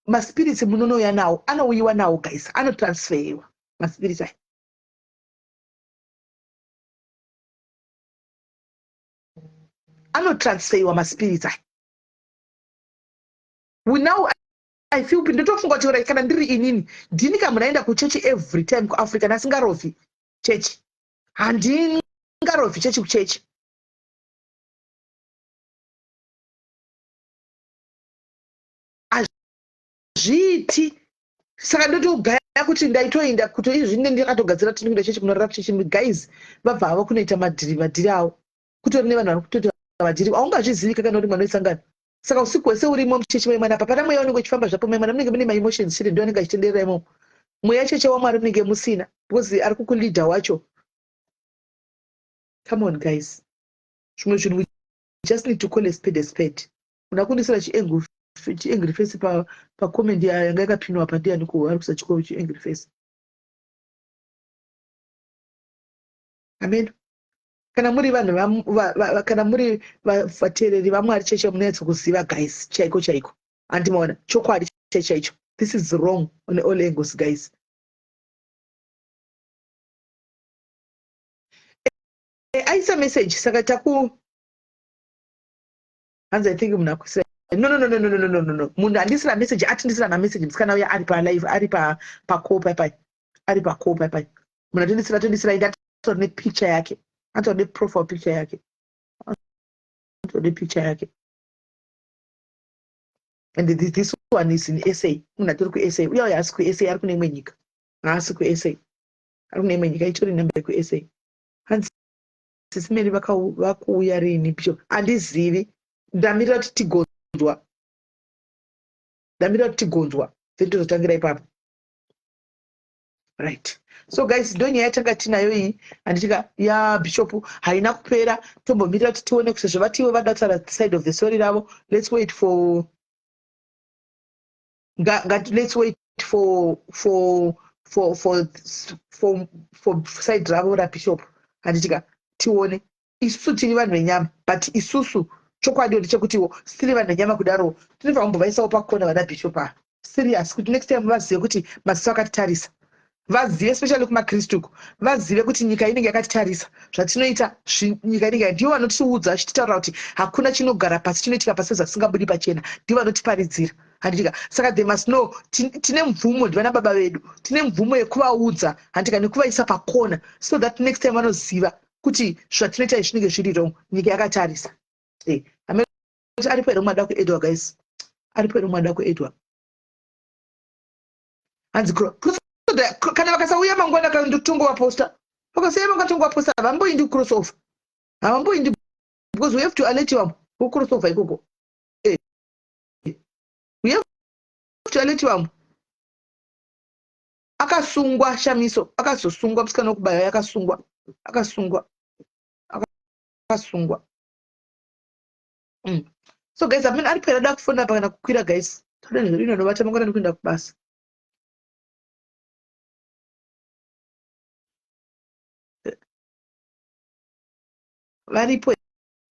maspirits munonouya nawo anouyiwa nawo guys anotransferiwa maspirits aya anotransferiwa maspirits aya we now I feel ndotofunga kuti right kana ndiri inini ndini ka munhu aenda kuchechi every time kuafrica ndasingarovhi chechi handingarovhi chechi kuchechi hazviiti saka ndotogaya kuti ndaitoenda kuti izvi ndine ndakatogadzira kuti ndikuenda chechi kunorara kuchechi guys vabva havo kunoita madhiri madhiri avo kutori nevanhu vari kutoita madhiri aungazvizivi kana uri mwana wesangano saka usiku hwese urimo muchechi mai mwana apa pana mweya unenge uchifamba zvapo mai mwana munenge mune maemotions chete ndio anenge achitenderera imomo mweya cheche wamwari munenge musina because ari kukuleader wacho come on guys zvimwe zvinhu we just need to call a spade a spade munhu akundisira chiangry face pacomment yanga yakapinwa apa ndiani ko ari kusa chikoro chiangry face amen kana muri vanhu kana muri vateereri vamwari cheche munonyatso kuziva guys chaiko chaiko andimaona chokwadi chaicho this is wrong on all angles guys eh, aisa message saka taku hanzi i think munhu akuisira no no no no no no no no no munhu andisira message atindisira mamessage musikana uya ari palive ari pacall pai ari pacall pai pai munhu atindisira atindisira ende atori nepicture yake atori neprofile picture yake atori nepicture yake and this, this one is in sa munhu atori kusa uya uya haasi kusa ari kune imwe nyika haasi kusa ari kune imwe nyika itori namba yekusa hanzi sisi mary vakuuya riini bishop handizivi ndamirira kuti tigonzwa ndamirira kuti tigonzwa then tozotangira ipapo right so guys ndo nyaya yatanga tinayo iyi handitika yabishop haina kupera tombomirira kuti tione sezvo vativo vada kutaura side of the story ravo let's wait for nga, nga, let's wait for for for for for for side ravo rabishop handitika tione isusu tiri vanhu venyama but isusu chokwadi ndechekutiwo tiri vanhu venyama kudaro tinofanira kumbovaisawo pakona vana bishop ava serious kuti next time vazive kuti maziso akatitarisa vazive especially kumakristu uko vazive kuti nyika inenge yakatitarisa zvatinoita nyika inenge ndivo vanotiudza vachititaurira kuti hakuna chinogara pasi chinoitika pasi zvasingabudi pachena ndivo vanotiparidzira handitika saka they must know tine mvumo ndivana baba vedu tine mvumo yekuvaudza handitika nekuvaisa pakona so that next time vanoziva kuti zvatinoita izvi zvinenge zviri wrong nyika yakatarisa eh, aripo here umwe ada kuedwa guys aripo here umwe ada kuedwa hanzi kana vakasauya mangwana kandotongovaposta vakasauya mangwana tongovaposta havamboindi kucross over havamboindi because we have to alert vamwe kucross over ikoko eh. we have to alert vamwe akasungwa shamiso akazosungwa musikana wekubaya akasungwa akasungwa akasungwa mm. so guys amene ari pera da kufona apa kana kukwira guys toda nezvedu inovata mangwana ndikuenda kubasa Varipo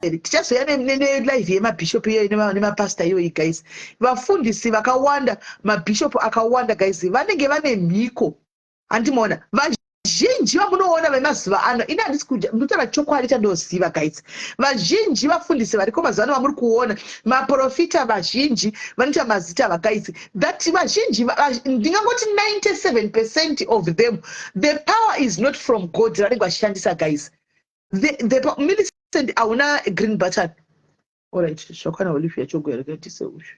here? Tichazouya nelive yemabhishopu iyoyi nemapasta iyoyi, guys. Vafundisi vakawanda, mabhishopu akawanda, guys, vanenge vane mhiko. Handimaona vazhinji vamunoona vemazuva ano. Ini handisi ndinotaura chokwadi chandoziva, guys. Vazhinji vafundisi variko mazuva ano vamuri kuona, maprofita vazhinji vanoita mazita ava, guys, that vazhinji, ndingangoti 97% of them, the power is not from God vanenge vachishandisa, guys. The Millicent, hauna green button. Alright, zvakwana. Olivia Chogo, rekaitise ushu.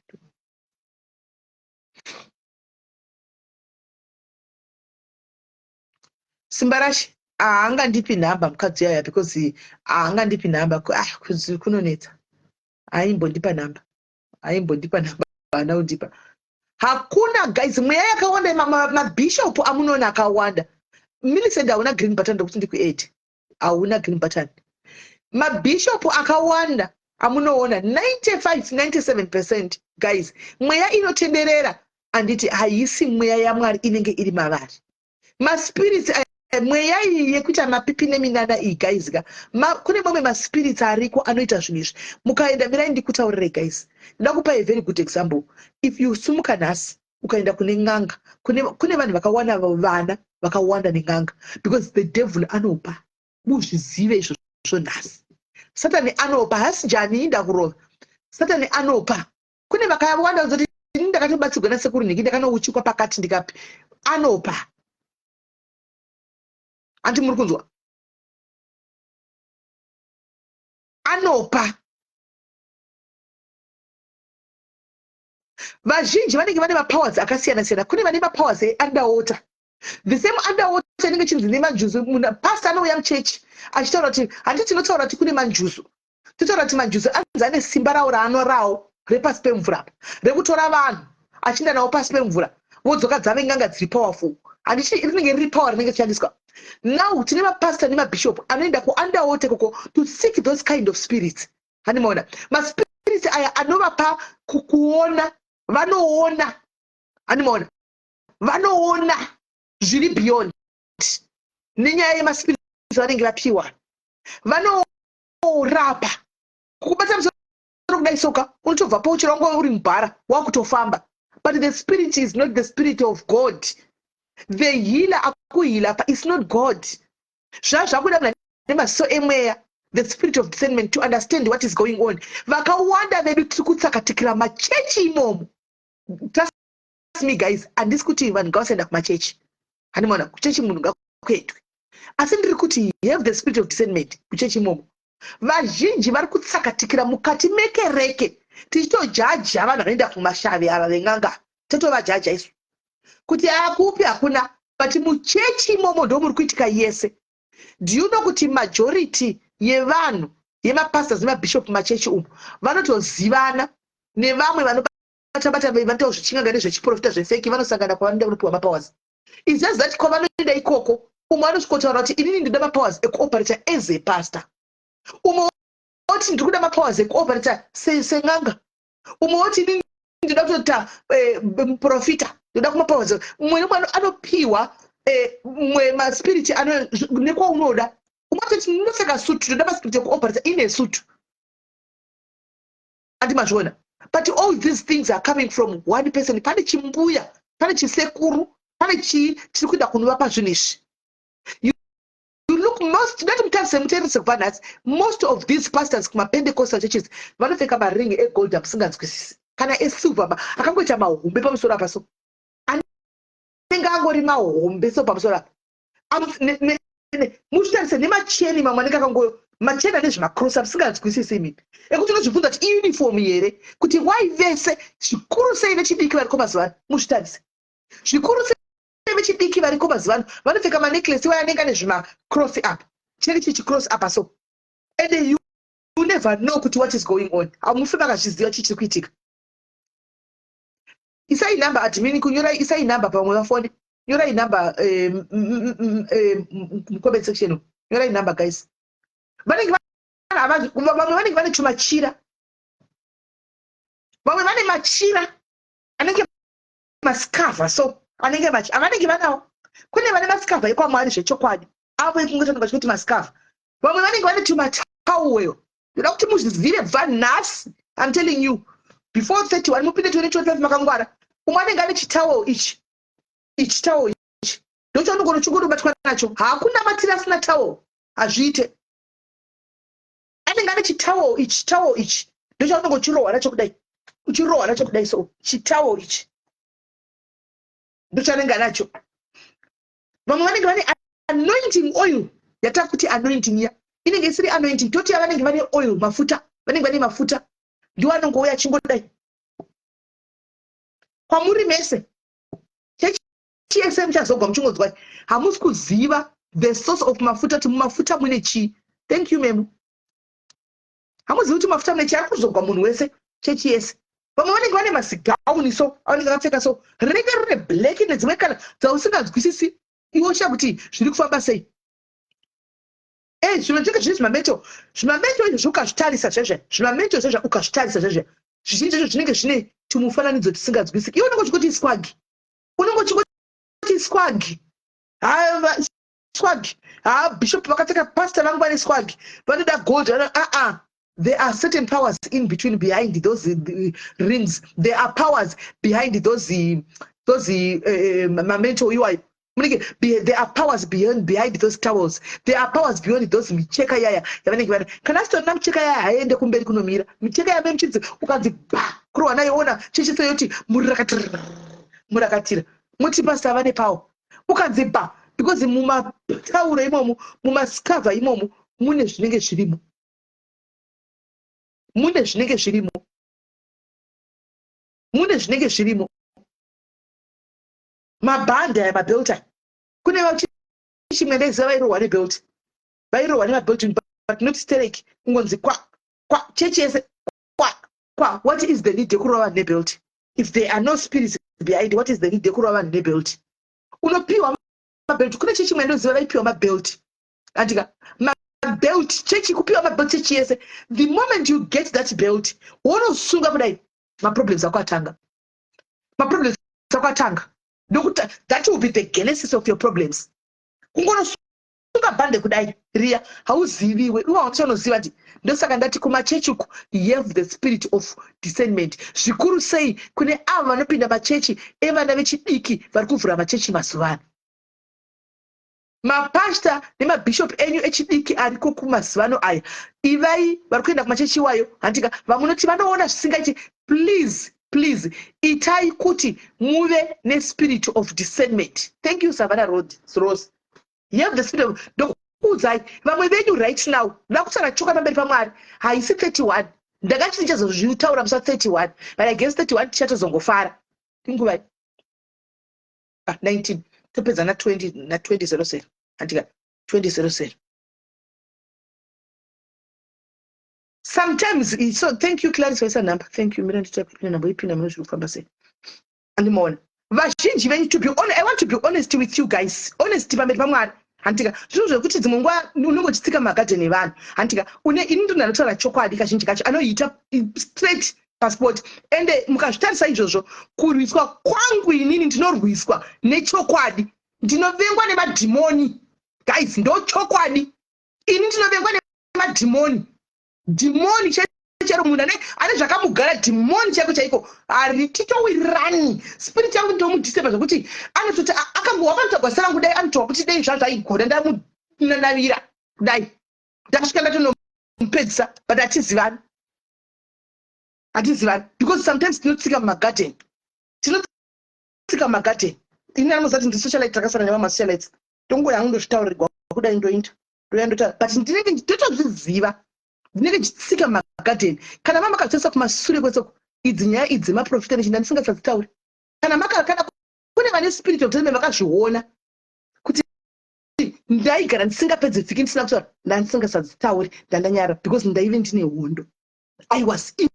Simba rashe haangandipi nhamba mukadzi yaya, because haangandipi nhamba. Ah, kunonetsa. Haimbondipa nhamba, haimbondipa nhamba, haana kundipa. Hakuna, guys, mweya yakawanda. Mabhishopu amunoona akawanda. Millicent, hauna green button, ndokuti ndikuadd. Hauna green button. Mabhishopu akawanda amunoona, 95 97%, guys, mweya inotenderera, handiti, haisi mweya yaMwari inenge iri mavari. Maspirits, mweya iyi yekuita mapipi neminana iyi, guys ka, kune mamwe maspirits ariko anoita zvinhu izvi. Mukaenda, mirai ndikutaurirai, guys, ndoda kupa a very good example. If you sumuka nhasi ukaenda kune n'anga, kune vanhu vakawana vana vakawanda nen'anga, because the devil anopa. Muzvizive izvozvo nhasi, Satani anopa. Hasi jani inda kurova, Satani anopa. Kune vakawanda vanozoti, "Ini ndakatobatsirwa nasekuru nhiki, ndakanouchikwa pakati ndikapi." Anopa. Anti muri kunzwa? Anopa. Vazhinji vanenge vane mapowers akasiyana siyana. Kune vane mapowers eunderwater. The same underwater inenge chinzi nemanjuzu. Pastor anouya muchechi achitaura kuti, handiti tinotaura kuti kune manjuzu, totaura kuti manjuzu anzi ane simba rawo raanorawo repasi pemvura apa, rekutora vanhu achienda navo pasi pemvura, vodzoka dzave n'anga dziri powerful. Handiti rinenge riri power rinenge richishandiswa? Now tine mapastor nemabishop anoenda kuunderwater koko to seek those kind of spirits. Handimaona maspirits aya anovapa kuona, vanoona. Handimaona vanoona zviri beyond nenyaya yemaspirits vanenge vapiwa. Vanorapa kukubata musoro kudai soka, unotobva po, chero wanga uri mubhara, wakutofamba. But the spirit is not the spirit of God. The healer akuheala pa is not God. Zvazvakuda munhu nemaziso emweya, the spirit of discernment, to understand what is going on. Vakawanda vedu tiri kutsakatikira machechi imomo. Trust me, guys, handisi kuti vanhu ngavasaenda kumachechi. Handimaona kuchechi munhu ngakuendwe, asi ndiri kuti have the spirit of discernment. Kuchechi imomo vazhinji vari kutsakatikira mukati mekereke. Tichitojaja vanhu vanoenda kumashavi ava ven'anga, totovajaja isu kuti akupi hakuna, but muchechi imomo ndo muri kuitika yese. Do you know kuti majority yevanhu, yemapastors nemabishop machechi umu, vanotozivana nevamwe vanobatabata, vanoitawo zvichin'anga nezvechiprofita zvefake? Vanosangana kwavanoenda kunopiwa mapowers. It's just that kwavanoenda ikoko, umwe anosvikotaura kuti, "Inini ndinoda mapowers ekuoperata as a pastor." Umwe oti, "Ndiri kuda mapowers ekuoperata sen'anga." Umwe woti, "Inini ndinoda kutoita muprofita, ndoda kumapowers." Mumwe nemumwe anopiwa mumwe maspiriti nekwaunoda. Umwe atoti, "Ndinopfeka sutu, ndoda maspiriti ekuoperata ine sutu." Andi mazviona? But all these things are coming from one person. Pane chimbuya, pane chisekuru, pane chii chiri kuenda kunovapa zvinhu izvi. You look, most, ndati mutarise, muteerese kubva nhasi, most of these pastors kumapentecostal churches vanopfeka maringi egold amusinganzwisisi, kana esilver, akangoita mahombe pamusoro apa. So anenge angori mahombe so pamusoro apa. Muzvitarise nemacheni mamwe anenge akango macheni ane zvimacross amusinganzwisisi imimi, ekuti unozvibvunza kuti iuniform here, kuti why vese, zvikuru sei vechidiki variko mazuva ano. Muzvitarise, zvikuru sei vechidiki variko mazuva ano vanopfeka manecklace iwayo anenge ane zvimacross apa, chinenge chiri chicross apa. So and you never know kuti what is going on. Hamufi makazviziva chii chiri kuitika. Isai nhamba, admin, kunyorai, isai nhamba pamwe vafoni. Nyorai nhamba mucomment section, nyorai nhamba, guys. Vanenge vamwe vanenge vane tumachira, vamwe vane machira anenge masikavha, so anenge avanenge vanawo. Kune vane masikavha ekwamwari zvechokwadi, avo ekungotanonga chikuti masikavha. Vamwe vanenge vane tumatai. towel. Ndoda kuti muzvizive bva nhasi. I'm telling you, before 31 mupinde 2025 makangwara. Umwe anenge ane chitowel ichi, ichi towel ichi ndochaunogona uchingonobatwa nacho. Hakuna matiri asina towel, hazviite. Anenge ane chitowel ichi, towel ichi ndochaunonge uchirohwa nacho kudai, uchirohwa nacho kudai. So chitowel ichi ndochanenge anacho. Vamwe vanenge vane anointing oil, yatakuti anointing iya inenge isiri anointing, toti vanenge vane oil, mafuta, vanenge vane mafuta, ndiwo anongouya achingodai kwamuri mese. Chechi yese muchazogwa muchingonzwai, hamusi kuziva the source of mafuta, kuti mumafuta mune chii. Thank you, memo. Hamuzivi kuti mafuta mune chii, ari kuzogwa munhu wese, chechi yese. Vamwe vanenge vane mazigauni so avanenge vakapfeka so, rinenge rine black nedzimwe kana dzausinganzwisisi iwe uchiya kuti zviri kufamba sei. E, zvimwe zvinenge zviri zvimameto, zvimameto izvozvo ukazvitarisa zvezve, zvimameto zvezve ukazvitarisa zvezve, zvizhinji zvacho zvinenge zvine tumufananidzo tisinganzwisiki. Iwe unenge uchingoti swag, unenge uchingoti swag, swag. Ha, bishop vakapfeka, pastor vangu vane swag, vanoda gold. Aa, there are certain powers in between, behind those rings. There are powers behind those mamento iwayo munenge. There are powers behind those towels. There are powers beyond those micheka yaya yavanenge vane. Kana asitorina micheka yaya, haiende kumberi kunomira micheka yame muchinzi ukanzi ba kurohwa nayo, ona chechiso yoti murakatira, murakatira, muti pastor vane power. Ukanzi ba, because mumatauro imomo, mumasikavha imomo mune zvinenge zvirimo, mune zvinenge zvirimo, mune zvinenge zvirimo. Mabhandi aya, mabelt aya, kune chimwe ndaiziva vairohwa nebelt, vairohwa nemabelt, but not sterek, kungonzi kwa kwa, chechi yese kwa kwa. What is the need yekurova vanhu nebelt if there are no spirits behind? What is the need yekurova vanhu nebelt? Unopiwa mabelt, kune chechi imwe ndoziva vaipiwa mabelt, andika mabelt, chechi kupiwa mabelt chechi yese. The moment you get that belt, wonosunga kudai, maproblems ako atanga, maproblems ako atanga. Ndokuti that will be the genesis of your problems. Kungonosunga bhande kudai riya, hauziviwe iwe, hauchanoziva ndi. Ndosaka ndati kumachechi uku, you have the spirit of discernment, zvikuru sei kune avo vanopinda machechi evana vechidiki vari kuvhura machechi mazuva ano. Mapasta nemabhishopu enyu echidiki ariko kumazuva ano aya, ivai vari kuenda kumachechi iwayo, handika vamunoti vanoona zvisingaiti, please, please, itai kuti muve nespirit of discernment. Thank you, Savannah Rose. You have the spirit of, ndokuudzai vamwe venyu right now, ndakutaura choka pamberi paMwari, haisi 31. Ndakati ndichazozvitaura musa 31, but I guess 31 tichatozongofara. Inguvai? Ah, 19 topedza na20, na2000, handika 2000 sometimes. So thank you, Clarice, waisa number. Thank you. Mira nditaipinda number, ipinda muno, zviri kufamba sei? Andimaona vazhinji venyu, to be honest, I want to be honest with you guys, honest pamberi paMwari, handika zvinhu zvekuti dzimwe nguva unenge uchitsika mumagadheni evanhu, handika une ini ndinhu anotaura chokwadi kazhinji kacho, anoita straight passport. Ende mukazvitarisa izvozvo, kurwiswa kwangu inini, ndinorwiswa nechokwadi, ndinovengwa nemadhimoni. Guys, ndo chokwadi, ini ndinovengwa nemadhimoni. Dhimoni chero munhu ane zvakamugara, dhimoni chaiko chaiko, harititowirirani. Spirit yangu ndomudisturba zvokuti anototi akangowa panotsvagwa serangu dai anotowa kuti dei zvazvaigona ndamunanavira kudai, ndasvika ndatonomupedzisa. But hatizivani, hatizivani, because sometimes tinotsika mumagadheni, tinotsika mumagadheni. Ini anoziva kuti ndisocialite, takasana nemamasocialites, tongoya hangu ndozvitaurirwa kudai, ndoinda ndoya ndotaura, but ndinenge ndotozviziva ndinenge ndichitsika mumagadheni. Kana mamakazvitarisa kumasure kwesoko, idzi nyaya idzi dzemaprofita nechinda ndisingasadzitauri, kana maka kana kune vane spirit of discernment vakazviona kuti ndaigara ndisingapedze vhiki ndisina kutaura, ndandisingasadzitauri, ndandanyara because ndaive ndine hondo. I was in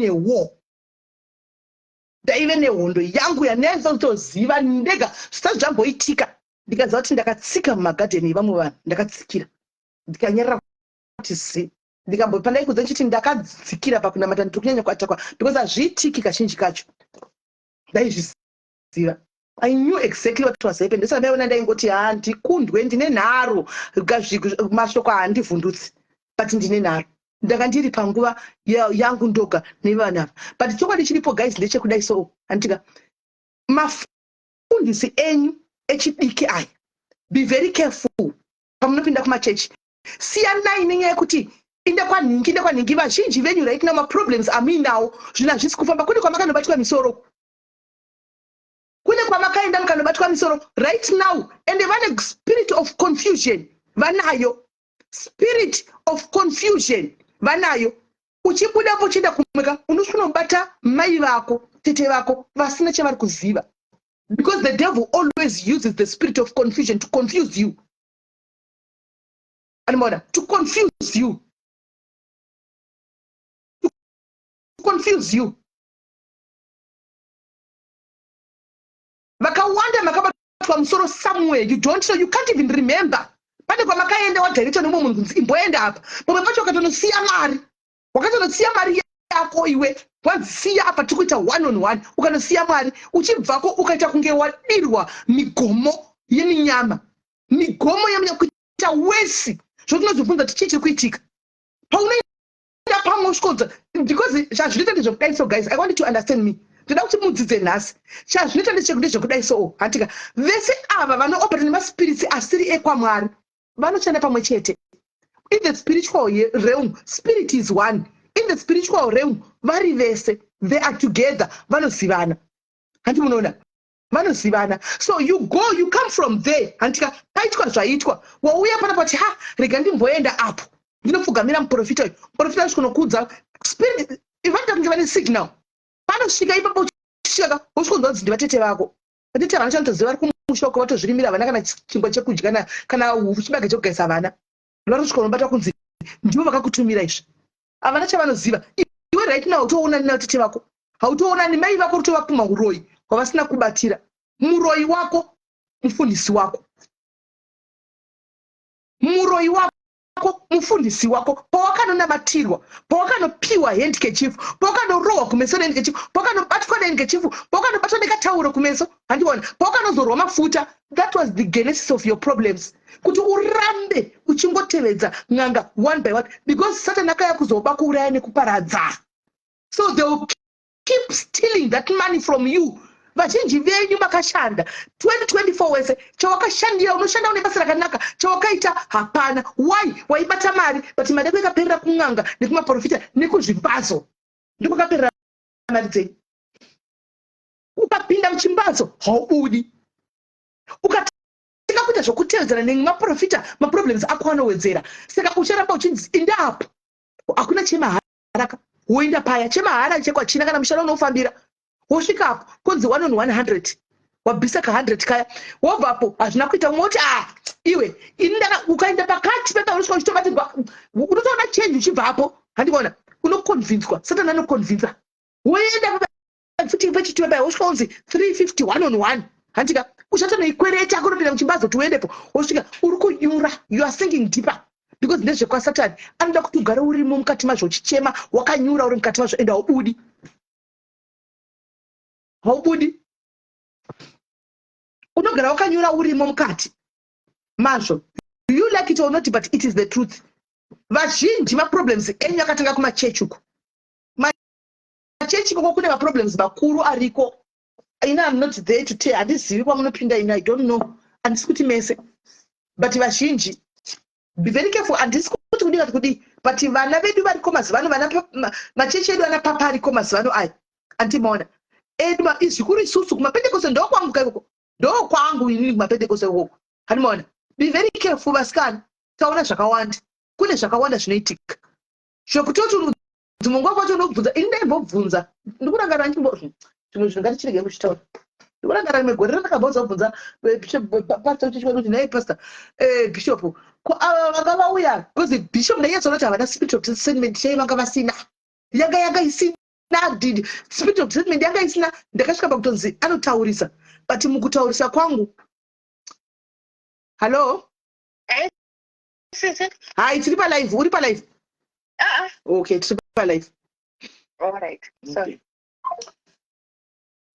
a war, ndaive nehondo yangu yandaisa kutoziva ndega zvisati zvamboitika. Ndikaziva kuti ndakatsika mumagadheni evamwe vanhu, ndakatsikira, ndikanyarara kuti zi. Ndikambo pandaikudza ndichiti ndakadzikira pakunamata, ndiri kunyanya kuatakwa because hazviitiki kazhinji kacho. Ndaizviziva, I knew exactly what was happening. Ndosaka ndaiona ndaingoti ha, ndikundwe, ndine nharo, mashoko handivhundutsi. But ndine nharo, ndanga ndiri panguva yangu ndoga nevana ava. But chokwadi chiripo, guys, ndechekudai. So handitika mafundisi enyu echidiki aya, be very careful pamunopinda kumachechi. Siyanai nenyaya yekuti inda kwanhingi, inda kwanhingi. Vazhinji venyu right now, maproblems amuinawo, zvinhu hazvisi kufamba, kune kwamakanobatwa misoro, kune kwamakaenda mukanobatwa misoro right now. Ende vane spirit of confusion vanayo, spirit of confusion vanayo. Uchibudapo uchienda kumweka, unosvinobata mai vako, tete vako vasina chavari kuziva, because the devil always uses the spirit of confusion to confuse you. Anomaona, to confuse you, to confuse you. Vakawanda makabatwa musoro somewhere you don't know, you can't even remember. Pane kwamakaenda, wadhairectwa nemumwe munhu kunzi imboenda apa. Pamwe pacho ukatonosiya mari, wakatonosiya mari yako iwe, wanzi siya apa, tiri kuita one on one. Ukanosiya mari, uchibvako ukaita kunge wadirwa migomo yeminyama, migomo yeminyama, kuita wesi zvotinozobvunza kuti chii chiri kuitika. Paunoenda pamwe usvikodza, because chazvinoita ndezvekudai. So guys, I want you to understand me. Ndoda kuti mudzidze nhasi. Chazvinoita ndezvekudai. So hantika vese ava vanooperate nemaspirits asiri ekwamwari vanoshanda pamwe chete in the spiritual realm. Spirit is one in the spiritual realm. Vari vese, they are together, vanozivana. Handi munoona, vanozivana. So you go, you come from there, hantika paitwa zvaitwa, wauya panapa kuti, "Ha, rega ndimboenda apo, ndinopfugamira muprofita uyu." Muprofita asvikonokuudza spirit, vanoita kunge vane signal. Panosvika ipapo, uchisvika, wosvikonzwa kunzi ndivatete vako. Vatete havana chanotoziva, vari kumusha uko, vatozvirimira, havana kana chingwa chekudya kana chibage chekugaisa vana. Varosvika unobata kunzi ndivo vakakutumira izvi, havana chavanoziva. Iwe right now utoonani navatete vako, hautoonani mai vako, rutovapuma uroyi hwavasina kubatira. Muroyi wako mufundisi wako, muroyi wako mufundisi wako. Pawakanonamatirwa, pawakanopiwa handkerchief, pawakanorohwa kumeso nehandkerchief, pawakanobatwa nehandkerchief, pawakanobatwa nekatauro kumeso, handiona, pawakanozorwa mafuta, that was the genesis of your problems, kuti urambe uchingotevedza n'anga one by one, because Satan akaya kuzoba, kuuraya nekuparadza. So they will keep stealing that money from you. Vazhinji venyu makashanda 2024 wese, chawakashandira, unoshanda une basa rakanaka, chawakaita hapana. Why? Waibata mari, but mari yako ikaperera kun'anga nekumaprofita nekuzvimbazo, ndokwakaperera mari dzenyu. Ukapinda muchimbazo haubudi. Ukatanga kuita zvokutevedzana nemaprofita, maproblems ako anowedzera. Saka ucharamba uchinzi indapo, hakuna chemaharaka. Woenda paya, chemahara chekwachina kana mushana unofambira, wosvikapo kunzi one on 100, wabvisa ka100 kaya, wobvapo hazvina kuita. Umwe woti, "Ah, iwe, ini ndaka." Ukaenda pakati pepa, unosvika uchitobatirwa, unotoona change uchibvapo. Handikuona, unoconvinswa, Satani anoconvinsa. Woenda futi pechitiwe paya, wosvika unzi 350 one on one. Handika uchatonoikwereta kunopinda muchimbazo kuti uendepo, wosvika uri kunyura, you are sinking deeper, because ndezvekwasatani. Anoda kuti ugare urimo mukati mazvo, uchichema wakanyura uri mukati mazvo, ende haubudi, haubudi, unogara wakanyura urimo mukati mazvo. You like it or not, but it is the truth. Vazhinji maproblems enyu akatanga kumachechi uko. Machechi ikoko kune maproblems makuru ariko. Ini am not there to tell, handizivi kwamunopinda ini, I don't know. Handisi kuti mese, but vazhinji, be very careful. Handisi kuti kudii kati kudii, but vana vedu variko mazuva ano, vana machechi edu, ana papa ariko mazuva ano aya, andimaona edu zvikuru isusu kumapentekoste, ndokwangu kaikoko, ndokwangu inini kumapentekoste ikoko, handimaona. Be very careful, vasikana. Taona zvakawanda, kune zvakawanda zvinoitika zvekutoti dzimwe nguva kwacho unobvunza. Ini ndaimbobvunza, ndikurangarira nchimbo zvimwe zvinhu, ngatichirege kuchitaura. Ndikurangarira rimwe gore randakabvunza kubvunza pastor chechi kuti, "Nhai pastor, bishop, ko ava vanga vauya?" Because bishop ndainyatsoona kuti havana spirit of discernment chai, vanga vasina, yanga isina spirit of discernment, yanga isina. Ndakasvika pakutonzi anotaurisa, but mukutaurisa kwangu, hallo? Sisi. Hai, tiri palive, uri palive. Ah, ah. Okay, tiri palive. All right. Sorry.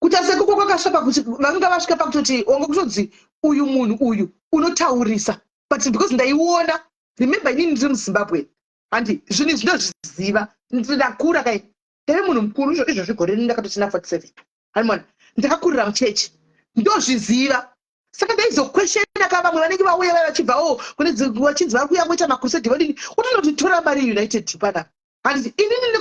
Kuita sekuko kwakasvika pakuti vanga vasvika pakutoti wanga kutonzi uyu munhu uyu unotaurisa, but because ndaiona, remember, inini ndiri muZimbabwe. Handi zvinhu izvi ndozviziva, ndakura kai, ndave munhu mukuru izvozvi, gore rino ndakatotina 47. Hanimona ndakakurira muchechi, ndozviziva. Saka ndaizokweshena ka vamwe vanenge vauya vaya vachibva o kune vachinzi vari kuuya kuita makrusade, vadini, utonoti tora mari United panapa. Handiti inini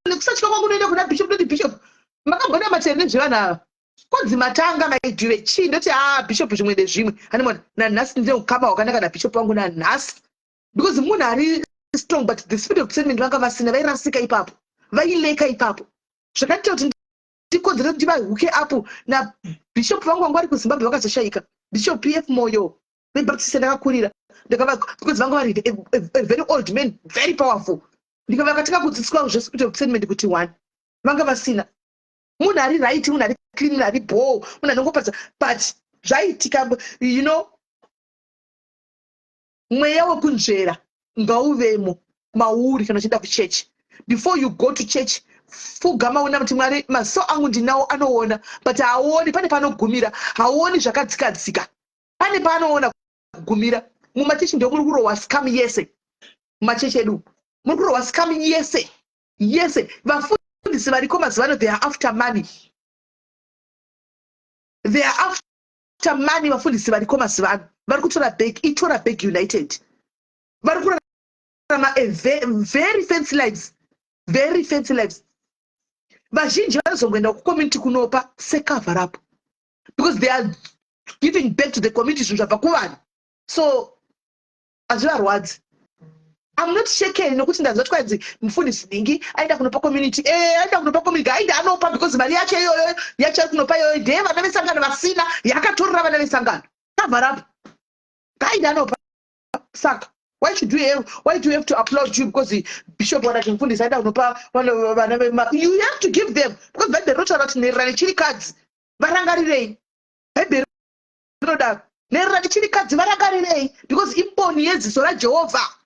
nekusatya kwangu unoenda kuna bishop, ndoti, "Bishop, makambonamatira nezvevanhu ava?" Konzi, "Matanga maidhuve chii?" Ndoti, "A bishop, zvimwe ndezvimwe." Hanimona nanhasi ndine ukama hwakanaka nabishop wangu nanhasi, because munhu ari strong, but the spirit of discernment vanga vasina, vairasika ipapo, vaileka ipapo. Zvakaita kuti ndikonzere kuti vahuke apo nabishop vangu vanga vari kuZimbabwe, vakazoshayika, Bishop PF Moyo veBaptist ndakakurira, because vanga vari a very old man, very powerful. Ndikava vakatanga kudzidziswa zvespirit of discernment kuti one vanga vasina. Munhu ari right, munhu ari clean, munhu ari bho, munhu anongopadza, but zvaitika. Mweya wekunzvera ngauvemo mauri kana uchienda kuchechi. Before you go to church, fugama, una kuti, "Mwari, maziso angu ndinawo anoona, but haaoni pane panogumira, hauoni zvakadzikadzika, pane paanoona kugumira." Mumachechi ndo muri kurohwa scam yese. Mumachechi edu muri kurohwa scam yese yese. Vafundisi variko mazuva ano, they are after money, they are after money. Vafundisi variko mazuva ano vari kutora bag, itora bag United, vari kurarama a very fancy lives, very fancy lives. Vazhinji vanozongoenda kucommunity kunopa secover up, because they are giving back to the community zvinhu zvabva kuvanhu, so hazvivarwadzi. I'm not shaken nokuti ndanzwa twanzi mufundisi nhingi aenda kunopa community. Aenda kunopa community, aenda anopa because mari yacho iyoyo yacho ari kunopa iyoyo ndeye vana vesangano vasina, yakatorera vana vesangano. Cover up, ngaenda anopa. Saka why do you have to applaud you because bishop kana kuti mufundisi aenda kunopa vana vema? You have to give them because Bhaibheri rinotaura kuti nherera nechirikadzi varangarirei. Bhaibheri rinodaro, nherera nechirikadzi varangarirei, because imboni yeziso raJehovha.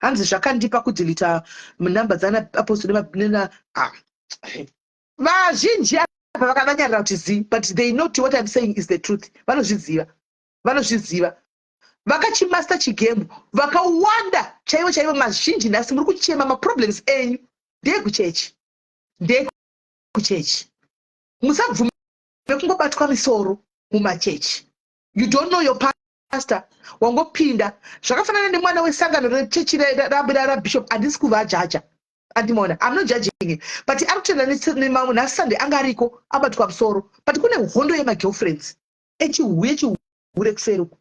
Hanzi zvakandipa kudhilita namba dzana apostle nena. Ah, vazhinji apa vakavanyarira kuti zi, but they know what I'm saying is the truth. Vanozviziva, vanozviziva, vakachimasta chigame. Vakawanda chaivo chaivo, mazhinji nhasi muri kuchema maproblems enyu ndeyekuchechi, ndeyekuchechi. Musabvume kungobatwa misoro mumachechi. You don't know your pastor, wangopinda. Zvakafanana nemwana wesangano rechechi rabishop. Handisi kuvajaja, andimona, I'm not judging him, but ari kutenda nemamwe. Nhasi Sunday anga ariko, abatwa musoro, but kune hondo yemagirlfriends echihuye chihure kuseri uku.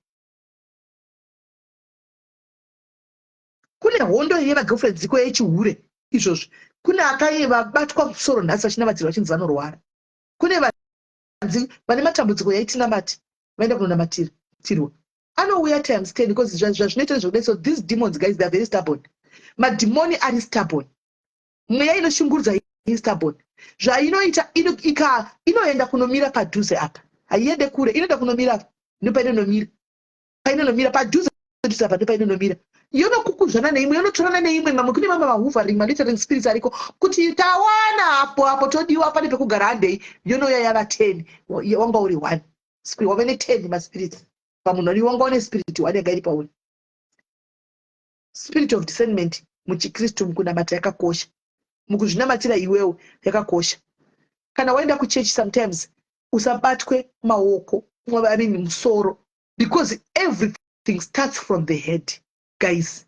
Kune hondo yemagirlfriends iko yechihure izvozvi. Kune akai vabatwa musoro nhasi vachinamatirwa, vachinzi vanorwara. Kune vanzi vane matambudziko yaitinamati, vaenda kunonamatirwa, anouya times 10, because zvazvinoita nezvekudai. So these demons, guys, they are very stubborn. Madhimoni ari stubborn, mweya inoshungurudza iri stubborn. Zvainoita, inoenda kunomira padhuze apa, haiende kure, inoenda kunomira apa, ndopainonomira, painonomira padhuze dhuze apa ndopainonomira. Yonokukuzvana neimwe, yonotorana neimwe. Mamwe, kune mamwe mahovering, malittering spirits ariko kuti tawana apo apo, todiwa, pane pekugara, handei. Yonouya yava 10, wanga uri one spirit, wave ne10 maspirits pamunhu ari, wanga une spirit one yanga iri pauri. Spirit of discernment muchiKristu, mukunamata yakakosha, mukuzvinamatira iwewo yakakosha. Kana waenda kuchechi, sometimes usabatwe maoko, I mean musoro, because everything starts from the head, guys.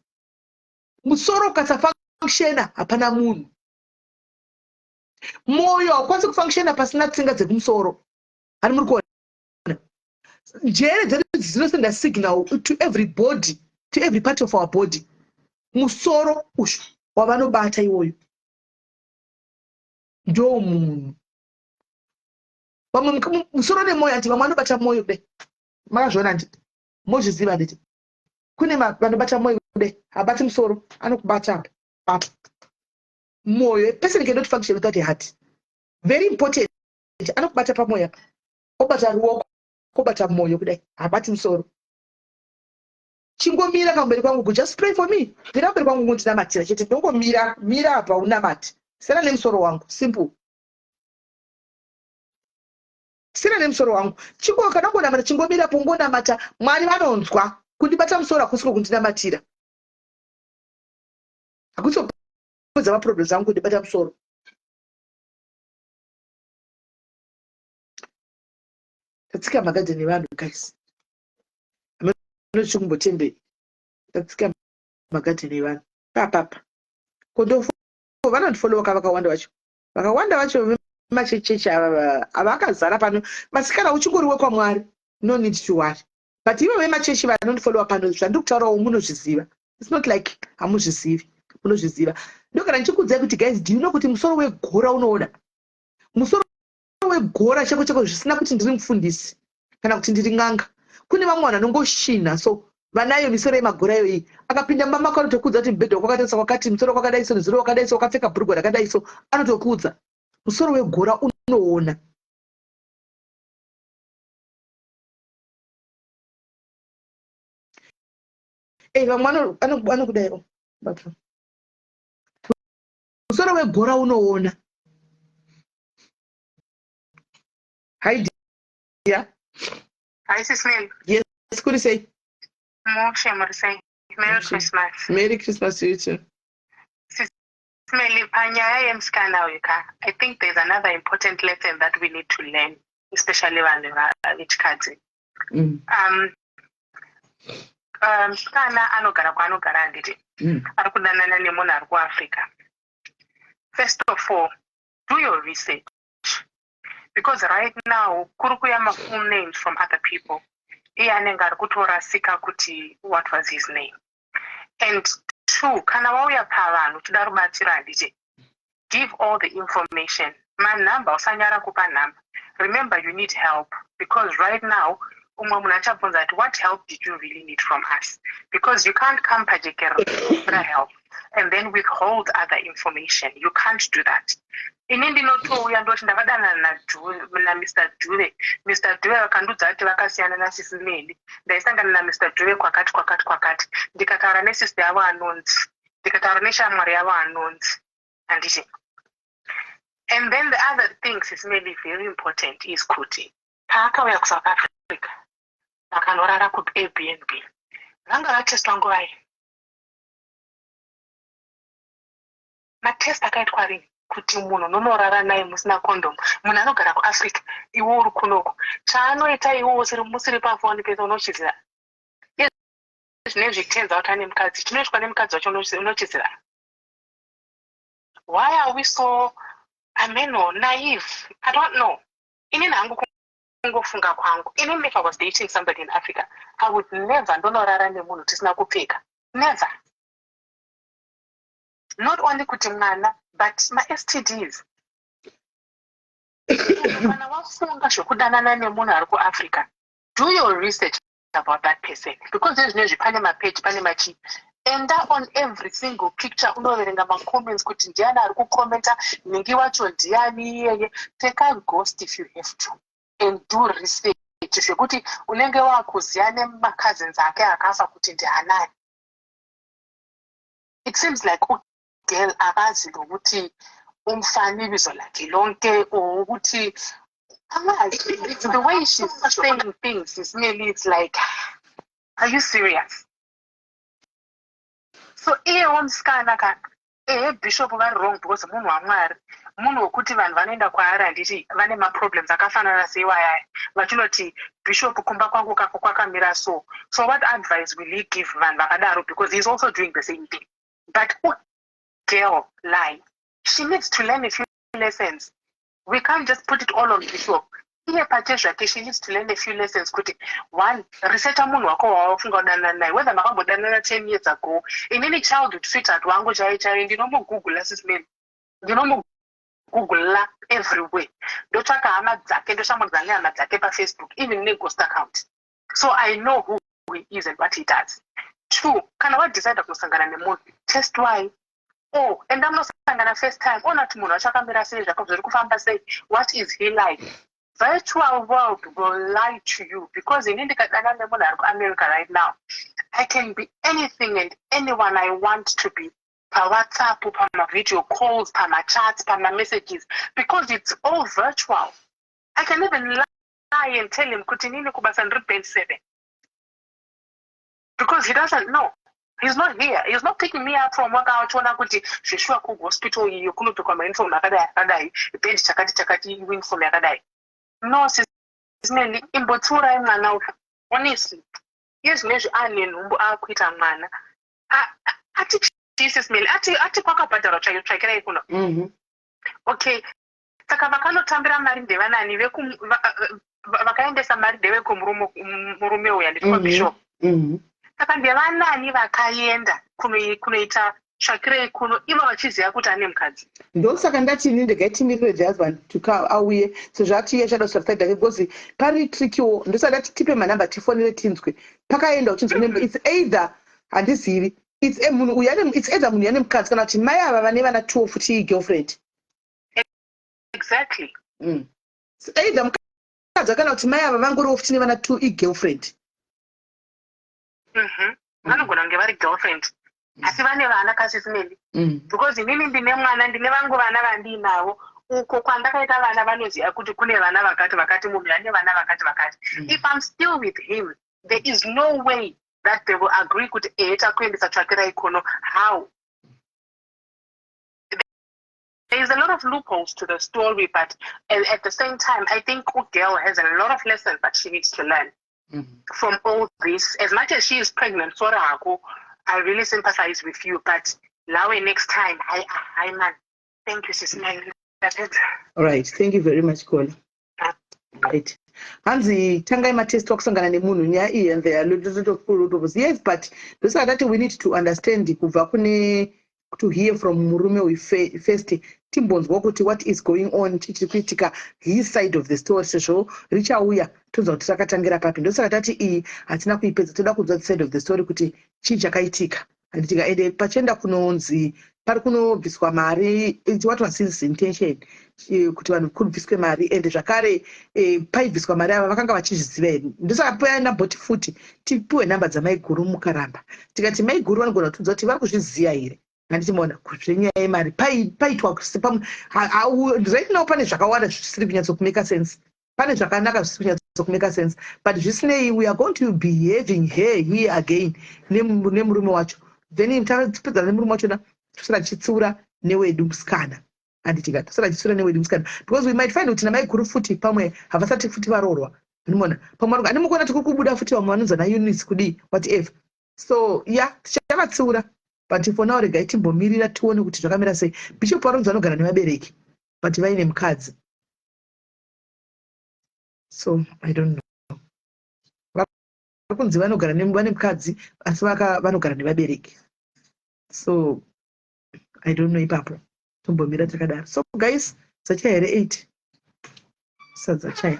Musoro ukasafunctiona, hapana munhu. Mwoyo haukwanisi kufunctiona pasina tsinga dzekumusoro. Hani muri kuona njere dzedu dzinosenda signal to every body, to every part of our body. Musoro ushu wavanobata iwoyo ndo munhu. Vamwe musoro nemwoyo, andi vamwe vanobata mwoyo kudai. Makazviona, handiti? Mozviziva, handiti? Kune vanobata mwoyo kudai, habati musoro, anokubata apa apa, mwoyo. A person cannot function without a heart, very important. Anokubata pamwoyo apa, obata ruoko, obata mwoyo kudai, habati musoro. Chingomira pamberi kwangu, just pray for me. Mira pamberi kwangu, ngondinamatira chete. Ndongomira, mira apa unamate, siyana nemusoro wangu, simple. Siyana nemusoro wangu. Chingo kana kungonamata chingomirapo ungonamata. Mwari vanonzwa. Kundibata musoro hakusiko kundinamatira. Hakusi kupedza maproblems angu kundibata musoro. Tatsika magadheni evanhu guys. Hameno chikumbotembei. Tatsika magadheni evanhu. Papapa. Kondofo vanondifollowa ka vakawanda vacho. Vakawanda vacho vemachecheche ava ava akazara pano. Masikana uchingori wekwaMwari. No need to worry. But ivo vemachechi vanondifollowa pano zvandiri kutaurawo munozviziva. It's not like hamuzvizivi. Munozviziva. Ndogara ndichikuudzai kuti guys, do you know kuti musoro wegora unoona? Musoro wegora chako chako zvisina kuti ndiri mufundisi kana kuti ndiri n'anga. Kune vamwe vanhu vanongoshinha so vanayo misoro yemagora iyoyi. Akapinda mumba mako anotokuudza kuti mubhedha wako wakatarisa kwakati, musoro wakadai so, nezuro wakadai so, wakapfeka bhurugwa rakadai so. Anotokuudza. Musoro wegora unoona. Eh, vamwe anokudai oh, batwa. Musoro wegora unoona. Hi dear. Hi Sis Mel. Yes, kuri sei? Mushe muri sei? Merry Christmas. Merry Christmas to you too. Sis Mel, panyaya yemusikana uyu ka, I think there's another important lesson that we need to learn, especially vanhu vechikadzi. Musikana anogara kwaanogara handiti? Ari kudanana nemunhu ari kuAfrica. First of all, do your research. Because right now, kuri kuya ma-full names from other people. Iye anenge ari kutorasika kuti what was his name. And two, kana wauya pavanhu uchida rubatsiro handiti, give all the information. Manhamba usanyara kupa nhamba. Remember you need help because right now umwe munhu achabvunza kuti what help did you really need from us? Because you can't come pajekerera help and then withhold other information. You can't do that. Ini ndinotouya ndoti ndakadanana naMr Dube. Mr Dube vakandiudza kuti vakasiyana nasisi Meli. Ndaisangana naMr Dube kwakati kwakati kwakati. Ndikataura nesister yavo anonzi. Ndikataura neshamwari yavo anonzi. Handiti. And then the other thing is maybe very important is kuti paakauya kuSouth Africa vakanorara kuAirbnb vanga vatestwa nguvai? Matest akaitwa rini kuti munhu unonorara naye musina condom, munhu anogara kuAfrica iwe uri kunoko, chaanoita iwe musiri pafoni pese unochiziva. Zvinezvi turns out ane mukadzi, chinoitwa nemukadzi wacho unochiziva. Why are we so ameno naive? I don't know. Inini hangu kungofunga kwangu, inini if I was dating somebody in Africa, I would never ndonorara nemunhu tisina kupfeka. Never. Not only kuti mwana, but ma-STDs. Kana wafunga zvekudanana nemunhu ari kuAfrica, do your research about that person. Because zvinezvi pane mapeji, pane machi. Enda on every single picture unoverenga macomments kuti ndiani ari kukomenta, ningi wacho ndiani iyeye. Take a ghost if you have to and do research zvekuti unenge wakuziya nemacousins ake akafa kuti ndianani. It seems like ugirl akazi lokuthi umfana ibizo lakhe lonke or ukuthi angazi. The way she's saying things is merely, it's like, are you serious? So iyewo musikana ka, ehe, bishop vari wrong because munhu waMwari, munhu wekuti vanhu vanoenda kwaari handiti vane maproblems akafanana seiwayaya, vachinoti bishop kumba kwangu kako kwakamira so. So what advice will he give vanhu vakadaro? Because he's also doing the same thing. But girl lie, she needs to learn a few lessons. We can't just put it all on bishop. Iye pache zvake, she needs to learn a few lessons kuti one, researcha munhu wako wawafunga kudanana naye, whether makambodanana 10 years ago. Inini childhood sweetheart wangu chaiyo chaiyo ndinomugoogle, sis Mel, ndinomugoogle everywhere, ndotsvaka hama dzake, ndoshamwaridzana nehama dzake paFacebook, even neghost account, so I know who he is and what he does. Two, kana wadecida kunosangana nemunhu, test why oh, enda munosangana first time, ona kuti munhu wacho akamira sei, zvako zviri kufamba sei, what is he like. Virtual world will lie to you because ini ndikadana nemunhu ari kuAmerica right now, I can be anything and anyone I want to be paWhatsApp, pamavideo calls, pamachats, pamamessages, because it's all virtual. I can even lie and tell him kuti nini kubasa ndiri band 7 because he doesn't know. He's not here. He's not picking me up from work achiona kuti zveshuwa kuhospital iyo kunopfekwa mauniform akadai akadai, band chakati chakati, uniform yakadai. No, Sis Melly, imbotsiurai mwana uyu. Honestly, iye zvinezvi ane nhumbu, akuita mwana. Ati chii, Sis Melly? Ati kwakabhadharwa tsvakirai kuno. Okay, saka vakanotambira mari ndevanani? Vakaendesa mari ndevekumurume uya, nditi kwabishop. Saka ndevanani vakaenda kunoita tsvakirei kuno ivo vachiziva kuti ane mukadzi? Ndosaka ndati ini ndegai timirire the husband to come auye, sezvo ati iye achada kusubside ake, because pari trickywo. Ndosaka ndati tipe manhamba tifonere tinzwe pakaenda uchinzwa. It's either, handizivi, it's a munhu uyu ane, it's either munhu ane mukadzi kana kuti mai ava vane vana two futi girlfriend. It's either mukadzi kana kuti mai ava vangoriwo futi nevana two igirlfriend. Vanogona kunge vari girlfriend asi vane vana kaSis Melly, because inini ndine mwana, ndine vangu vana vandiinavo uko kwandakaita vana. Vanoziva kuti kune vana vakati vakati, munhu ane vana vakati vakati. If I'm still with him, there is no way that they will agree kuti ehe, takuendesa tsvakirai kuno. How? There is a lot of loopholes to the story, but at the same time I think girl has a lot of lessons that she needs to learn from all this. As much as she is pregnant, sorry hako, I really sympathize with you, but lawe next time, hi man. Thank you, Sis Melly. That's it. All right, thank you very much, caller. Right, hanzi tangai matest wakusangana nemunhu nyaya iyi, and there are lot of loopholes. Yes, but ndosaka tati we need to understand kubva kune, to hear from murume uyu first, timbonzwa kuti what is going on, chichiri kuitika, his side of the story, sezvo richauya tonzwa kuti rakatangira papi. Ndosaka tati iyi hatina kuipedza, toda kunzwa the side of the story kuti chii chakaitika, handitika? Ende pachienda kunonzi pari kunobviswa mari, what was his intention kuti vanhu kubviswe mari? Ende zvakare paibviswa mari ava vakanga vachizviziva here? Ndosaka paenda futi tipiwe nhamba dzamaiguru mukaramba, tikati maiguru vanogona kutiudza kuti vari kuzviziva here, handiti? Zvenyaya yemari paitwa right now, pane zvakawanda zvisiri kunyatsokumake sense, pane zvakanaka zvisiri kunyatsokumake sense, but zvisinei, we are going to be having her here again nemurume wacho. Then tapedzana nemurume wachona, tosara tichitsiura newedu musikana, handitika? Tosara tichitsiura newedu musikana, because we might find kuti namaiguru futi pamwe havasati futi varoorwa, animona? Pamwe animukuona tiri kubuda futi vamwe vanonzi naUnis kudii, whatever. So yeah, tichavatsiura, but for now regai timbomirira tione kuti zvakamira sei. Bishop varonzi vanogara nevabereki but vaine mukadzi, so I don't know. Vari kunzi vanogara vane mukadzi asi vanogara nevabereki, so I don't know ipapo. Tombomira takadaro. So guys, dzachaya here 8? Sadzachaya.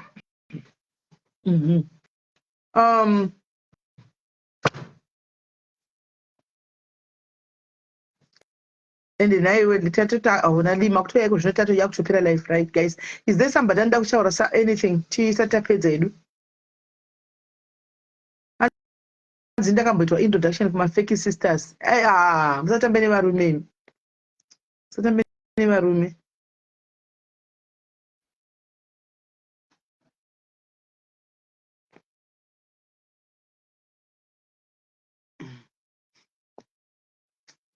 And nhaiwe, tatota hauna lima kutoya iko zvino, tatoya kutopera life. Right guys, is there somebody anoda kutaura sa anything tisati tapedza hedu? Hanzi ndakamboitwa introduction kumafake sisters. Ah, musatambe nevarume imi, musatambe nevarume.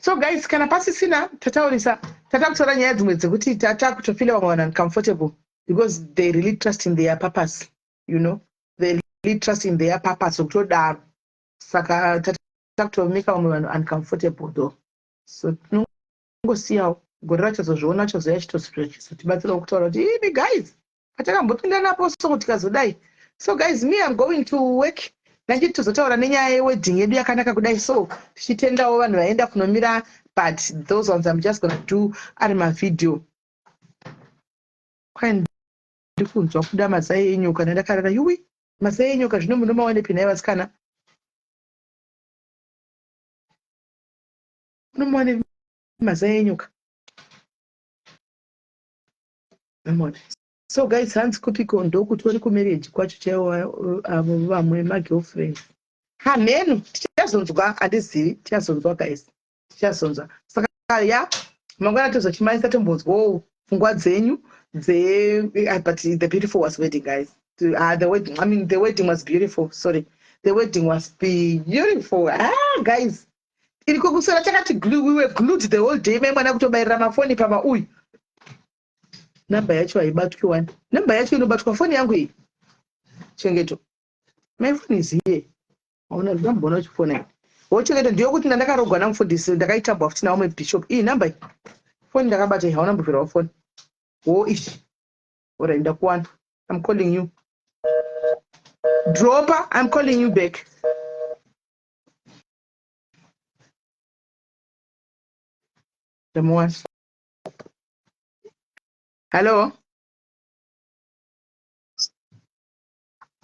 So guys, kana pasisina, tataurisa, tatakutora nyaya dzimwe dzekuti tatakutofeela vamwe vanhu uncomfortable because they really trust in their purpose. They really trust in their purpose zvekutodaro, saka takutomeka vamwe vanhu uncomfortable though. So tinongosiyawo gore rachazozviona, chazoya chitozotibatsirawo kutaura kuti imi guys patakambopinda napo, so tikazodai. So guys, me, I'm going to work. Ndachiti tozotaura nenyaya yewedding yedu yakanaka kudai, so tichitendawo vanhu vaenda kunomira, but those ones I'm just gonna do ari mavhidhiyo. Kwai ndikunzwa kuda mazai enyoka nandakarara. Yuwi, mazai enyoka zvino munomawanepi nhai vasikana? Munomawanepi mazai enyoka? Amona. So guys, hanzi kupiko ndokutori kumarriage kwacho chaiwo avo vamwe magirlfriends? Hamhenu, tichazonzwa, handizivi, tichazonzwa guys, tichazonzwa. Saka ya mangwana tozochimaisa, tombonzwawo pfungwa dzenyu dze, but the beautiful was wedding, guys. Ah, the wedding, I mean, the wedding was beautiful. Sorry. The wedding was beautiful. Ah, guys. Iriko kuswera takati glue, we were glued the whole day. Mai mwana kutobairira mafoni pama uyu. Namba yacho haibatwi wani. Namba yacho inobatwa foni yangu iyi. Chengeto. My phone is here. Hauna ndamboona uchifona iyi. Wochengeta ndiyo kuti ndandakarogwa namufundisi ndakaitambwa futi naumwe bishop. Iyi namba iyi. Foni ndakabata iyi hauna mbovhera wafoni. Wo ishi. Alright, ndakuwana. I'm calling you. Dropper, I'm calling you back. Ndamuwana. Hello?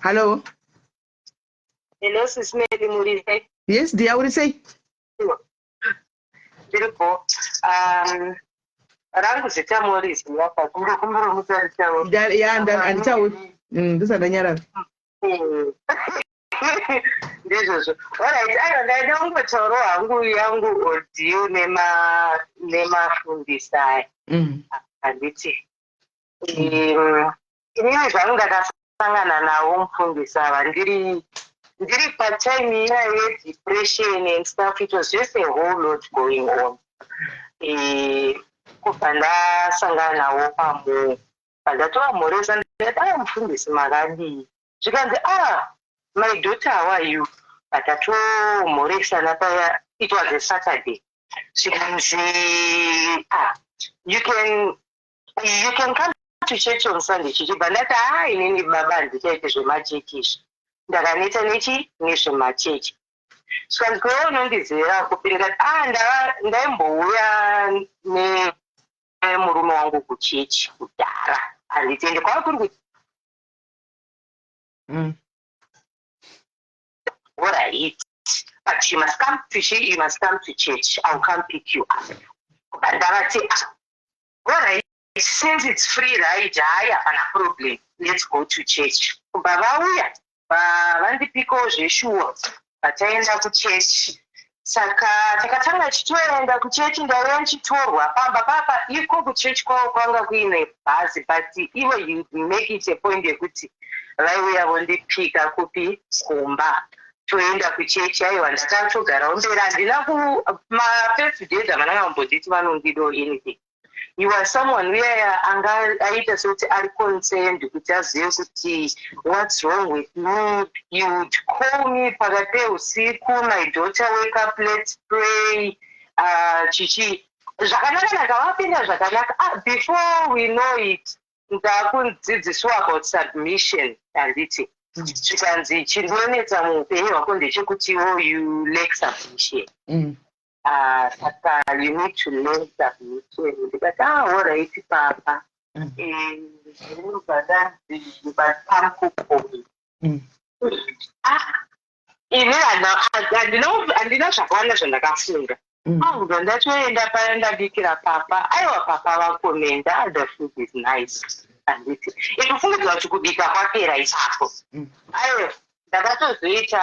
Hello? Hello, Sis Mary, muri sei? Yes, dear, uri sei? Ndiripo. Um, rangu zita moriziva but ndokumbira mutaritawo. Ya, handichauri. Mm, ndisandanyarara. Hmm. Ndizvozvo. Alright, aiwa ndaida kungotaurawo hangu yangu ordeal nema nemafundisi aya. Mm. Handiti. Mm. Inini zvangu ndakasangana navo mufundisi ava ndiri ndiri patime iya yedepression and stuff it was just a whole lot going on eh, kubva ndasangana navo pamu pandatovamhoresa ndikati aa ah, mufundisi makadii zvikanzi ah my daughter how are you but tatomhoresana paya it was a saturday zvikanzi ah you can you can come to church on sunday chichibva ndati haa inini baba handichaite zvemachechi izvi ndakaneta nechi nezvemachechi zvikanzi kwewe unondizivira kupi ndikati a ah, ndaimbouya nemurume wangu kuchechi kudhara handitende kwava kuri kuti mm. Alright. But you must come to you must come to church. I'll come pick you up. Ndavati ah, Alright, since it's free ride, hayi hapana problem. Let's go to church. Kubva vauya vandipikawo zveshuwa vataenda kuchechi. Saka takatanga chitoenda kuchechi ndaiva ndichitorwa pamba papa iko kuchechi kwavo kwanga kuine bhazi but ivo you make it a point yekuti vaiuya vondipika kupi kumba toenda kuchechi aiwa ndakatogarawo mberi handina ku mafirst days havana kambonditi vanondida or anything you are someone uyaya anga aita sekuti ari concerned kuti azive kuti what's wrong with me you would call me pakati peusiku my daughter wake up let's pray uh, chichi zvakanaka naka vapinda zvakanaka ah, before we know it ndakudzidziswa about submission handiti mm. zvikanzi chinonetsa muupenyu hwako ndechekutiwo you lack submission mm. Ah, saka you need to learn submission ndikati ah alright papa mm. eh, ndinobva ndanzi you must come cook for me mm. ah ini handina zvakawanda zvandakafunga mm. Aubva ndatoenda paya ndabikira papa aiwa papa vakomenda ah, the food is nice handiti ikufungidzwa kuti kubika kwapera ipapo mm. aiwa ndakatozoita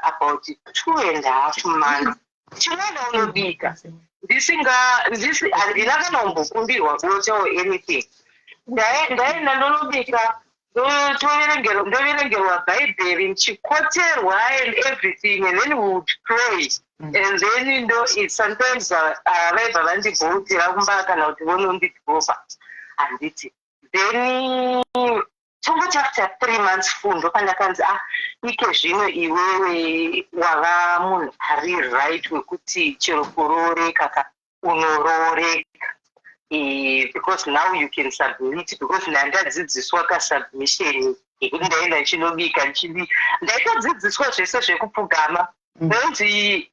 about two and half months chimwana unobika ndisinga handina kana kumbokumbirwa bota or anything ndaenda ndonobika ndoverengerwa bhaibheri ndichikoterwa and everything and then we would pray mm. and then ndo sometimes uh, uh, vaibva vandibhoutira kumba kana kuti vonondidhova handiti then tongoti after three months full ndopandakanzi ah ike zvino iwewe wava munhu ari right wekuti chero kurooreka ka unorooreka eh, because now you can submit because ndandadzidziswa kasubmission yekuti ndaenda ndichinobika ndichidi ndaitodzidziswa zvese zvekupfugama mm. nonzi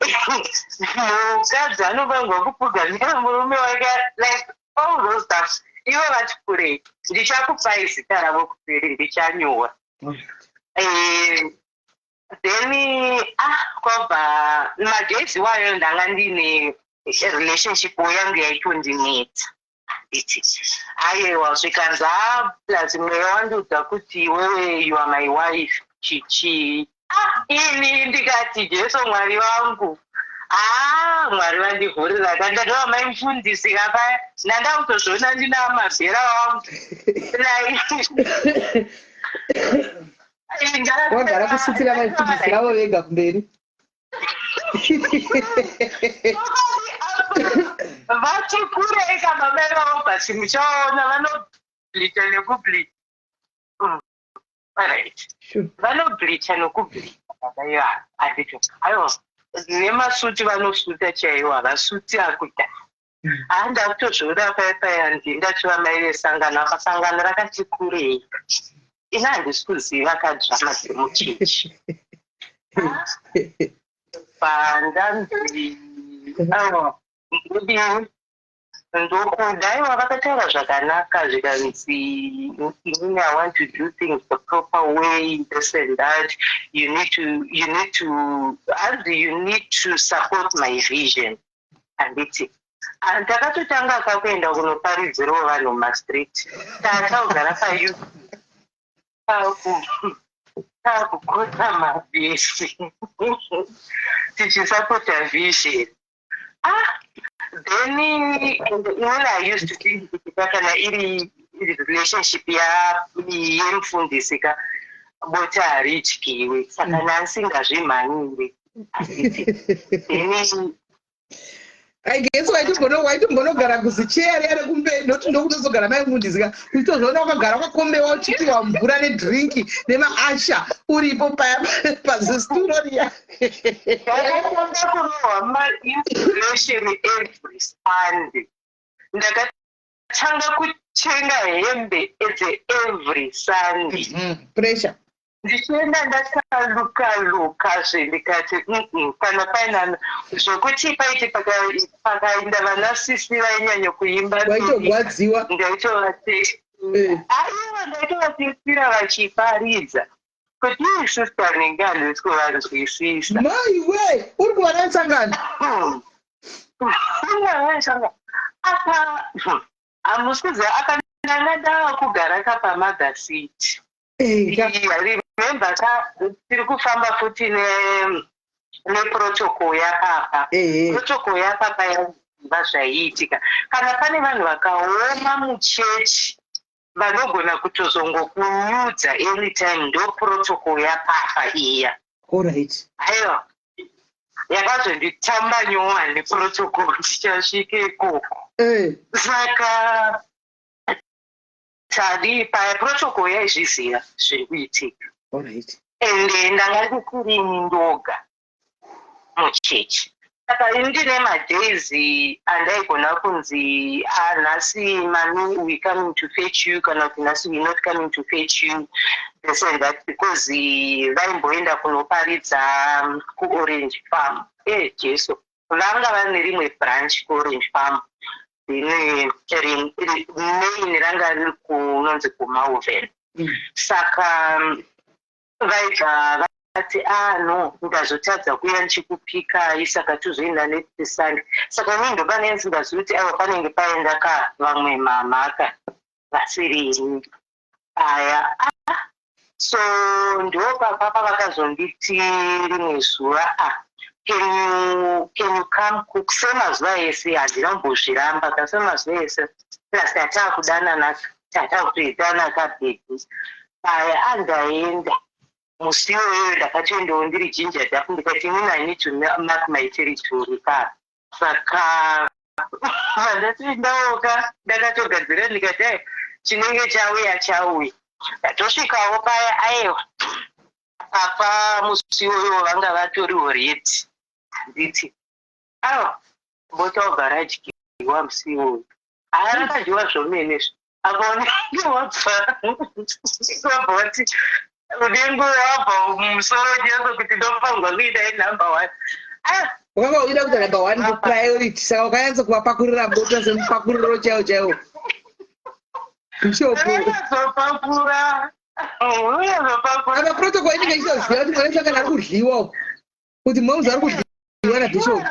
mukadzi anofanirwa kupfugamira murume wake like all those stuff ivo vati kurei ndichakupai zita ravo kuseri ndichanyora mm. eh, then ah kwabva madays iwayo ndanga ndiine relationship yangu yaitondinetsa handiti ayewa zvikanzi ah plus mweya wandiudza kuti iwewe you are my wife chichii ah ini ndikati jesu mwari wangu ah mwari vandivhurira ka ndatova mai mufundisi ka paya ndandakutozviona ndina mabhera wangu like Wagara kusutira vaifundisi vavo vega kumberi. Vati kurei kababa ivavo, but muchaona vanobleacha nekubleacha. Right, vanobleacha nokubleacha baba ivavo, handito? Aiwa, nemasuti vanosuta chaiwo, havasuti akuda. Haa, ndakutozviona paya paya ndindachiva mai vesangano. Apa sangano rakati kurei, ini handisi kuziva kadrama dzemuchechi. Pandanzi aiwa, ndodini, ndokuda, aiwa, vakataura zvakanaka, zvikanzi, "Inini I want to do things the proper way, this and that. You need to hanzi you need to support my vision," handiti? Ah, ndakatotanga kakuenda kunoparidzirawo vanhu mumastreet, tataugara payu takukota mabhesi tichisapota vision. Ah, then inini I used to think kuti kana iri relationship yemufundisi ka, bota haridyiwe, saka ndasingazvimhanyire, handiti? Then I guess waitombonogara kuzicheya riya rekumberi, noti ndokutozogara mai mufundisi ka, uchitozviona wakagara wakakombewa, uchipiwa mvura nedhirinki nemaasha, uripo paya pazisituro riya. Ndakatanga kurohwa mainstallation every Sunday. Ndakatanga kutenga hembe edze every Sunday. Pressure. Ndichienda ndakaluka-lukazve, ndikati, kana paina zvokuti paiti pakaenda vanasisi vainyanya kuimba, Waitogwadziwa. Ndaitovati aiwa, ndaitovatesira vachiparidza kuti ii sister nenge handisi kuvanzwisisa. Maiwe, uri kuvana nesangano. Apa hamusi kuziva, apa ndanga ndava kugara kapamagasiti. Remember ka, tiri kufamba futi neprotocol yapapa. Protocol yapapa yaziva zvaiitika. Kana pane vanhu vakaoma muchechi vanogona kutozongokunyudza anytime, ndo protocol yapapa iya. Aiwa, yakazonditamba nyowani protocol tichasvika ikoko. Saka tadi paya protocol yaizviziva zviri kuitika. Ende ndanga ndisirini ndoga muchechi, saka ndine madays andaigona kunzi, "Ah, nhasi mami we coming to fetch you," kana kuti, "Nhasi we not coming to fetch you," this and that, because vaimboenda kunoparidza kuOrange Farm. E Jesu, vanga vane rimwe branch kuOrange Farm, rine main ranga riri kunonzi kuMalvern. Saka vaibva vati, "Ah no, ndazotadza kuuya ndichikupikai, saka tozoenda next Sunday." Saka inini ndopane ndisingazivi kuti aiwa, panenge paenda ka vamwe mamhaka vasirini aya. Ah, so ndo papa pavakazonditi rimwe zuva, "Ah, can you come cook semazuva ese?" Handina kumbozviramba ka, semazuva ese, plus tatakudanana, tatakutoitana kabhebhi aya. Andaenda musi iyoyo, ndakatoendawo ndiri ginger duck, ndikati, "Inini I need to mark my territory ka." Saka ndatoendawo ka, ndakatogadzira, ndikati, "Ai, chinenge chauya chauya." Ndatosvikawo paya, aiwa, papa musi iwoyo vanga vatoriwo ready, handiti? Aiwa, bota wabva radyiwa musi iwoyo. Haa, rakadyiwa zvomene. Apa unenge wabva wati unenge wabva mumusoro chese kuti ndofanirwa kuita inumber one. Ah, Wakanga uchida kuita number one priority, saka wakanyatsa kuvapakurira bota semupakuriro chaiwo chaiwo, bishop. Unonyatsopakura, unonyatsopakura. Apa protocol inenge ichizoziva kuti mwana sangano ari kudyiwa, kuti moms ari kudyiwa nabishop.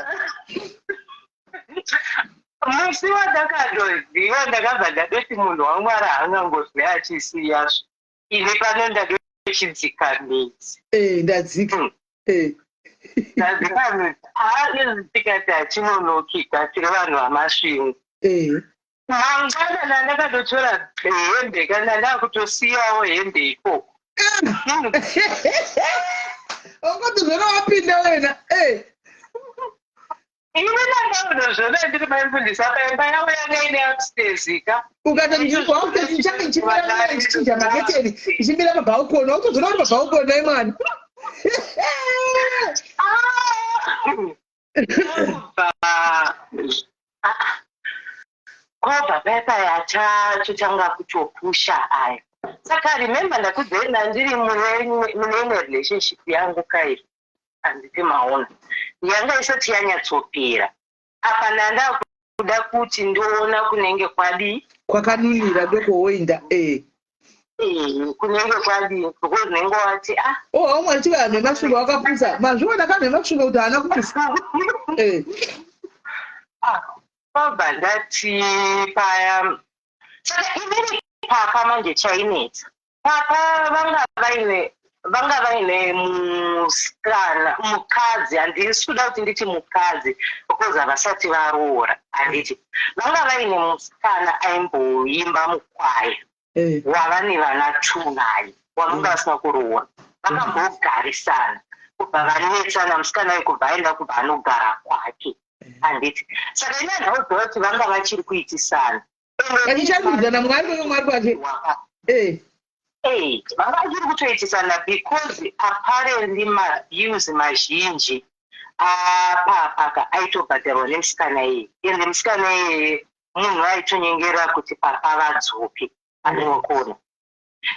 Musi wandakatoziva, ndakabva ndadoti munhu waMwari haangangozwi achisiyazvo, ini pano ndadochidzika midzi. Eh, ndadzika. Ndadzika midzi. Haa, tikati hachinonokika, tiri vanhu vaMasvingo. Mangwana ndandakatotora hembe, kana ndakutosiyawo hembe ikoko. Ungotozvona wapinda wena. Eh. Ini ndakazozviona ndiri maimfundisi apa imba yavo yanga ine upstairs ka. Ukatoti ndichange ndichimira ndichinja maketeni ndichimira pabhaukoni wakutozoona uri pabhaukoni nai mwana. Kwabva paya paya tachotanga kutopusha aya. Saka remember ndakudzai ndandiri mune imwe relationship yangu kai handiti maona yanga isati yanyatsopera apa ndanda kuda kuti ndoona kunenge kwadii kwakanunira ndokowoinda eh. Eh, kunenge kwadii because unenge wati ah oh aumwe achiva vanhu vemasvingo vakapusa mazviona ka vemasvingo kuti haana kupusa eh. Ah, kwabva ndati paya saka inini papa manje chainetsa papa vanga vaine vanga vaine musikana mukadzi handisi kuda kuti nditi mukadzi because havasati varoora handiti vanga vaine musikana aimboimba mukwaya eh. wava nevana two naye wavanga vasina kuroora vakambogarisana kubva vanetsana musikana uyu kubva aenda kubva anogara kwake handiti saka ini handauziva kuti vanga vachiri kuitisana Vachichamidzana mwari kwake mwari kwake. Eh. Eh, vanga vachiri kutoitisana because apparently mabills mazhinji apapaka aitobhadharwa nemusikana iyeye ende musikana iyeye munhu aitonyengera kuti papa vadzoke anokona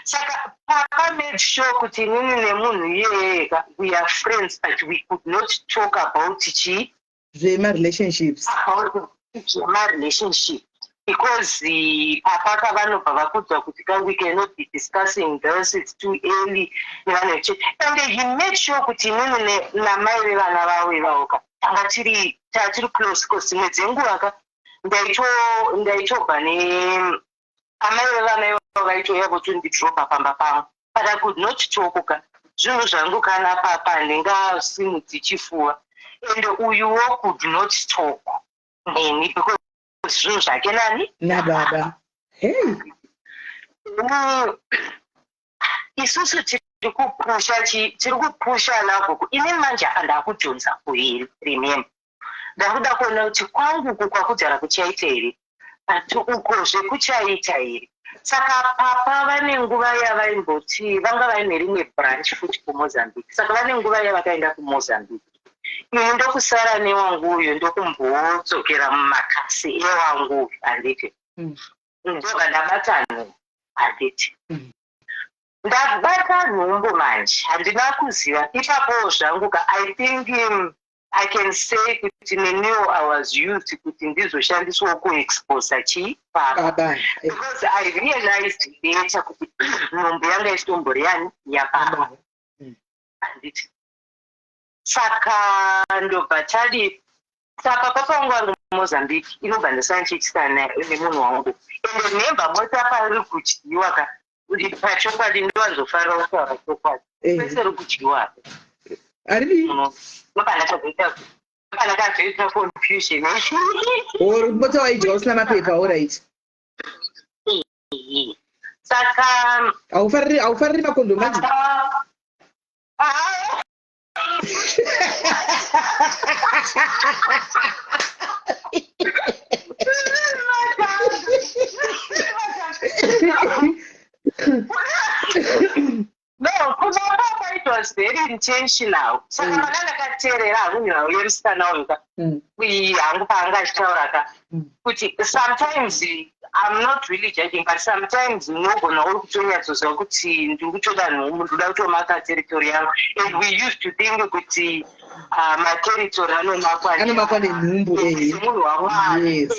saka papa made sure kuti inini nemunhu iyeyeka we are friends but we could not talk about chii zvemarelationships zvemarelationship because papa ka vanobva vakudzwa kuti ka we cannot be discussing this it's too early nevanhu veche and he made sure kuti inini namai vevana vavo ivavo ka tanga tiri tatiri close cause dzimwe dzenguva ka ndaitobva ne amai vevana ivavo vaitouya votondidropa pamba pangu but I could not talk ka zvinhu zvangu kana papa handingasimudzi chifuva and uyuwo could not talk neni because zvinhu zvake nani nababa hey isusu tiri kupusha tiri kupusha nagogo ini manje apa ndakudhonza kuhiri remember ndakuda kuona kuti kwangu uku kwakudhara kuchaita here but ukozve kuchaita here saka papa vane nguva yavaimboti vanga vaine rimwe branch futi kumozambique saka vane nguva yavakaenda kumozambique ini ndokusara newangu uyu ndokumbodzokera mumakasi ewangu uyu handiti ndobva ndabata nhumbu handiti ndabata nhumbu manje handina kuziva ipapowo zvangu ka i think I can say kuti neniwo I was used kuti ndizoshandiswawo kuexposa chii papa because I realized later kuti nhumbu yanga isitombori yani yapapa handiti saka ndobva tadi saka papa wangu ari kumozambique inobva ndasana ndichiitisana nemunhu wangu ende remember mota pari kudyiwa ka pachokwadi ndowanzofarira kutaura chokwadi pese ri kudyiwa aridii ndopandakazoita confusion or mota waidya usina mapepa alright saka haufariri haufariri makondomu manje No, kuna papa it was very intentional. Saka mana ndakateerera hangu nhau yemusikana uyu ka. Hangu paanga achitaura ka. Kuti sometimes I'm not really judging but sometimes unogona uri kutonyatsoziva kuti ndiri kutoda nhumbu ndoda kutomaka territory yangu and we used to think kuti materitory anomakwa anomakwa nenhumbu semunhu wamwari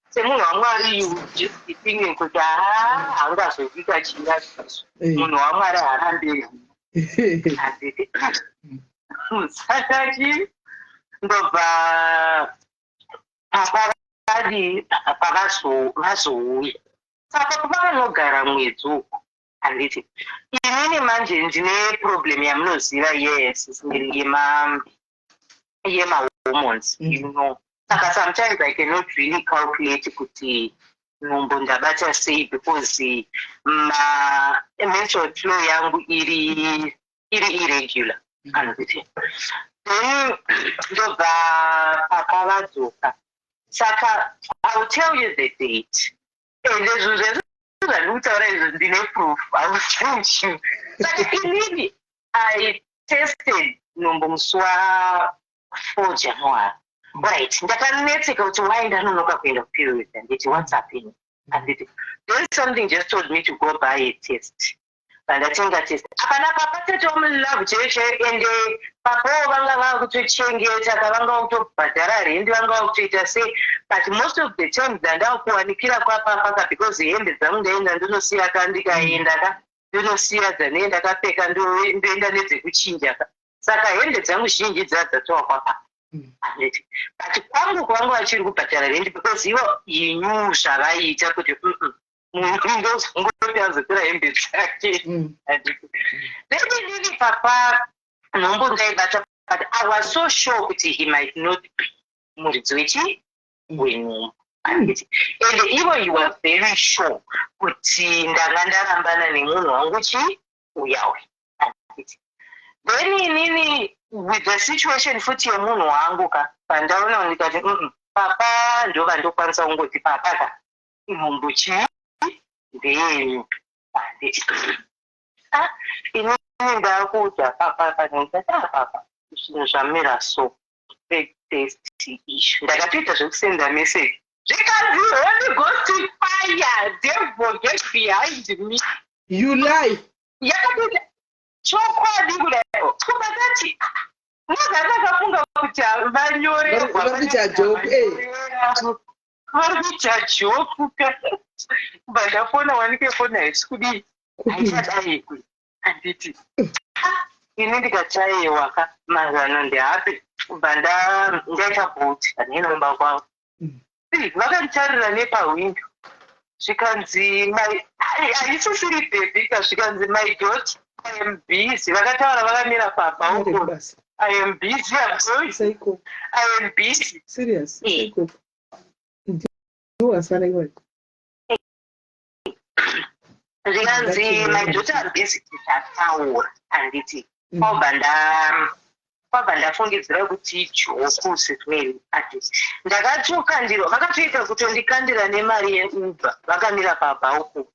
semunhu wamwari you just be thinking kuti haa haungazokuita chingaizvo munhu wamwari haarambiri handiti saka chi ndobva papa vadi pavazouya saka pavanogara mwedzi uku handiti inini manje ndine problem yamunoziva yes yema yemahormones you know saka sometimes I cannot really calculate kuti Nhumbu ndabata sei? Because ma menstrual flow yangu iri irregular, handiti? Then ndobva papa vadzoka. Saka I will tell you the date. Ende zvinhu zvese zvandiri kutaura izvo ndine proof, hauchange. Saka inini I tested nhumbu musi wa4 January, right? Ndakanetseka kuti why ndanonoka kuenda kuperiod, handiti? What's happening, handiti? Then something just told me to go buy a test. Vandatenga test. Apana papa tetomu love chaiyo chaiyo. Ende papawo vanga vakutochengeta ka, vanga vakutobhadhara rendi, vanga vakutoita sei. But most of the time dzandakuwanikira kwapapa ka, because hembe dzangu ndaenda ndinosiya ka, ndikaenda ka ndinosiya dzanee ndakapfeka, ndoenda nedzekuchinja ka. Saka hembe dzangu zhinji dzadzatowa kwapapa, handiti? But kwangu kwanga vachiri kubhadhara rendi because ivo inyu zvavaiita kuti munhu ndozongoti azotora hembe dzake, handiti? Then inini papa nhumbu ndaibata, but I was so sure kuti he might not be muridzi wechi wenhumbu, handiti? And ivo he was very sure kuti ndanga ndarambana nemunhu wangu chi uyawe, handiti? Then inini with the situation futi yemunhu wangu ka, pandaona ndikati, papa ndo vandokwanisa kungoti, 'Papa ka, nhumbu chii ndeyenyu,' handiti? Ah, inini ndakuudza papa panondati, 'Ah papa, zvinhu zvamira so, test issue.' Ndakatoita zvekusenda message, zvikanzi, 'Holy Ghost fire, devil, get behind me.' You lie. Yakatoita chokwadi kudaiwo. Kubakati muganga akafunga kuti vanyorerwa. Vari kuita joke, eh. Vari kuita joke. Kubva ndafona, wanike foni haisi kudii? Kupinda. Haichadayikwi, handiti? Ini ndikachaiwa ka, mazano ndeapi? Kubva ndaita Bolt handinomba kwavo. Vakanditarira nepahwindo, zvikanzi, haisisiri baby ka, zvikanzi, 'My daughter, I am busy.' Vakataura vakamira pabalcony. Basa. 'I am busy, I'm going. Saiko. I am busy.' Serious. Eh. Saiko. Ndiwo asara iwayo. Zvikanzi, 'My daughter, I'm busy.' Tichataura, handiti? Kwabva ndafungidzira kuti ijoke sezvimweni, handiti? Ndakatokandirwa, vakatoita kutondikandira nemari yeUber vakamira pabalcony,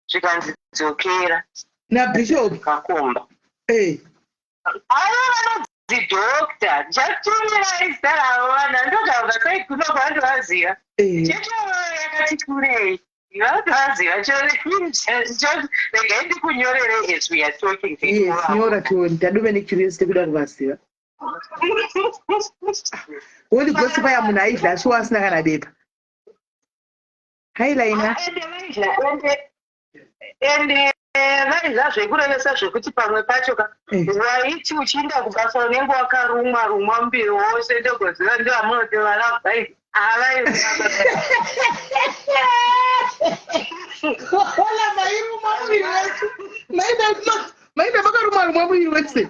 zvikanzi, 'Dzokera.' Nabishop. Kakomba. Eh. Avo vanonzi doctor, ndichatumirai zita ravo. Vanhu vandotaura sei kuno kwavandovaziva. Checho yakati kurei, vanotovaziva. Regai ndikunyorere as we are talking. Yes, nyora tione. Tadove necuriosity kuda kuvaziva. Holy Ghost fire, munhu aidla shuwa asina kana bepa. Hailaina. Ende vaidla, ende vaidla zvekurevesa, zvekuti pamwe pacho ka, waiti uchiinda kubasa unenge wakarumwa rumwa muviri wose. Ndogoziva ndoamunoti vana vai havai. Hola, mairumwa muviri wese. Maida maida makarumwa rumwa muviri wese.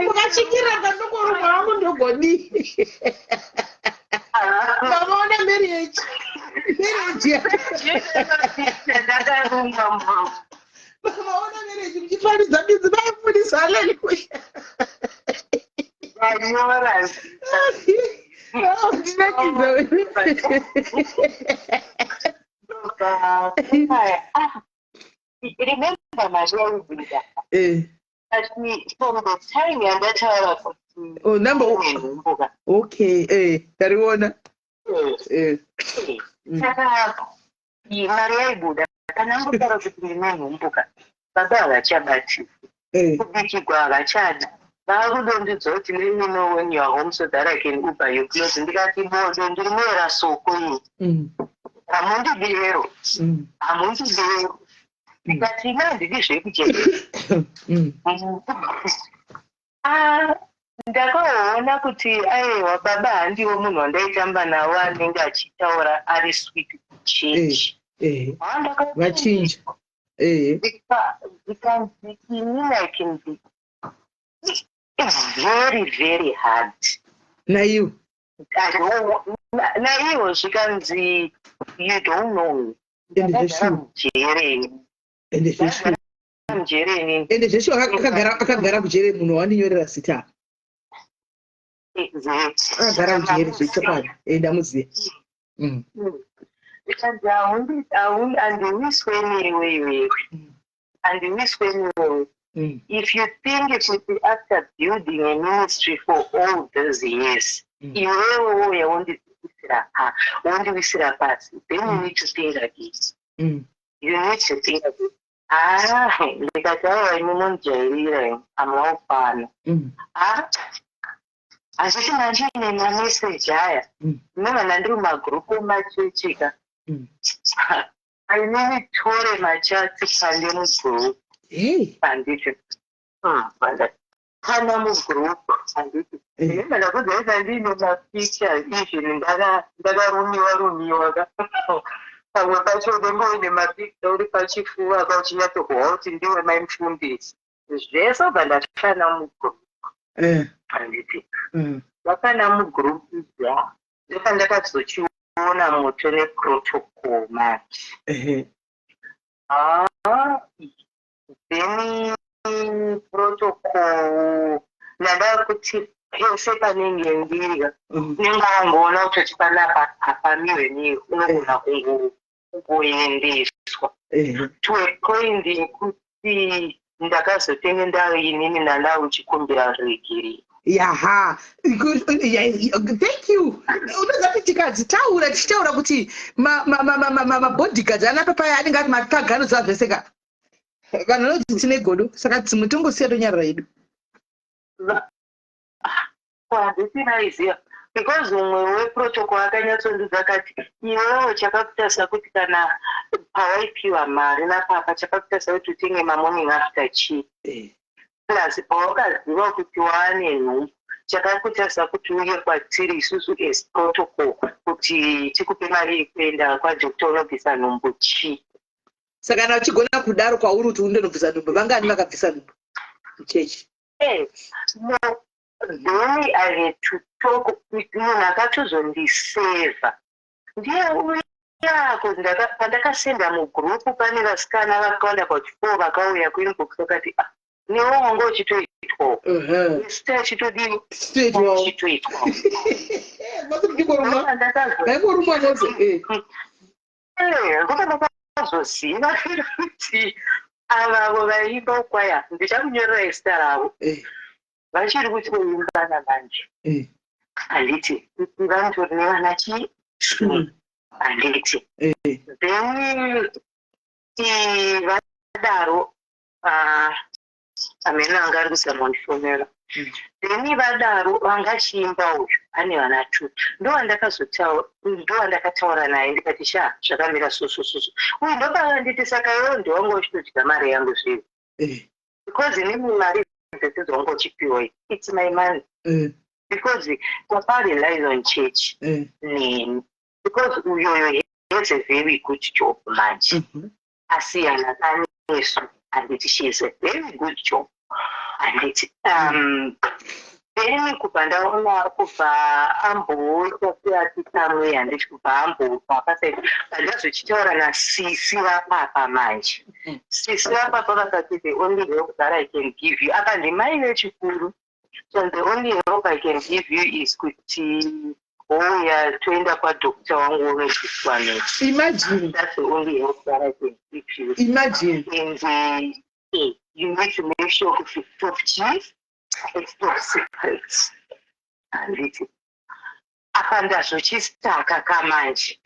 Mukachikira kandokorumwa wangu ndogodii? Mamaona marriage. Marriage. Ndakarumwa mbo. Mamaona marriage muchiparidza bidzi vaifundisa. Haleluya. Vanyora. Ndinakidza. Remember mari yaibuda. But from the time yandataura kuti Oh, number nhumbuka. Okay, eh, ndariona. Eh. Saka mari yaibuda, kana angotaura kuti ndine nhumbuka, baba havachabati. Kubikigwa havachadi, vaakudondiudza kuti, 'Let me know when you are home so that I can Uber your clothes.' Ndikati, 'Bodo, ndiri muera soko ini. Hamundidero. Hamundidero.' Ndikati, 'Ina handidi zvekuchengeta.' Ah, ndakaona kuti aiwa, baba handiwo munhu wandaitamba navo anenge achitaura ari sweet kuchechi. Vachinja. Zvikanzi, inini I can be very very hard. Naiwe. I don't- Naivo zvikanzi, "You don't know me." Ende Ndakagara zveshuwa. mujere ini. Ende zveshuwa. Ndakagara mujere inini. Ende zveshuwa, akagara kujere munhu wandinyorera zita. Exactly. Akagara kujere zvechokwadi, ende amuziva. Zvikanzi, "Handiwiswe newe iwewe. Handiwiswe newe. If you think kuti after building a ministry for all those years, iwewe wouya wondiwisira pa wondiwisira pasi, then you need to think again. You need to think again." Ah, ndikati, "Aiwa, imi mundijairira imi, hamuna Ah, hazviti mandine mameseji aya." Ndinova ndiri mumagurupu emachechika. Ainini tore machats pande mugurupu. Hey. Handiti kana mugurupu, handiti? Ndinenge ndakudzaisa ndiine mapictures, even ndakarumiwa rumiwa ka. Pamwe pacho unenge uine mapicture uri pachifuva ka, uchinyatsokuhwa kuti ndiwe maimufundisi zvese. Obva ndafana mugurupu. Handiti? Ndafana mugurupu ya, ndopandakazochiona moto neprotocol manje. Ah, then protocol ndada kuti pese panenge ndiri, unenge wangoona kutoti panapa hapamiwe niwe, unogona kungoendeswa to a point yekuti ndakazotenge ndainini nanda uchikumbira ruregerero. Yaha, thank you. Unoziva kuti tikadzitaura, tichitaura kuti mabodyguards anapa paya anenge ari mathaga anoziva zvese ka. Vanhu vanoti tine godo, saka dzimwe tongosiya, tonyarara yedu. Handisi vaiziva, because umwe weprotocol akanyatsondudza akati, "Iwewo chakakutarisa kuti kana pawaipiwa mari napapa, chakakutarisa kuti utenge mamorning after chii? Plus pawakaziva kuti waane nhumbu, chakakutarisa kuti uye kwatiri isusu as protocol kuti tikupe mari yekuenda kwadoctor unobvisa nhumbu chii?" Saka kana uchigona kudaro kwauri kuti undonobvisa nhumbu, vangani vakabvisa nhumbu muchechi? No, then I had to talk. Munhu akatozondisevha ndiye uya, pandakasenda mugurupu pane vasikana vakawanda, about four, vakauya kuinbox vakati, "Ah, newe wanga uchitoitwawo." Isu tachitodini? Tichitoitwawo. Tichitoitwawo. Masikutingoruma, vaingorumwa mose. Ngoba ndakazoziva kuti avavo vaiimba ukwaya, ndichakunyorera zita ravo, vachiri kutoimba namanje. Handiti vanotori nevana chii? Handiti? Then vadaro, amene anga ari kuzama kundifonera. Then vadaro, vangachiimba uyu ane vana two, ndowandakataura naye, ndikati, "Sha, zvakamira so so so so." Uyu ndopavanditi, "Saka iwewo ndiwanga uchitodya mari yangu zvii?" Because inini mari dzese dzawanga uchipiwa, it's my money, because papa relies on church neni, because uyoyo has a very good job manje. Asiyana anesu, handiti? She has a very good job, handiti? Then kubva ndaona, kubva amboita seati pamwe, handiti, kubva ambobva paside, pandazochitaura nasisi vapapa manje. Sisi vapapa vakati, "The only help that I can give you," apa ndimai vechikuru, "so the only help I can give you is kuti ouya toenda kwadoctor wangu unobviswa nei." Imagine. "That's the only help that I can give you." Imagine. And you need to make sure kuti stop chii, stop secrets, handiti? Apa ndazochistaka kamanje.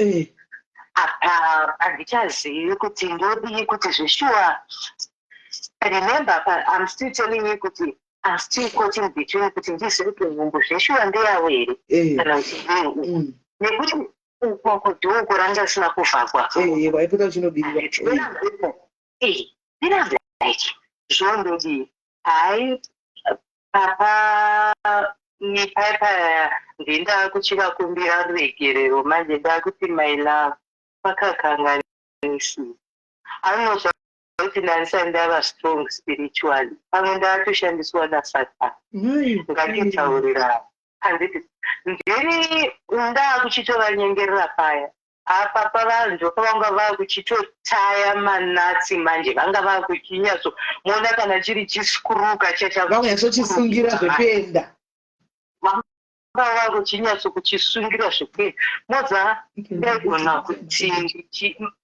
Apa handichazivi kuti ndodii, kuti zveshuwa, remember, I'm still telling you kuti I'm still caught in between, kuti ndizive kuti nhumbu zveshuwa ndeyavo here kana kuti ndei. Nekuti ukoko dhoko ranga risina kuvhagwa. Waipota uchinobirira. Then I'm like, zvondodii? Hai, papa nepaipa ndinda kuchivakumbira ruregerero manje, ndakuti, "My love, pakakanganisiwa." Anozva kuti ndandisati ndava strong spiritually, pamwe ndatoshandiswa naSatan. Ngatitaurirana, handiti? Then ndakuchitovanyengerera paya apa pavanhu ndopavanga vakuchitotaya manatsi manje, vanga vakuchinyatso moona kana chiri chiskuruka. Chachavanyasochisungira zvekuenda. Vanga vakuchinyatso kuchisungira zvekuenda. Moza ndaigona kuti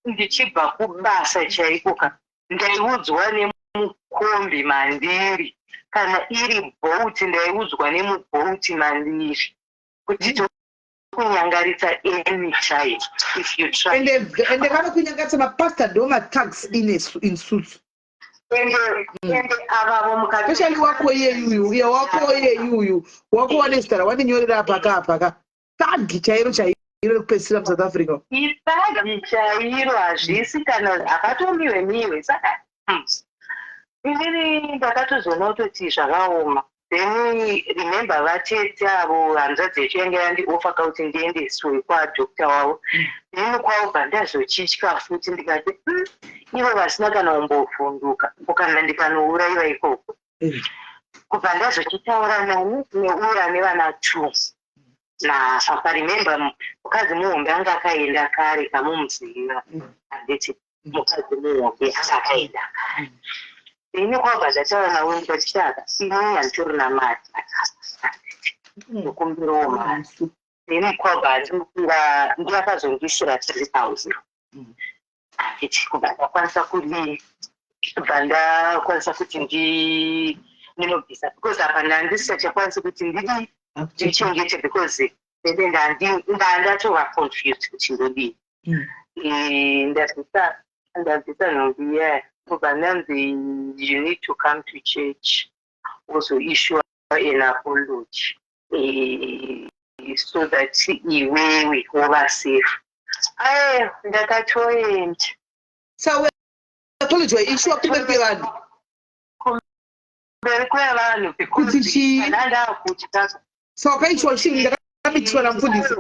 ndichibva kubasa chaiko ka, ndaiudzwa nemukombi mandiri, kana iri Bolt, ndaiudzwa nemuBolt mandiri kuti tokunyangaritsa anytime if you try. Ende vanokunyangaritsa mapastor, ndo mathugs in suits. Ende avavo mukati Especially wako iyeyuyu, uye wako iyeyuyu wako wane zita rawanenyorera apaka apaka, thug chairo chairo rekupedzisira muSouth Africa. Ithug chairo, hazvisi kana hakatomiwe miwe. Saka inini ndakatozoona kutoti zvakaoma. Then remember, vatete avo, hanzvadzi yacho yange yandioffer kuti ndiendeswe kwadoctor wavo. Then kwabva ndazochitya futi, ndikati, ivo vasina kana kumbovhunduka, kana ndikanourayiwa ikoko?" Kubva ndazochitaura nani, neuyo ane vana two naapa. Remember, mukadzi muhombe anga akaenda kare, kamumuziva handiti? Mukadzi muhombe anga akaenda kare. Ini kwabva ndataura nawe, ndikati, "Shaka, ini handitorina mari, ndokumbirawo mari." Ini kwabva andikumbira, ndiakazondisira 3000 handiti? Kubva ndakwanisa kudii, kubva ndakwanisa kuti ndinobvisa, because apa ndandisisachakwanisi kuti ndidii, ndichengete, because ende ndandatova confused kuti ndodii. Ndabvisa nhumbi iya, kubva ndanzi, "You need to come to church, wozoissue an apology so that iwewe wova safe." Ayo ndakatoenda. So apology waissuewa kumberi kwevanhu? Kumberi kwevanhu. Kuti chii? Kana ndakutya. So wakaissuewa chii? Ndakamitiswa namufundisi?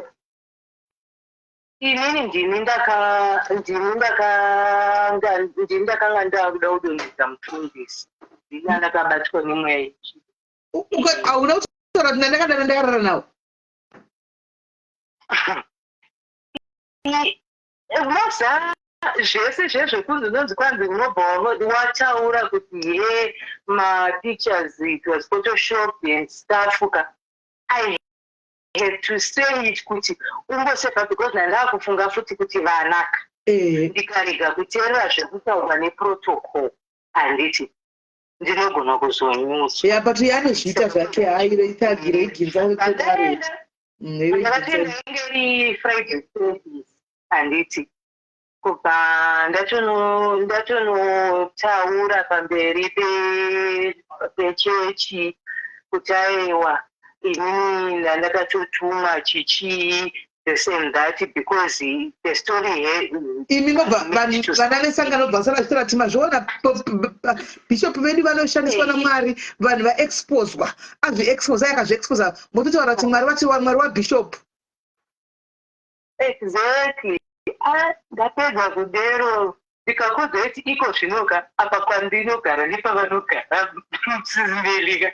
Inini ndini ndakanga ndakuda kudonhedza mufundisi, ndini andakabatwa nemweya ichi. Hauna kutaura kuti ndandakadana, ndakarara nawo? Moza zvese zvezvekunzi unonzi kwanzi unobva wataura kuti he, mapictures, it was Photoshop and stuff ka. I had to say it kuti ungosefa, because ndandakufunga futi kuti vanaka ndikarega kuteerera zvekutaurwa neprotocol, handiti ndinogona kuzonyutswa? Ya, but anozviita zvake, haire ithug reiginza. Ndakatoenda, inge iri Friday service, handiti? Kubva ndatonotaura pamberi pechechi kuti aiwa, inini ndandakatotumwa chichii, this and that, because the story Imi mobva vanhu vana vesangano bva vasara vachitaura kuti mazviona, bishop vedu vanoshandiswa naMwari, vanhu vaexposwa, azviexposa, akazviexposa, mototaura kuti Mwari vati, Mwari wabishop. Exactly. Ah, ndapedza kudero, ndikakudza kuti iko zvinoka apa kwandinogara nepavanogara sizivelika,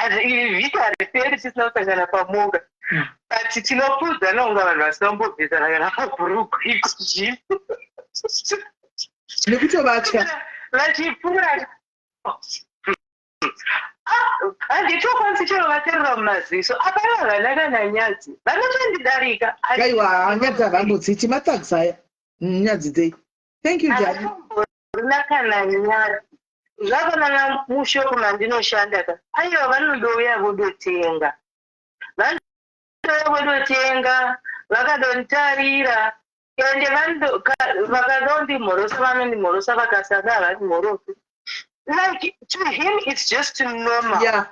vhiki hariperi tisina kusangana pamoga, but tinopfuudzana kunga vanhu vasina kumbobvisana kana mabhuruku iko zvino. Nekutovatya. Vachipfuura handitokwanisi chero vatarira mumaziso apa, ivo havana kana nyadzi, vanotondidarika. Aiwa, nyadzi havambodziti, mathugs aya. Nyadzi dzei? Thank you, Jani. Rina kana nyadzi. Zvafanana mushop mandinoshanda ka, aiwa, vanodouya vodotenga, vanodouya vodotenga, vakadonditarira, ende vakadondimhorosa, vanondimhorosa, vakasada havandimhorosi. Like, to him it's just normal. Yeah,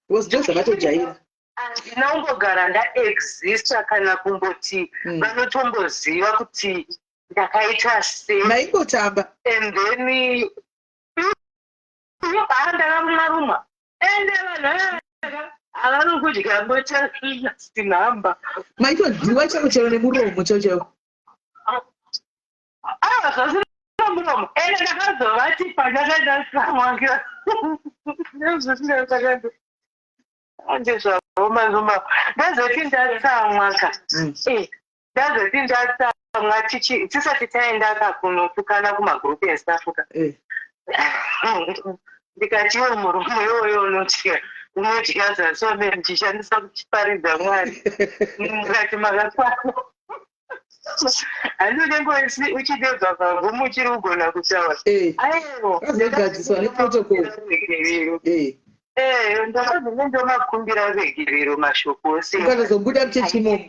was just zvakatojaira. Handina kumbogara ndaexista kana kumboti vanotomboziva kuti ndakaita sei. Maingotamba. And then ndakaruma ruma, ende vanhu ava havano kudya bota last number. Maitodyiwa chero chero nemuromo chero chero. Ava zvasina muromo, ende ndakazovati pandakaita samwangira nezvosina. Andizvavo mazuma. Ndazoti ndatsamwa ka. Ndazoti ndatsamwa tisati taenda ka kunotukana kumagroup and stuff ka. Ndikati, iwe murume iwoyo unotya zasome muchishandisa kuchiparidza Mwari, mukati makakwana, handi unenge uchidebva pavhu, uchiri kugona kutaura. Aiwa. Azogadziswa neprotocol. Regerero. Ndakabva ndomakumbira regerero mashoko ose. Ukatozobuda muchechi imomo.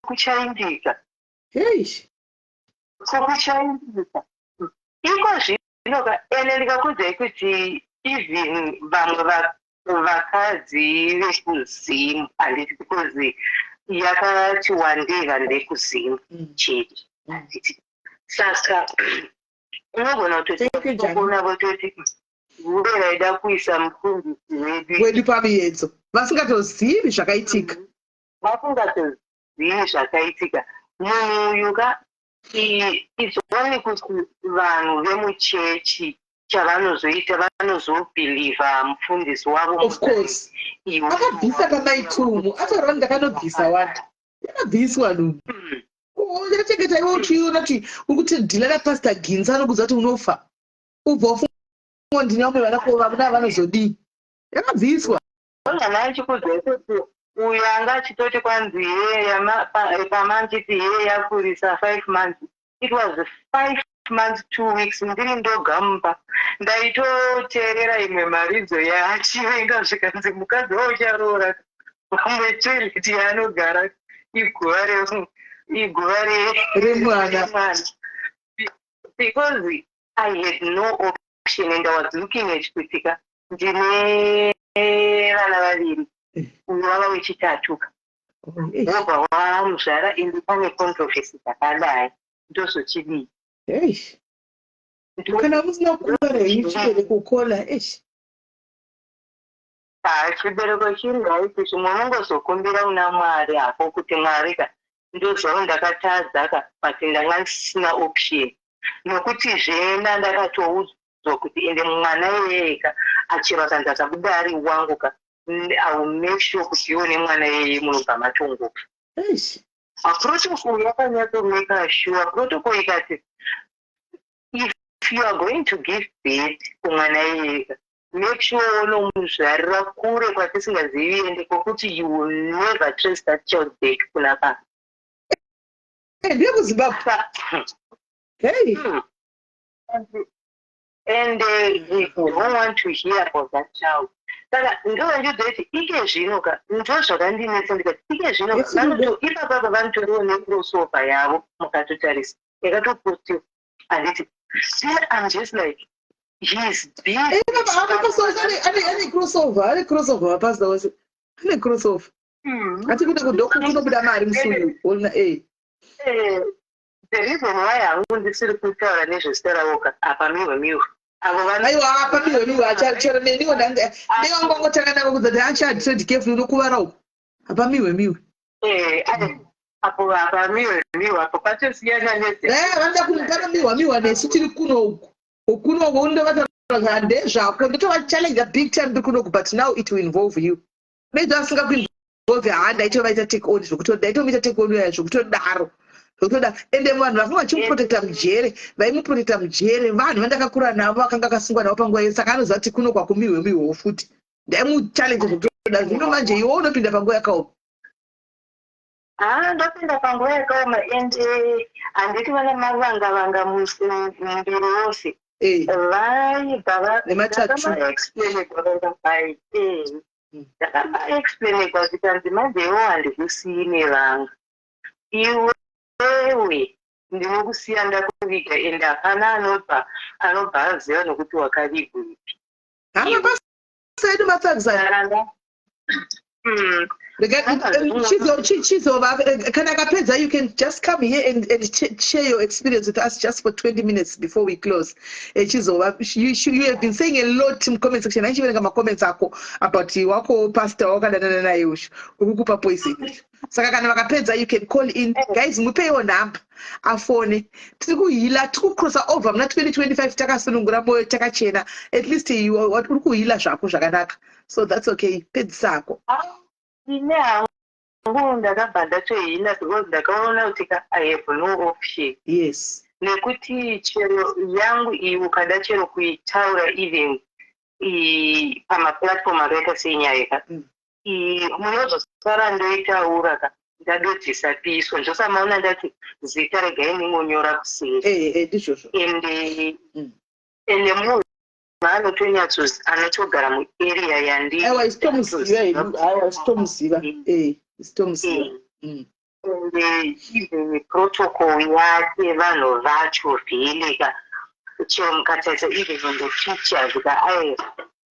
Kuchaimbika. Heish. Kuchaimbika iko zvino ka. Ende ndikakudzai kuti even vamwe vakadzi vekuZimu, handiti, because yakati wandei vanhu vekuZimu chete, handiti? Saka unogona Thank you, Jani. kutoona vototi hure raida kuisa mufundisi wedu wedu pamiedzo, vasingatozivi zvakaitika. Vasingatozivi zvakaitika. Munhu uyu ka, it's only kuti vanhu vemuchechi chavanozoita, vanozobhilivha mufundisi wavo. Of course. Iwe Akabvisa kamaitumu, ataura kuti ndakanobvisa wani, yakabviswa nhumbu. Yakachengeta iwe uchiona kuti uri kuti dhila napastor Ginza, anokudza kuti unofa, ubva wafunga ndine vamwe vana, ko vamuna vanozodii? Yakabviswa. Mwana achikudzai kuti uyu anga achitoti kwanzi ye pamanchiti ye yakurisa 5 months. It was 5 months 2 weeks ndiri ndoga mumba, ndaitoteerera imwe mharidzo yaachivenga, zvikanzi mukadzi waucharoora pamwe toilet yaanogara iguva remwana. Remwana, because I had no option and I was looking at kutika ndine vana vaviri, uyu wava wechitatu, wobva wamuzvara, ende pane controversy dzakadai, ndozochidii? Eish. Kana musina kukora henyu chibereko kola, eish. Ah, chibereko chiri right. Zvimwe unongozokumbira una Mwari hako kuti Mwari ka, ndozvavo ndakatadza ka, but ndanga ndisina option, nokuti zvena ndakatoudzwa kuti ende mwana iyeye ka, achero akanzi akabuda ari wangu ka, I will make sure kuti iwo nemwana iyeye munobva matongopa. Eish. Protocol yakanyatsomeka sure. Protocol ikati if you are going to give birth kumwana iyeye, make sure unomuzvarira kure kwatisingazivi, ende kwokuti you will never trace that child back kuna baba. Eh, ndeyekuZimbabwe, hey. And we don't want to hear about that child. Saka ndovandiudza kuti ike zvino ka, ndo zvakandinetsa, ndikati ike zvino ka, ipapapa vanotoriwo necrossover yavo, mukatotarisa yakatopostiwa, handiti? Then I'm just like, he's busy. Eh, ane crossover, ane crossover, mapastor wose ane crossover. Ati kuda kunobuda mari musi uyu, ona eh. The reason why hangu ndisiri kutaura nezvezita ravo ka, apa miwe miwe avo Aiwa, apa miwe miwe, chero neniwo ndewangongotanga navo kudza kuti acha tread carefully, unokuvara uko, apa miwe miwe. Apo apa miwe miwe apo patosiyana neze. Eh, vanoda panomiwa miwa nesu tiri kuno uku, kuno uku ndovataura ndezvako, ndotova challenge big time ndiri kunoku, but now it will involve you. Maybe asingakuinvolve, haa, ndaitovaita take on zvokuti ndaitomuita take on uya zvokutodaro, zvokutoda. Ende vanhu vakanga vachimuprotecta mujere, vaimuprotecta mujere, vanhu vandakakura navo, vakanga akasungwa navo panguva iyo, saka anoziva kuti kuno kwakumiwe miwewo futi. Ndaimuchallenge zvokutoda. Zvino manje iwe unopinda panguva yakaoma. Haa, ndopinda panguva yakaoma, ende handiti vana mavanga vanga muviri wose vaibva Nematatu. Ndakamaexplainegwa vangapai, ndakamaexplainegwa zvikanzi manje iwo handikusii nevanga, iwewe ndinokusiya ndakuviga, ende hapana anobva aziva nokuti wakavigwepi. Hama, basa edu matsagisa. Chizova, kana akapedza, you can just come here and share your experience with us just for 20 minutes before we close. Chizova, you have been saying a lot in comment section. Aichiverenga macomments ako about wako pastor wakadanana naye usho wekukupa poison. Saka kana vakapedza, you can call in. Guys, mupeiwo nhamba afone. Tiri kuheala, tiri kucrossa over muna 2025 takasunungura moyo, takachena. At least uri kuheala zvako zvakanaka. So that's okay. Pedzisako. Ine hangu ndakabva ndatoheala because ndakaona kuti ka I have no option. Nekuti chero yangu iyi, ukada chero kuitaura even pamaplatform akaita senyaya ka, munozosara ndoitaura ka ndadodzisapiswa. Ndosamaona ndati zita regai ningonyora kuseri. Ndizvozvo. Ende ende munhu anotonyatso anotogara muarea yandi. Aiwa, isitomuziva hedu. Aiwa, isitomuziva. Isitomuziva. Ende even protocol yake, vanhu vacho vhele ka, chero mukatarisa even on the pictures ka, ai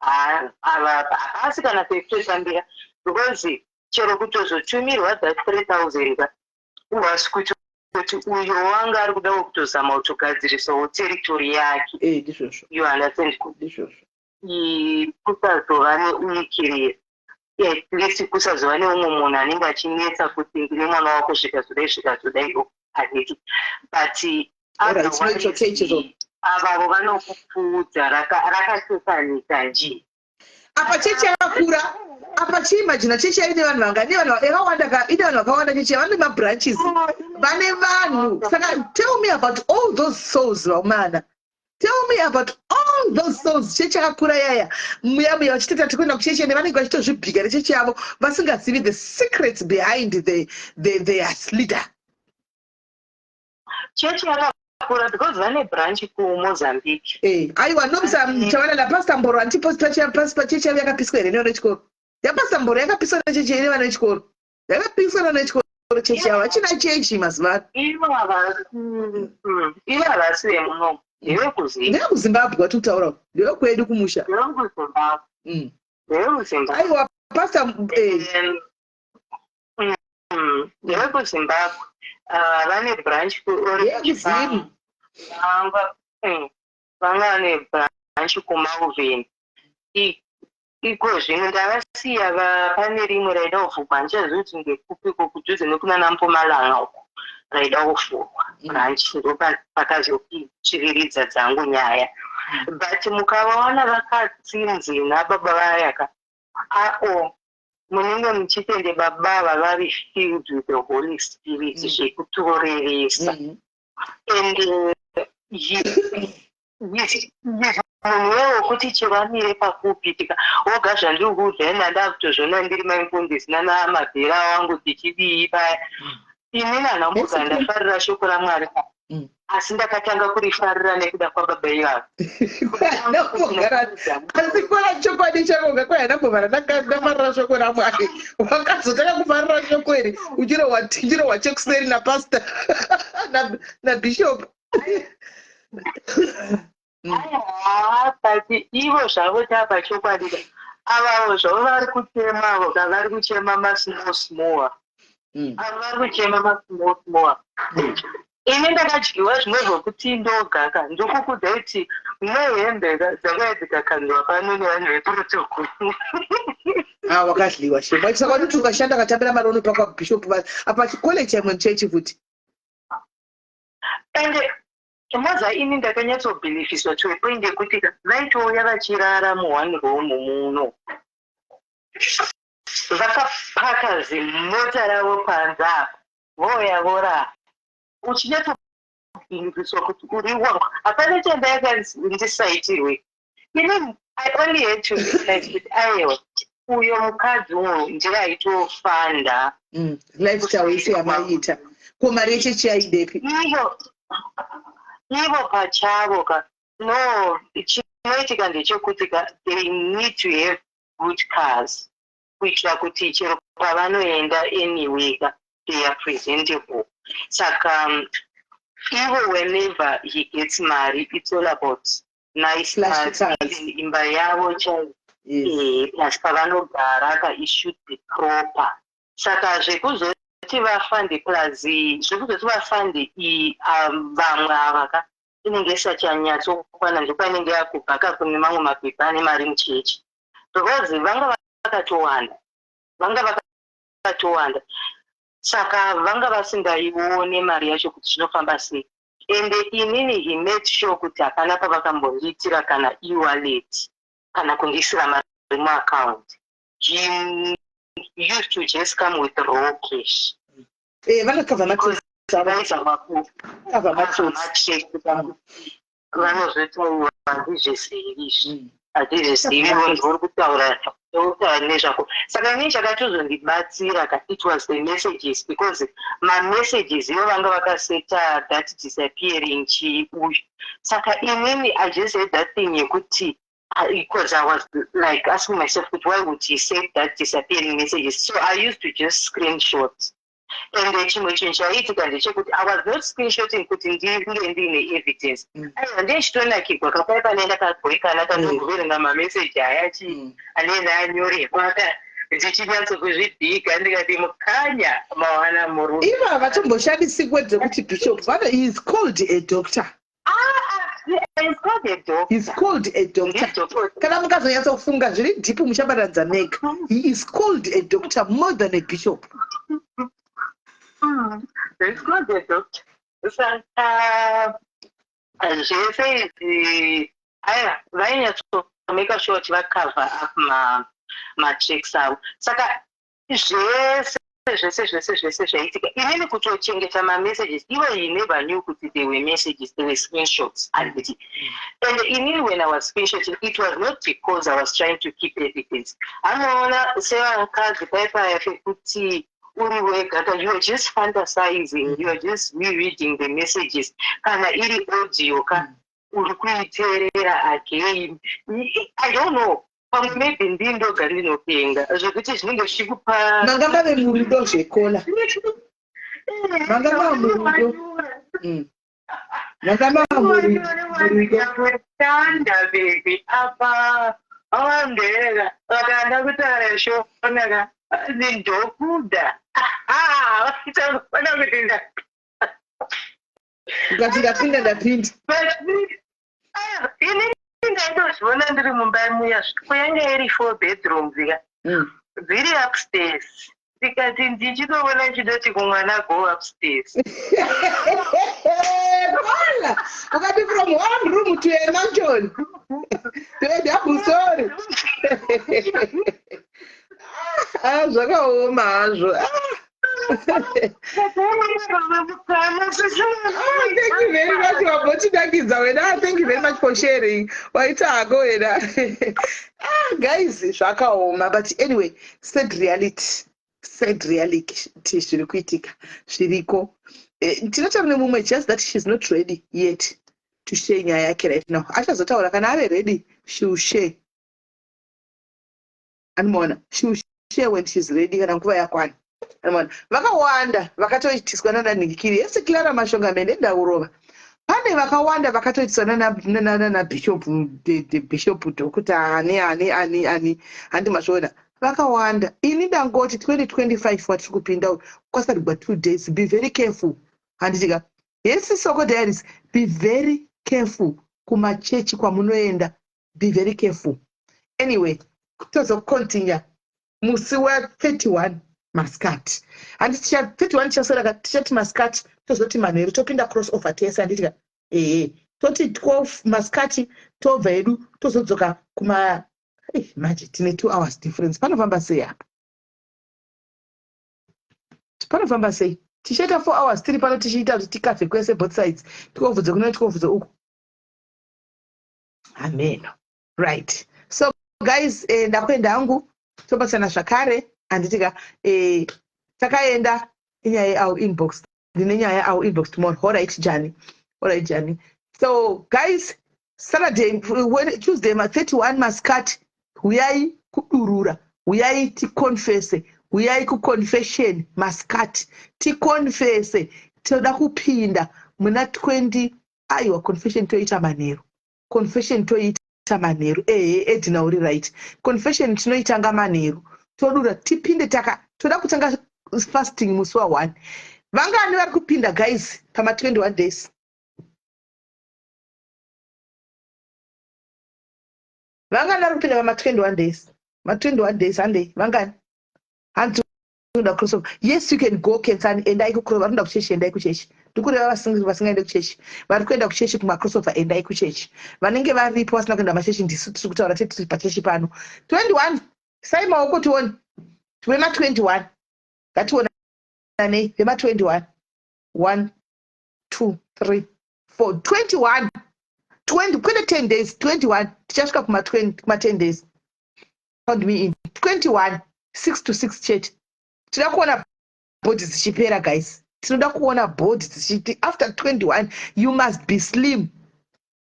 ava hapasi kana pekutotambira, because chero kutozotumirwa that 3000 ka, was kutoti uyo wanga ari kudawo kutozama kutogadzirisawo territory yake. Ndizvozvo. You understand? Ndizvozvo. Kusazova neuikirira, at least kusazova neumwe munhu anenge achinetsa kuti ndine mwana wako, zvikazodai, zvikazodai, handiti? But Alright, no, it's okay, Chizo. Avavo vanokupfuudza rakatofanika nji. Apa chechi yakakura apa. Chiimagina chechi yaine vanhu vangani? Vanhu yakawanda ka, ine vanhu vakawanda chechi. Vane mabranches, vane vanhu. Saka tell me about all those souls, vaumana. Tell me about all those souls. Chechi yakakura yaya, muya muya vachiteta tikuenda kuchechi, ende vanenge vachitozvibhika nechechi yavo, vasingazivi the secrets behind their leader. Chechi yakakura because vane branch kuMozambique. Aiwa, nomusa chavana napastor Mboro. Antipost pachechi yavo yakapiswa here nevana vechikoro? Yapastor Mboro yakapiswa nechechi here nevana vechikoro? Yakapiswa nevana vechikoro chechi yavo. Hachina chechi mazuva ano. Ivo havasi, ivo havasi vemunomu, ndevekuziva. NdevekuZimbabwe wati kutaura, ndevekwedu kumusha. NdevekuZimbabwe. NdevekuZimbabwe. Aiwa, pastor. NdevekuZimbabwe. Ah, vane branch kuOrange. Ndevekuzimu. Vanga vane branch kuMalvern. Iko zvino ndavasiya pane rimwe raida kuvhurwa, handichazivi kuti ndekupiko, kudhuze nekunana Mpumalanga uko raida kuvhurwa branch. Ndo pakazotsviriridza dzangu nyaya. But mukavaona vakatsinzina baba vayaka ao, munenge muchitende baba ava vari filled with the Holy Spirit zvekutorevesa. And munhu wewo kuti chero amire pakupitika woga, zvandiri kuudza ina, ndakutozviona ndiri maimufundisi nana mabhera wangu tichidii paya. Inini handamboga ndafarira shoko raMwari, asi ndakatanga kurifarira nekuda kwababa ivavo. Asi kwana chokwadi chako kwai handambobvara ndafarira shoko raMwari. Wakazotanga kufarira shoko iri uchirohwa chekuseri napastor nabishop. Aiwa, but ivo zvavo, tapa chokwadi ka, avavo zvavo vari kuchemavo ka, vari kuchema masmall small. Avo vari kuchema masmall small. Ini ndakadyiwa zvimwe zvokuti ndogaka ndokukudza kuti nehembe ka dzakauya dzikakanzwa pano nevanhu veprotocol. Ah, wakadliwa shema. Saka vanoti ukashanda ukatambira mari unopa kwabishop apa chikoleji chaimwe chechi futi. Ende moza ini ndakanyatsobhilifiswa to a point yekuti vaitouya vachirara muone room muno, vakapaka zimota ravo panze apa, voya vorara, uchinyatsobhilifiswa kuti uri wangu. Hapana chandayakandisaitirwe ini. I only had to realize kuti aiwa, uyo mukadzi uyu ndiye aitofanda. Lifestyle yese yamaiita, ko mari yechechi yaidepi? Ivo pachavo ka, no, chinoitika ndechekuti ka, they need to have good cars kuitira kuti chero pavanoenda anyway ka, they are presentable. Saka ivo whenever he gets mari, it's all about nice Flashy cars. Cars. Even imba yavo chaiyo, plus pavanogara ka, it should be proper. Saka zvekuzoti vafande, plus zvekuzoti vafande vamwe ava ka, inenge isachanyatsokwana, ndopainenge yakubva ka kune mamwe mapepa ane mari muchechi, because vanga vakatowanda, vanga vakatowanda. Saka vanga vasingaione mari yacho kuti zvinofamba sei. Ende inini he made sure kuti hapana pavakambondiitira kana e-wallet kana kundiisira mari muaccount. He used to just come with raw cash. Vakakavha vaizama kukavha matsotsi. Vanozoti handizvisivi izvi, handizvisivi, uri kutaura nezvako. Saka inini chakatozondibatsira ka, it was the messages, because mamessages ivo vanga vakaseta that disappearing chii uyu. Saka inini I just had that thing yekuti, because I was like asking myself, but why would he say that disappearing messages? So I used to just screenshot. And chimwe chinhu chaiitika ndechekuti I was not screenshotting kuti ndinge ndiine evidence. Aiwa, ndichitonakirwa kapai pane ndakabhoikana kandogoverenga mameseji aya chi anenge anyorerwa ka, ndichinyatsokuzvidhiga, ndikati mukanya mawana murume. Ivo havatomboshandisi word rekuti bishop. Vano, he is called a doctor. Ah, is called a doctor. He is called a doctor. Ndidoctor. Kana mukazonyatsofunga zviri deep, muchabatanidza mega. He is called a doctor more than a bishop. It's called a doctor. Saka zvese izvi, aiwa, vainyatsomake sure kuti vacover up matricks avo. Saka zvese zvese zvese zvese zvaiitika, inini kutochengeta mamessages ivo, he never knew kuti they were messages, they were screenshots, handiti? And inini when I was screenshotting, it was not because I was trying to keep evidence. Anoona sevakadzi paipaya pekuti uri wega ka, you are just fantasizing, you are just rereading the messages. Kana iri audio ka, uri kuiteerera again. I don't know, pamwe maybe ndii ndoga ndinopenga zvekuti zvinenge zvichikupa. Manga mave murudo zvekola, manga mava murudo. Manga mava murudo. Tanda baby, apa awambera vakanda kutaura shona ka, ndokuda vaitaona kuti nda Ukati ndapinda, ndapinda. Ini ndaitozviona ndiri mumba muya, kuyanga iri four bedrooms ka, dziri upstairs. Ndikati ndichitoona chidoti kumwana, "Go upstairs." Kola ukati from one room to a mansion, to a double story. Ah, zvakaoma hazvo. Ah. Ah, thank you very much, wambotinakidza wena. Ah, thank you very much for sharing. Waita hako wena. Ah, guys, zvakaoma, but anyway, sad reality, sad reality. Zviri kuitika zviriko. Tinotaura nemumwe, just that she's not ready yet to share nyaya yake right now. Achazotaura kana ave ready. She will share, anomaona? She will share when she's ready, kana nguva yakwana, anomaona? Vakawanda vakatoitiswa nananhikiri yese, Clara Mashonga mene ndaurova. Pane vakawanda vakatoitiswa nanabishop, the bishop, doctor, ani ani ani ani, handi mazviona? Vakawanda. Ini ndangoti 2025 watiri kupinda kwasarigwa 2 days, be very careful, handitika? Yes, Soko Diaries, be very careful kumachechi kwamunoenda, be very careful. Anyway, tozocontinue musi wa31 masikati, handiti? 31 tichaswera tichati masikati, tozoti manheru topinda cross over tese, handitika? Ehe, toti 12 masikati tobva hedu, tozodzoka kuma manje tine 2 hours difference. Panofamba sei apa? Panofamba sei? Tichaita 4 hours tiri pano tichiita kuti tikafe kwese, both sides, 12 dzekuno, 12 dzeuku, ameno. Right, so guys, ndakuenda hangu. Tobatsana zvakare, handitika? Takaenda inyaya yeau inbox, ndine nyaya yeau inbox tomorrow. Alright jani, alright jani. So guys, Saturday, Tuesday ma31 masikati, huyai kudurura, huyai ticonfese, huyai kuconfession masikati ticonfese. Toda kupinda muna 20. Aiwa, confession toita manheru, confession toita manheru. Ehe, Edina, uri right. Confession tinoitanga manheru, todura tipinde taka toda kutanga. fasting musi wa1. Vangani vari kupinda guys pama 21 days? Vangani vari kupinda pama 21 days? Ma 21 days handei, vangani? Hanzi kuenda crossover. Yes, you can go kensani, endai kucrossover. Vari kuenda kuchechi, endai kuchechi. Ndikureva vasingaende kuchechi. Vari kuenda kuchechi kumacrossover, endai kuchechi. Vanenge varipo vasina kuenda machechi, ndisu tiri kutaura tiri pachechi pano. 21, sai maoko tione. Vema 21. Ngationanei vema 21. 1 2 3 4 21. 20 kwete 10 days, 21. Tichasvika kuma 20, kuma 10 days. Count me in. 21, 6 to 6 chete. Tinoda kuona body dzichipera guys. Tinoda kuona body dzichiti after 21 you must be slim.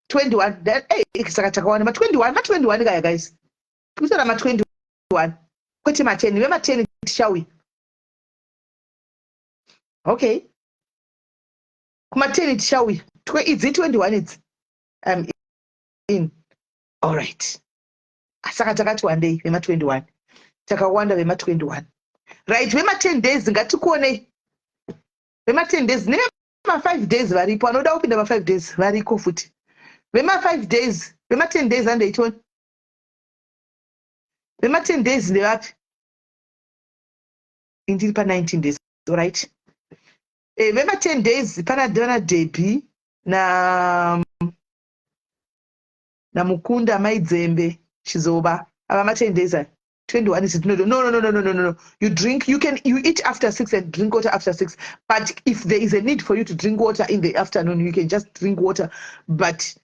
21 then, hey, saka takawana ma 21, ma 21 kaya guys. Kutora ma 21 kwete ma 10. Vema 10 tichauya. Okay. Kuma 10 tichauya. Idzi 21 idzi. I'm in. All right. Saka takati wandei vema 21. Takawanda vema 21. Right, vema 10 days ngatikuonei. Vema 10 days nevema 5 days varipo, anoda kupinda ma 5 days variko futi. Vema 5 days, vema 10 days handei tione. Vema 10 days ndevapi? Indiri pa 19 days, right? Vema 10 days pana pana Debbie na naMukunda Maidzembe Chizoba. Ava ma 10 days aya. 21 is no, no, no, no, no, no, no, no. You drink, you can, you eat after 6 and drink water after 6. But if there is a need for you to drink water in the afternoon, you can just drink water. But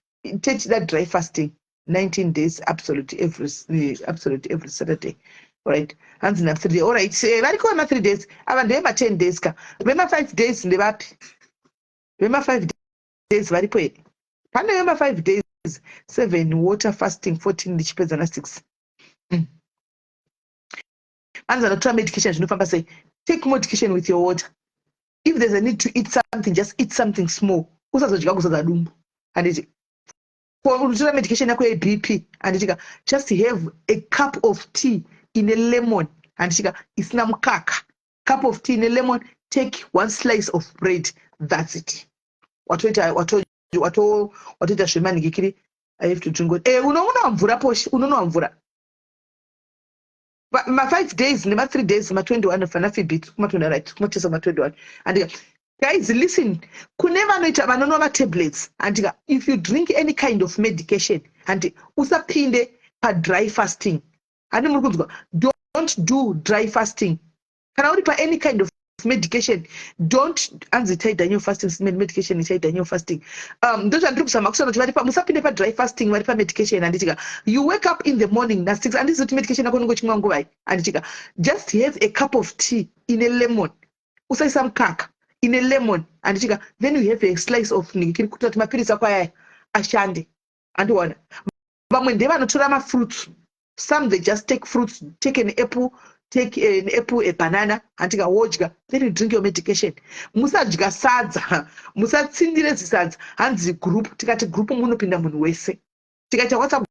take that dry fasting, 19 days, absolutely every Saturday. All right. Hanzi na 3 days. All right. Variko vema 3 days. Ava ndevema 10 days ka. Vema 5 days ndevapi? Vema 5 days varipo here? Pane vema 5 days, 7 water fasting, 14 ndichipedza na 6. Hanzi anotora medication zvinofamba sei? Take medication with your water. If there's a need to eat something, just eat something small. Usazodya kuzadza dumbu. Handiti unotora medication yako yeBP, handitika? Just have a cup of tea ine lemon, handitika? Isina mukaka. Cup of tea ine lemon, take one slice of bread, that's it. Watoita watoita zvemanhikikiri. I have to drink water. Unonwa mvura poshi, unonwa mvura. Ma-5 days nema-3 days, ma-21 fana fibit kuma-20, right? Kumatesa ma-21, andika? Guys, listen, kune vanoita vanonwa matablets, andika? If you drink any kind of medication, handi usapinde padry fasting. Handi muri kunzwa? Don't do dry fasting kana uri paany kind of medication. Don't. Anzi itai fasting medication, itai fasting. Ndozvandiri kuzama kusana kuti vari musapinde padry fasting vari pamedication, handitika? You wake up in the morning na6. Handizi kuti medication yako unenge uchimwa nguvai, handitika? Just have a cup of tea ine lemon, usaisa mukaka, ine lemon, handitika? Then you have a slice of ningikiri kuita kuti mapirisi ako ayaya ashande, andiona? Vamwe ndevanotora mafruits. Some, they just take fruits, take an apple, take an apple, a banana, handika? Wodya, then you drink your medication. Musadya sadza, musatsindire zisadza. Hanzi group, tikati group munopinda munhu wese. Tikaita WhatsApp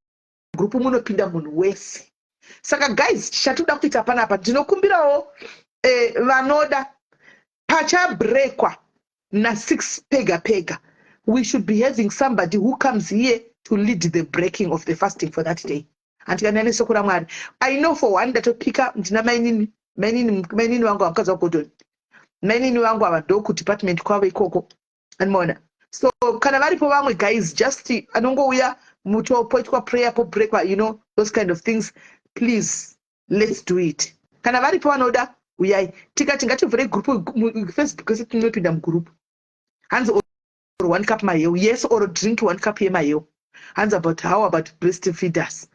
group munopinda munhu wese. Saka guys, chatoda kuita panapa, ndinokumbirawo vanoda pachabrekwa na6 pega pega, we should be having somebody who comes here to lead the breaking of the fasting for that day, handikana nesoko raMwari. I know for one, ndatopika ndina mainini, mainini, mainini vangu, vamukadzi waGordon, mainini vangu ava, ndokudepartment kwavo ikoko, andimaona? So kana varipo vamwe guys, just anongouya mutopoitwa prayer, pobreakwa, those kind of things. Please, let's do it. Kana varipo vanoda, uyai. Tikati ngativhure group Facebook ese, tinopinda mugroup. Hanzi or one cup maheu. Yes, or drink one cup yemaheu. Hanzi about how about breast feeders?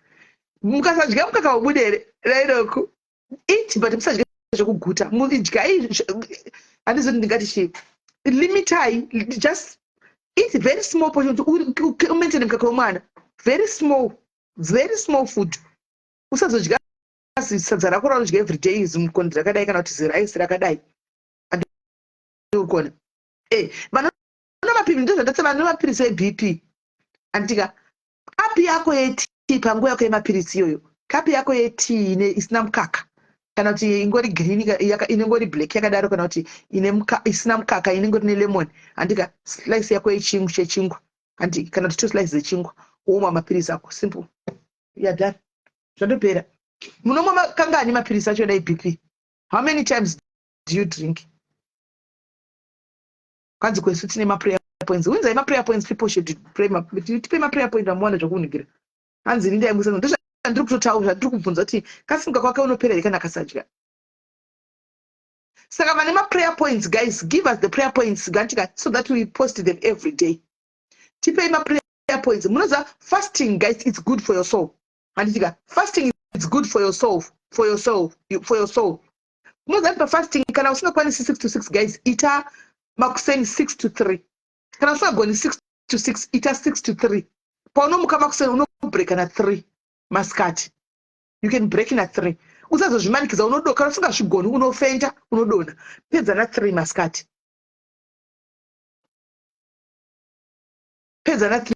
Mukasadya mukaka ubude here rairoku? Eat, but musadya zvekuguta. Idyai, handizoti ndingati chii, limitai, just eat very small portion kuti umaintaine mukaka wemwana. Very small, very small food. Usazodya sadza rako raunodya everyday, zimukondi rakadai kana kuti ziraisi rakadai, andikuona? Vanonwa mapirisi, ndozvandatsa, vanonwa mapirisi eBP, andika? Kapi yako yetii panguva yako yemapirisi iyoyo, kapi yako yetii isina mukaka. Kana kuti ingori green, inengori black yakadaro, kana kuti ine isina mukaka, inengori nelemon, handika? Slice yako yechingwa chechingwa, handi? Kana kuti two slices dzechingwa, womwa mapirisi ako. Simple, you're done, zvatopera. Munomwa kangani mapirisi acho dai BP? How many times do you drink? Kwanzi kwesu tine maprayer points. Winzai maprayer points. People should pray. Tipe maprayer point amuwana zvokuunikira. Hanzi ini ndaimusa, ndozvandiri kutotaura, zvandiri kubvunza kuti kasimuka kwake unopera here kana kasadya. Saka vane maprayer points, guys, give us the prayer points gantika, so that we post them every day. Tipei maprayer points. Munoziva, fasting, guys, it's good for your soul, handitika? Fasting is good for your soul, for your soul, for your soul. Munoziva kuti pafasting, kana usingakwanisi 6 to 6, guys, ita makuseni 6 to 3. Kana usingagoni 6 to 6, ita 6 to 3. Paunomuka makuseni, unobreka na3 masikati. You can break na3. Usazozvimanikidza. Unodo kana usingazvigoni, unofenda, unodonha. Pedza na3 masikati, pedza na3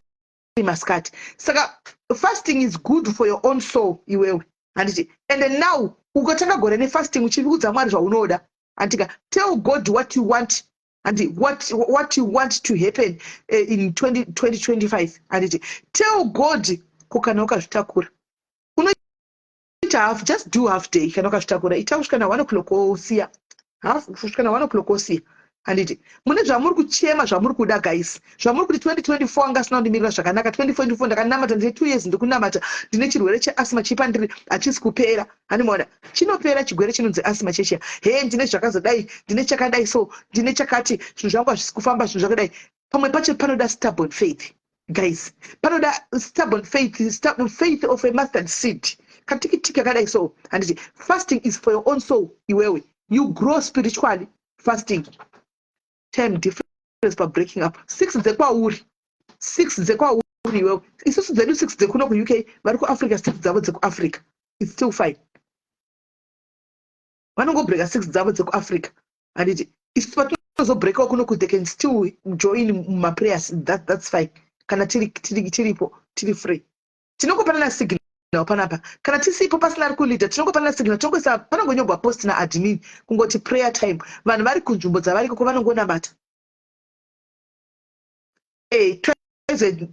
masikati. Saka fasting is good for your own soul iwewe, handiti? And then now ukatanga gore nefasting, uchiudza Mwari zvaunoda, handika? Tell God what you want and what you want to happen in 20, 2025, handiti? Tell God. Ko kana ukazvitakura, unoita half, just do half day. Kana ukazvitakura, ita kusvika na1 o'clock, wosiya half, kusvika na1 o'clock, wosiya, handiti? Mune zvamuri kuchema, zvamuri kuda, guys, zvamuri kuti 2024 anga asina kundimirira zvakanaka. 2024 ndakanamata, ndine 2 years ndikunamata, ndine chirwere cheasthma chipandiri, hachisi kupera. Handimaona chinopera chigwere chinonzi asthma chechiya. He, ndine zvakazodai, ndine chakadai, so ndine chakati, zvinhu zvangu hazvisi kufamba, zvinhu zvakadai. Pamwe pacho panoda stubborn faith, guys. Panoda stubborn faith, stubborn faith of a mustard seed, katikitiki akadai so, handiti? Fasting is for your own soul iwewe. You grow spiritually fasting. Time difference pabreaking up, 6 dzekwauri, 6 dzekwauri iwewe. Isusu dzedu 6 dzekuno kuUK, vari kuAfrica 6 dzavo dzekuAfrica. It's still fine. Vanongobreaka 6 dzavo dzekuAfrica, handiti? Isu patinozobreakawo kuno, they can still join mumaprayers. That's fine. Kana tiripo, tiri free, tinongopanana signal panapa. Kana tisipo, pasina ari kuleada, tinongopanana signal. Tinongoisa panongonyorwa post naadmin, kungoti prayer time. Vanhu vari kunzvimbo dzavari koko vanongonamata.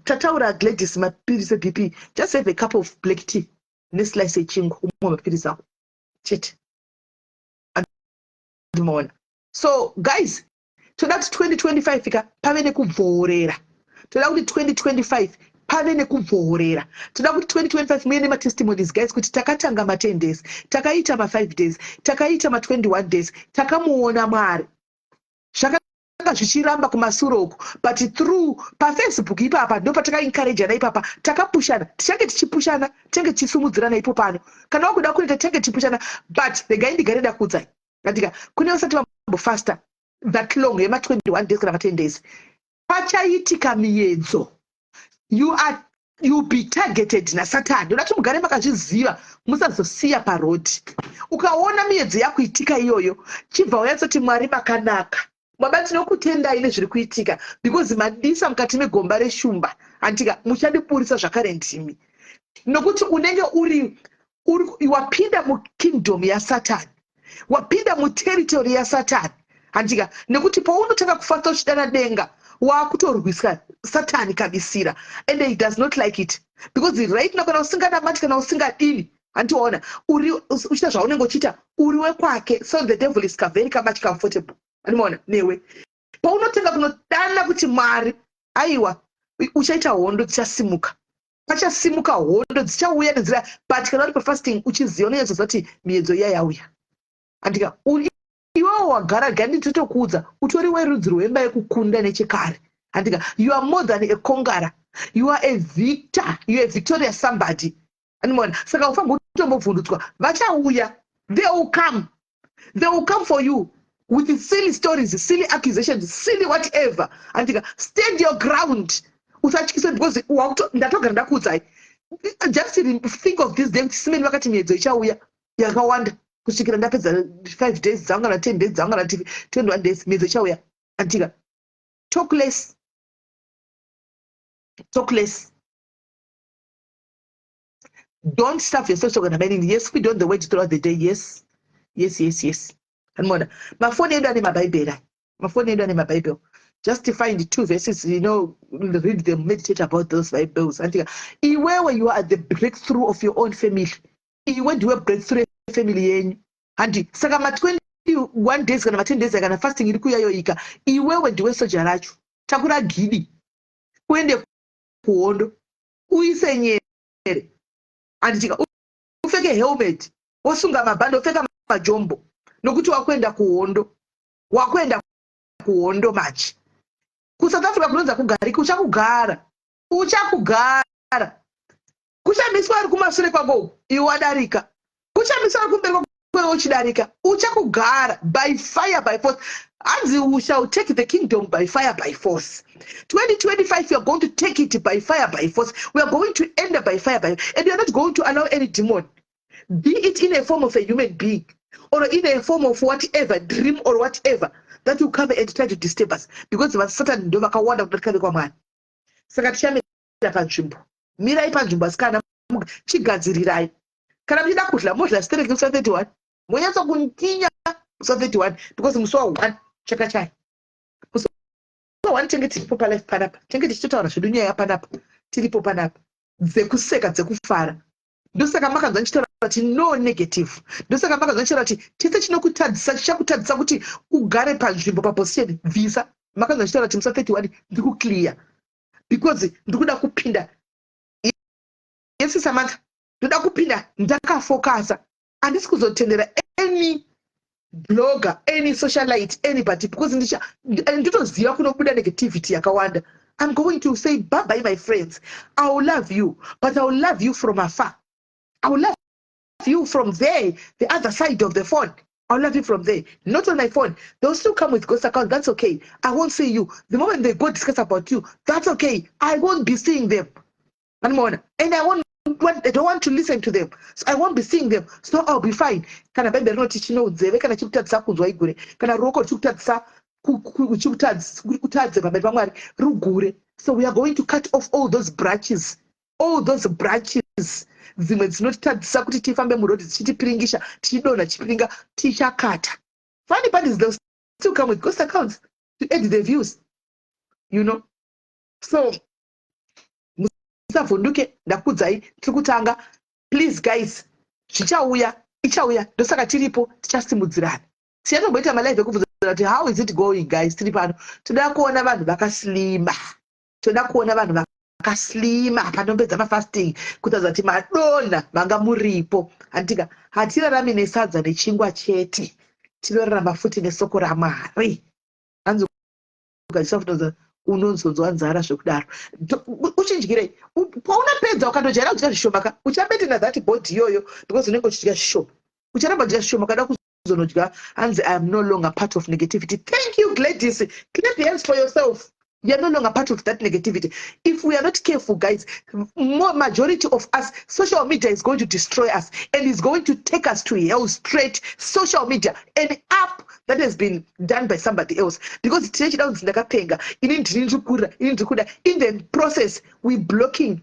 Tataura Gladys, mapirisi eBP, just have a cup of black tea neslice yechingwa, umwe mapirisi ako chete. Andimaona. So guys, toda kuti 2025 ka pave nekubvoorera. Toda kuti 2025 pave nekubvoorera. Toda kuti 2025 muye nematestimonies, guys, kuti takatanga ma10 days, takaita ma5 days, takaita ma21 days, takamuona Mwari. Zvakanga zvichiramba kumasure uku, but through paFacebook ipapa ndo patakaencouragana ipapa, takapushana. Tichange tichipushana, tichange tichisumudzirana ipo pano. Kana wakuda kuita, tichange tichipushana. But regai ndigare ndakuudzai, andika kune vasati vambofasta that long yema21 days kana ma10 days, pachaitika miedzo. You be targeted naSatani. Ndoda kuti mugare makazviziva, musazosiya parodi. Ukaona miedzo yakuitika iyoyo, chibva wanyatsoti, "Mwari makanaka. Baba, tinokutendai nezviri kuitika, because mandisa mukati megomba reshumba, handika? Muchandiburisa zvakare ndimi." Nokuti unenge uri wapinda mukingdom yaSatani, wapinda muterritory yaSatani, handika? Nekuti paunotanga kufasta uchidana denga, waakutorwisa Satani kabisira, and he does not like it, because right now kana usinganamati, kana usingadini, handiona uri uchiita zvaunenge uchiita, uri wekwake. So the devil is very much comfortable, andimaona, newe. Paunotenga kunodana kuti Mwari, aiwa, uchaita hondo dzichasimuka, pachasimuka hondo dzichauya nenzira. But kana uri pafasting uchiziva, unonyatsoziva kuti miedzo iya yauya, andika? Iwewo wagara gani, totokuudza, utori werudzi rwemba yekukunda nechekare, handika? You are more than a conqueror. You are a victor. You are a victorious somebody, andimona? Saka ufange utombobvundutswa. Vachauya, they will come, they will come for you with silly stories, silly accusations, silly whatever, andika? Stand your ground, usatyiswe, because ndatogara ndakuudzai. Just think of this day kuti simeni vakati miedzo ichauya yakawanda kusvikira ndapedza 5 days dzangu, kana 10 days dzangu, kana 21 days. Miedzo ichauya, andika? Talk less, talk less. Don't starve yourself. Sokana mainini, yes, we don't the word throughout the day. Yes. Yes. Anoona mafoni edu ane mabhaibheri aya, mafoni edu ane mabhaibheri. Just find two verses, read them, meditate about those Bibles. Andika iwewe, you are the breakthrough of your own family. Iwe ndiwe breakthrough yefamily yenyu, handi? Saka ma21 days kana ma10 days kana fasting iri kuyayoika, iwewe ndiwe soja racho. Takura gidi uende kuhondo, uise nyere, handitika? Upfeke helmet, wosunga mabhandi, wopfeka majombo, nokuti wakuenda kuhondo, wakuenda kuhondo machi. KuSouth Africa kunonzi kugariki. Uchakugara, uchakugara. Kuchamiswa ari kumashure kwako, iwe wadarika. Kuchamiswa ari kumberi kwako, uchidarika. Uchakugara by fire, by force. Hanzi we shall take the kingdom by fire, by force. 2025, you are going to take it by fire, by force. We are going to enter by fire by and we are not going to allow any demon, be it in a form of a human being or in a form of whatever dream or whatever, that will come and try to disturb us, because vasatani ndo vakawanda kudarika vekwamwari. Saka tichamira panzvimbo. Mirai panzvimbo, asikana. Chigadzirirai. Kana muchida kudla, modla stereki musi wa31, monyatsa kuntinya musi wa31, because musi wa1 chakachai, musi wa1 tenge tiripo palife panapa, tenge tichitotaura zvedu nyaya panapa, tiripo panapa, dzekuseka, dzekufara. Ndosaka makanzwa ndichitaura kuti no negative. Ndosaka makanzwa ndichitaura kuti chese chinokutadzisa, chichakutadzisa kuti ugare panzvimbo, paposition, bvisa. Makanzwa ndichitaura kuti musi wa31 ndiri kuclear because ndiri kuda kupinda. Yes, Samantha, ndoda kupinda ndakafokasa. Handisi kuzotendera any blogger, any socialite, anybody, because nditoziva kunobuda negativity yakawanda. I'm going to say bye bye, my friends. I will love you, but I will love you from afar. I will love you from there, the other side of the phone. I'll love you from there, not on my phone. They'll still come with ghost account. That's okay. I won't see you. The moment they go discuss about you, that's okay. I won't be seeing them. And I won't want, I don't want to listen to them. So I won't be seeing them. So I'll be fine. Kana Bhaibheri rinoti chinonzeve kana chikutadzisa kunzwa igure. Kana ruoko ruchikutadzisa kutadze pamberi paMwari, rugure. So we are going to cut off all those branches. All those branches dzimwe dzinotitadzisa kuti tifambe murodhi, dzichitipiringisha, tichidonha, tichipiringa, tichakata. Funny part is they'll still come with ghost accounts to add the views. So musavhunduke, ndakudzai, tiri kutanga. Please guys, zvichauya, ichauya. Ndosaka tiripo, tichasimudzirana. Tichatomboita malive ekubvunzana kuti how is it going, guys. Tiri pano, toda kuona vanhu vakaslima, toda kuona vanhu vakaslima panombedza mafasting, kutaridza kuti madonha manga muripo, handika? Hatirarami nesadza nechingwa chete, tinorarama futi nesoko raMwari. Hanzi ukachisafutoza unonzonzwa nzara zvekudaro. Uchindyirei paunopedza? Ukandojaira kudya zvishoma ka, uchamaintaina that body iyoyo because unenge uchidya zvishoma. Ucharamba kudya zvishoma kada kuzonodya. Hanzi I am no longer part of negativity. Thank you, Gladys. Clap hands for yourself. You are no longer part of that negativity. If we are not careful, guys, more majority of us, social media is going to destroy us and is going to take us to hell straight. Social media, an app that has been done by somebody else, because tinechida kunzi ndakapenga ini, ndini ndiri kurira ini, ndiri kuda. In the process we blocking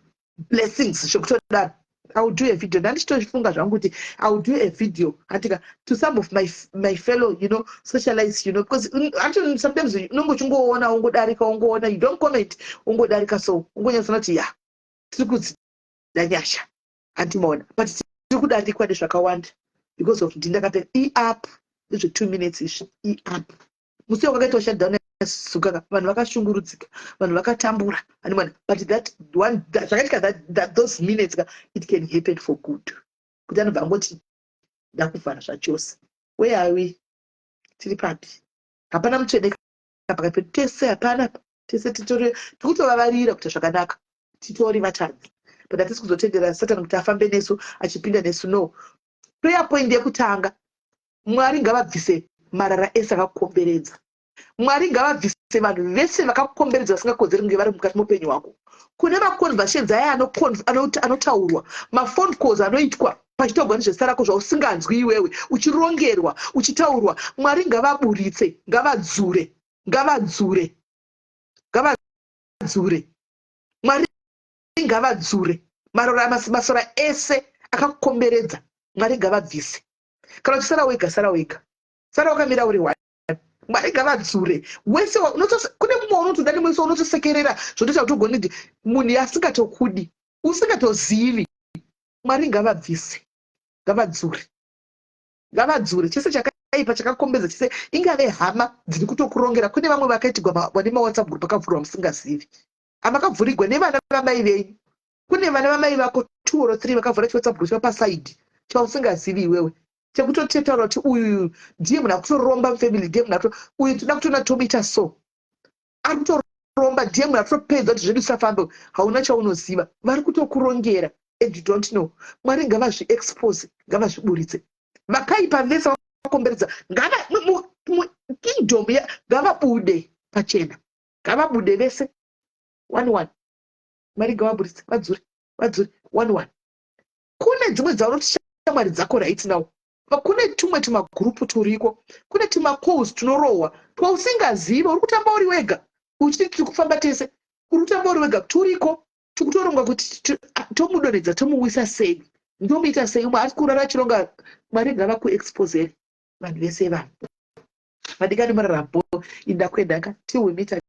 blessings zvekutodaro. I will do a video. Ndandichitofunga zvangu kuti I will do a video, handika, to some of my fellow socialites, because actually sometimes unonge uchingoona, ungodarika, ungoona, you don't comment, ungodarika. So ungonyatsona kuti ya, tiri kudzida nyasha, handimaona? But tiri kudarikwa nezvakawanda because of ndindakapenga. Iapp izvo 2 minutes izvi, iapp. Musi wakaitwa shutdown yasuka, vanhu vakashungurudzika, vanhu vakatambura, andimona? But that one zvakaitika, that those minutes ka, it can happen for good, kuti anobva angoti ndakuvhara zvachose. Where are we? Tiri papi? Hapana mutsvene pakati pedu tese, hapana. Tese titori tikutovavarira kuita zvakanaka, titori vatadzi, but hatisi kuzotendera Satani kuti afambe nesu, achipinda nesu. No. Prayer point yekutanga: Mwari ngavabvise marara ese akakukomberedza. Mwari ngavabvise vanhu vese vakakukomberedza vasingakodzeri kunge vari mukati meupenyu hwako. Kune maconversations aya anotaurwa, maphone calls anoitwa pachitaurwa nezvezita rako zvausinganzwi iwewe, uchirongerwa, uchitaurwa. Mwari ngavaburitse, ngavadzure, ngavadzure, ngavadzure. Mwari ngavadzure marora, masora ese akakukomberedza. Mwari ngavabvise. Kana uchisara wega, sara wega, sara wakamira uri one. Mwari ngavadzure wese. Kune mumwe unotoda nemwese, unotosekerera zvotoita kuti ugone kuti munhu asingatokudi, usingatozivi. Mwari ngavabvise, ngavadzure, ngavadzure chese chakaipa chakakombedza chese, ingave hama dziri kutokurongera. Kune vamwe vakaitigwa vane maWhatsApp group akavhurwa musingazivi, amakavhurigwa nevana vamai venyu. Kune vana vamai vako two or three vakavhura chiWhatsApp group chapaside chausingazivi iwewe, chekutotetaura kuti uyu ndiye munhu akutoromba mufamily, ndiye munhu akuto uyu toda kutoona tomuita so, ari kutoromba, ndiye munhu akutopedza kuti zvedu zvisafambe. Hauna chaunoziva, vari kutokurongera and you don't know. Mwari ngavazviexpose, ngavazviburitse vakaipa vese vakomberedza. Ngava kingdom ngavabude pachena, ngavabude vese one one. Mwari ngavaburitse, vadzure, vadzure one one. Kune dzimwe dzaunoti shamwari dzako right now, kune tumwe tumagurupu turiko, kune tumacalls tunorohwa twausingazivi. Uri kutamba uri wega uchiti tiri kufamba tese, uri kutamba uri wega. Turiko tikutoronga kuti tomudonhedza, tomuwisa sei, ndomuita sei. Umwe ari kurara achironga. Mwari ngavakuexposeri vanhu vese. Vanhu vadikani, murarambo inda kuendaka till we meet.